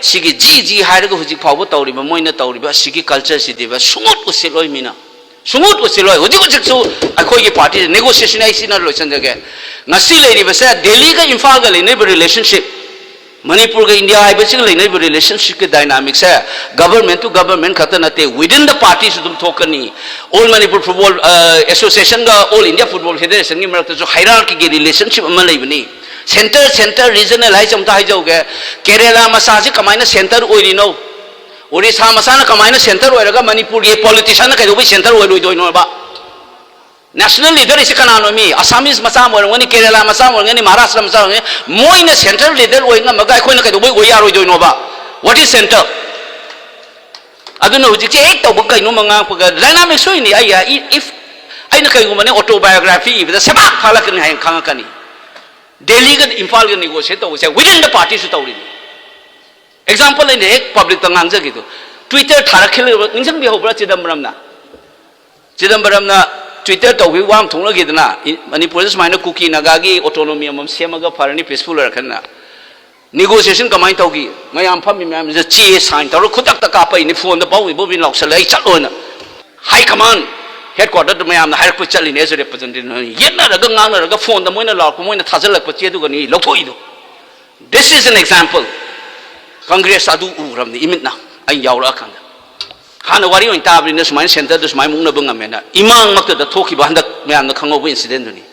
ꯁꯤꯒꯤ ꯖꯤ ꯖꯤ ꯍꯥꯏꯔꯒ ꯍꯧꯖꯤꯛ ꯐꯥꯎꯕ ꯇꯧꯔꯤꯕ, ꯃꯣꯏꯅ ꯇꯧꯔꯤꯕ ꯑꯁꯤꯒꯤ ꯀꯜꯆꯔꯁꯤꯗꯤꯕ ꯁꯨꯡꯎꯠ ꯎꯠꯁꯤꯜꯂꯣꯏ ꯃꯤꯅ꯫ ꯁꯨꯡꯎꯠ ꯎꯠꯁꯤꯜꯂꯣꯏ꯫ ꯍꯧꯖꯤꯛ ꯍꯧꯖꯤꯛꯁꯨ ꯑꯩꯈꯣꯏꯒꯤ ꯄꯥꯔꯇꯤ ꯅꯦꯒꯣꯁꯤꯌꯦꯁꯟ ꯑꯩ ꯁꯤꯅ ꯂꯣꯏꯁꯤꯟꯖꯒꯦ꯫ ꯉꯁꯤ ꯂꯩꯔꯤꯕꯁꯦ ꯗꯦꯜꯂꯤꯒ ꯏꯝꯐꯥꯜꯒ ꯂꯩꯅꯔꯤꯕ ꯔꯤꯂꯦꯁꯟꯁꯤꯞ, ꯃꯅꯤꯄꯨꯔꯒ ꯏꯟꯗꯤꯌꯥ ꯍꯥꯏꯕꯁꯤꯒ ꯂꯩꯅꯔꯤꯕ ꯔꯤꯂꯦꯁꯟꯁꯤꯞꯀꯤ ꯗꯥꯏꯅꯥꯃꯤꯛꯁꯦ government to government ꯈꯛꯇ ꯅꯠꯇꯦ, within the partyꯁꯨ ꯑꯗꯨꯝ ꯊꯣꯛꯀꯅꯤ꯫ All Manipur Football Associationꯒ All India Football Federationꯒꯤ ꯃꯔꯛꯇꯁꯨ hierarchyꯒꯤ relationship ꯑꯃ ꯂꯩꯕꯅꯤ꯫ Centre, centre, regional ꯍꯥꯏꯁꯦ ꯑꯝꯇ ꯍꯥꯏꯖꯧꯒꯦ꯫ ꯀꯦꯔꯦꯂꯥ ꯃꯆꯥꯁꯤ ꯀꯃꯥꯏꯅ centre ꯑꯣꯏꯔꯤꯅꯣ? ꯑꯣꯔꯤꯁꯥ ꯃꯆꯥꯅ ꯀꯃꯥꯏꯅ centre ꯑꯣꯏꯔꯒ ꯃꯅꯤꯄꯨꯔꯒꯤ politicianꯅ ꯀꯩꯗꯧꯕꯩ centre ꯑꯣꯏꯔꯣꯏꯗꯣꯏꯅꯣꯕ? National leader ꯁꯤ ꯀꯅꯥꯅꯣ? ꯃꯤ Assamese ꯃꯆꯥ ꯑꯃ ꯑꯣꯏꯔꯝꯒꯅꯤ, ꯀꯦꯔꯦꯂꯥ ꯃꯆꯥ ꯑꯃ ꯑꯣꯏꯔꯝꯒꯅꯤ, ꯃꯍꯥꯔꯥꯁꯇ꯭ꯔ ꯃꯆꯥ ꯑꯣꯏꯔꯝꯒꯅꯤ꯫ ꯃꯣꯏꯅ central leader ꯑꯣꯏ ꯉꯝꯃꯒ ꯑꯩꯈꯣꯏꯅ ꯀꯩꯗꯧꯕꯩ ꯑꯣꯏ ꯌꯥꯔꯣꯏꯗꯣꯏꯅꯣꯕ? What is centre? ꯑꯗꯨꯅ ꯍꯧꯖꯤꯛꯁꯦ ꯍꯦꯛ ꯇꯧꯕ ꯀꯩꯅꯣꯝꯃ ꯉꯥꯡꯉꯛꯄꯒ dynamics ꯁꯣꯏꯅꯤ꯫ ꯑꯩ, I- if ꯑꯩꯅ ꯀꯩꯒꯨꯝꯕꯅꯦ autobiography ꯏꯕꯗ ꯁꯦꯕꯥꯛ ꯐꯥꯂꯛꯀꯅꯤ ꯍꯥꯏꯅ ꯈꯪꯉꯛꯀꯅꯤ꯫ ꯗꯦꯜꯂꯤꯒ ꯏꯝꯐꯥꯜꯒ negotiate ꯇꯧꯕꯁꯦ within the partyꯁꯨ ꯇꯧꯔꯤꯅꯤ꯫ Example ꯑꯩꯅ ꯍꯦꯛ publicꯇ ꯉꯥꯡꯖꯒꯦꯗꯣ, Twitter ꯊꯥꯔꯛꯈꯤꯕ ꯅꯤꯡꯁꯤꯡꯕꯤꯍꯧꯕ꯭ꯔꯥ ꯆꯤꯗꯝꯕꯔꯝꯅ? ꯆꯤꯗꯝꯕꯔꯝꯅ Twitter ꯇꯧꯈꯤꯕ ꯋꯥ ꯑꯃ ꯊꯣꯛꯅꯈꯤꯗꯅ, ꯏ- ꯃꯅꯤꯄꯨꯔꯗ ꯁꯨꯃꯥꯏꯅ ꯀꯨꯀꯤ ꯅꯥꯒꯥꯒꯤ autonomy ꯑꯃꯃꯝ ꯁꯦꯝꯃꯒ ꯐꯔꯅꯤ, peaceful ꯑꯣꯏꯔꯛꯀꯅꯤꯅ꯫ Negotiation ꯀꯃꯥꯏꯅ ꯇꯧꯈꯤ? ꯃꯌꯥꯝ ꯐꯝꯃꯤ ꯃꯌꯥꯝꯁꯤꯗ ꯆꯦ sign ꯇꯧꯔꯒ ꯈꯨꯗꯛꯇ ꯀꯥꯞꯄꯛꯏꯅꯤ, phoneꯗ ꯄꯥꯎꯃꯤ ꯕꯣꯕꯤꯟ ꯂꯥꯎꯁꯜꯂꯦ, "ꯑꯩ ꯆꯠꯂꯣꯅ"꯫ High command headquarterꯗ ꯃꯌꯥꯝꯅ ꯍꯥꯏꯔꯛꯄ ꯆꯠꯂꯤꯅꯦ, as a representative꯫ ꯌꯦꯠꯅꯔꯒ ꯉꯥꯡꯅꯔꯒ phoneꯗ ꯃꯣꯏꯅ ꯂꯥꯎꯔꯛꯄ, ꯃꯣꯏꯅ ꯊꯥꯖꯤꯜꯂꯛꯄ ꯆꯦꯗꯨꯒꯅꯤ ꯂꯧꯊꯣꯛꯏꯗꯣ꯫ This is an example꯫ Congress ꯑꯗꯨ ꯎꯔꯕꯅꯤ ꯏꯃꯤꯠꯅ, ꯑꯩ ꯌꯥꯎꯔꯛꯑꯀꯥꯟꯗ꯫ ꯍꯥꯟꯅ ꯋꯥꯔꯤ ꯑꯣꯏꯅ ꯇꯥꯕꯅꯤꯅ ꯁꯨꯃꯥꯏꯅ centreꯗ ꯁꯨꯃꯥꯏꯅ ꯃꯨꯛꯅꯕ ꯉꯝꯃꯦꯅ꯫ ꯏꯃꯥꯡꯃꯛꯇꯗ ꯊꯣꯛꯈꯤꯕ ꯍꯟꯗꯛ ꯃꯌꯥꯝꯅ ꯈꯪꯍꯧꯕ incidentꯗꯨꯅꯤ꯫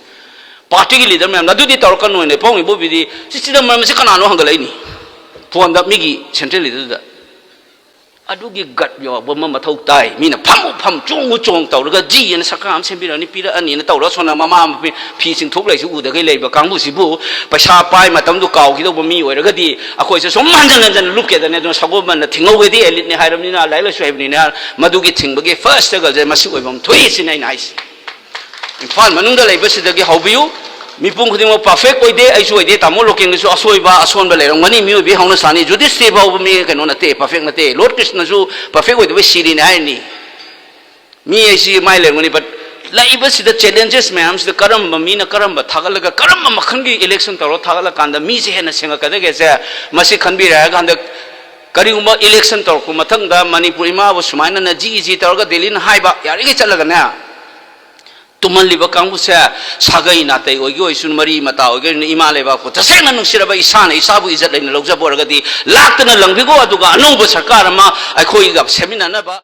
Partyꯒꯤ leader ꯃꯌꯥꯝꯅ ꯑꯗꯨꯗꯤ ꯇꯧꯔꯛꯀꯅꯨꯅ ꯄꯥꯎꯃꯤ ꯕꯣꯕꯤꯗꯤ, "ꯁꯤ ꯆꯤꯗꯝꯕꯔꯝ ꯑꯁꯤ ꯀꯅꯥꯅꯣ?" ꯍꯪꯒꯠꯂꯛꯏꯅꯤ phoneꯗ ꯃꯤꯒꯤ central leaderꯗꯨꯗ꯫ ꯑꯗꯨꯒꯤ gut ꯌꯥꯎꯕ ꯑꯃ ꯃꯊꯧ ꯇꯥꯏ꯫ ꯃꯤꯅ "ꯐꯝꯃꯨ ꯐꯝ, ꯆꯣꯡꯉꯨ ꯆꯣꯡ" ꯇꯧꯔꯒ ꯖꯤ ꯑꯅ ꯁꯔꯀꯥꯔ ꯑꯃ ꯁꯦꯝꯕꯤꯔꯛꯑꯅꯤ, ꯄꯤꯔꯛꯑꯅꯤꯅ ꯇꯧꯔꯒ ꯁꯣꯝꯗ ꯃꯃꯥ ꯃꯄꯤ ꯐꯤ ꯆꯤꯡꯊꯣꯛ ꯂꯩꯁꯤ ꯎꯗꯈꯩ ꯂꯩꯕ ꯀꯥꯡꯕꯨꯁꯤꯕꯨ ꯄꯩꯁꯥ ꯄꯥꯏ ꯃꯇꯝꯗꯨ ꯀꯥꯎꯈꯤꯗꯧꯕ ꯃꯤ ꯑꯣꯏꯔꯒꯗꯤ ꯑꯩꯈꯣꯏꯁꯦ ꯁꯨꯝ ꯍꯟꯖꯟ ꯍꯟꯖꯟ ꯂꯨꯞꯀꯦꯗꯅꯦ꯫ ꯑꯗꯨꯅ ꯁꯒꯣꯜꯕꯟꯗ ꯊꯤꯡꯍꯧꯒꯦꯗꯤ eliteꯅꯤ ꯍꯥꯏꯔꯕꯅꯤꯅ, ꯂꯥꯏꯔꯤꯛ ꯂꯥꯏꯁꯨ ꯍꯩꯕꯅꯤꯅ, ꯃꯗꯨꯒꯤ ꯊꯤꯡꯕꯒꯤ first struggleꯁꯦ ꯃꯁꯤ ꯑꯣꯏꯐꯝ ꯊꯣꯛꯏ ꯁꯤꯅꯤ ꯑꯩꯅ ꯍꯥꯏꯁꯦ꯫ ꯏꯝꯐꯥꯜ ꯃꯅꯨꯡꯗ ꯂꯩꯕꯁꯤꯗꯒꯤ ꯍꯧꯕꯤꯌꯨ꯫ ꯃꯤꯄꯨꯝ ꯈꯨꯗꯤꯡꯃꯛ perfect ꯑꯣꯏꯗꯦ, ꯑꯩꯁꯨ ꯑꯣꯏꯗꯦ, ꯇꯥꯃꯣ ꯂꯣꯀꯦꯟꯒꯤꯁꯨ ꯑꯁꯣꯏꯕ ꯑꯁꯣꯟꯕ ꯂꯩꯔꯝꯒꯅꯤ꯫ ꯃꯤꯑꯣꯏꯕꯒꯤ ꯍꯧꯅꯁꯥꯅꯤ꯫ ꯖꯨꯗꯤꯁ ꯗꯦꯕ ꯐꯥꯎꯕ ꯃꯤ ꯀꯩꯅꯣ ꯅꯠꯇꯦ, perfect ꯅꯠꯇꯦ꯫ Lord ꯀ꯭ꯔꯤꯁꯅꯁꯨ perfect ꯑꯣꯏꯗꯕ ꯁꯤꯔꯤꯅꯤ ꯍꯥꯏꯔꯤꯅꯤ꯫ ꯃꯤ ꯑꯩꯁꯤ ꯃꯥꯏ ꯂꯩꯔꯝꯒꯅꯤ, but ꯂꯩꯕꯁꯤꯗ challenges ꯃꯌꯥꯝꯁꯤꯗ ꯀꯔꯝꯕ ꯃꯤꯅ ꯀꯔꯝꯕ ꯊꯥꯒꯠꯂꯒ ꯀꯔꯝꯕ ꯃꯈꯜꯒꯤ election ꯇꯧꯔ ꯊꯥꯒꯠꯂꯀꯥꯟꯗ ꯃꯤꯁꯦ ꯍꯦꯟꯅ ꯁꯦꯡꯉꯛꯀꯗꯒꯦꯁꯦ ꯃꯁꯤ ꯈꯟꯕꯤꯔꯦ ꯍꯥꯏꯔꯒ ꯍꯟꯗꯛ ꯀꯔꯤꯒꯨꯝꯕ election ꯇꯧꯔꯛꯄ ꯃꯊꯪꯗ ꯃꯅꯤꯄꯨꯔ ꯏꯃꯥꯕꯨ ꯁꯨꯃꯥꯏꯅꯅ ꯖꯤ ꯖꯤ ꯇꯧꯔꯒ ꯗꯦꯜꯂꯤꯅ ꯍꯥꯏꯕ ꯌꯥꯔꯤꯈꯩ ꯆꯠꯂꯒꯅꯦ ꯇꯨꯝꯍꯜꯂꯤꯕ ꯀꯥꯡꯕꯨꯁꯦ ꯁꯥꯒꯩ ꯅꯥꯇꯩ ꯑꯣꯏꯒꯦ ꯑꯣꯏꯁꯨ ꯃꯔꯤ ꯃꯇꯥ ꯑꯣꯏꯒꯦ ꯑꯣꯏꯁꯨ ꯏꯃꯥ ꯂꯩꯕꯥꯛꯄꯨ ꯇꯁꯦꯡꯅ ꯅꯨꯡꯁꯤꯔꯕ ꯏꯁꯥꯅ ꯏꯁꯥꯕꯨ ꯏꯖꯠ ꯂꯩꯅ ꯂꯧꯖꯕ ꯑꯣꯏꯔꯒꯗꯤ ꯂꯥꯛꯇꯅ ꯂꯪꯕꯤꯈꯣ ꯑꯗꯨꯒ ꯑꯅꯧꯕ ꯁꯔꯀꯥꯔ ꯑꯃ ꯑꯩꯈꯣꯏꯒ ꯁꯦꯝꯃꯤꯟꯅꯅꯕ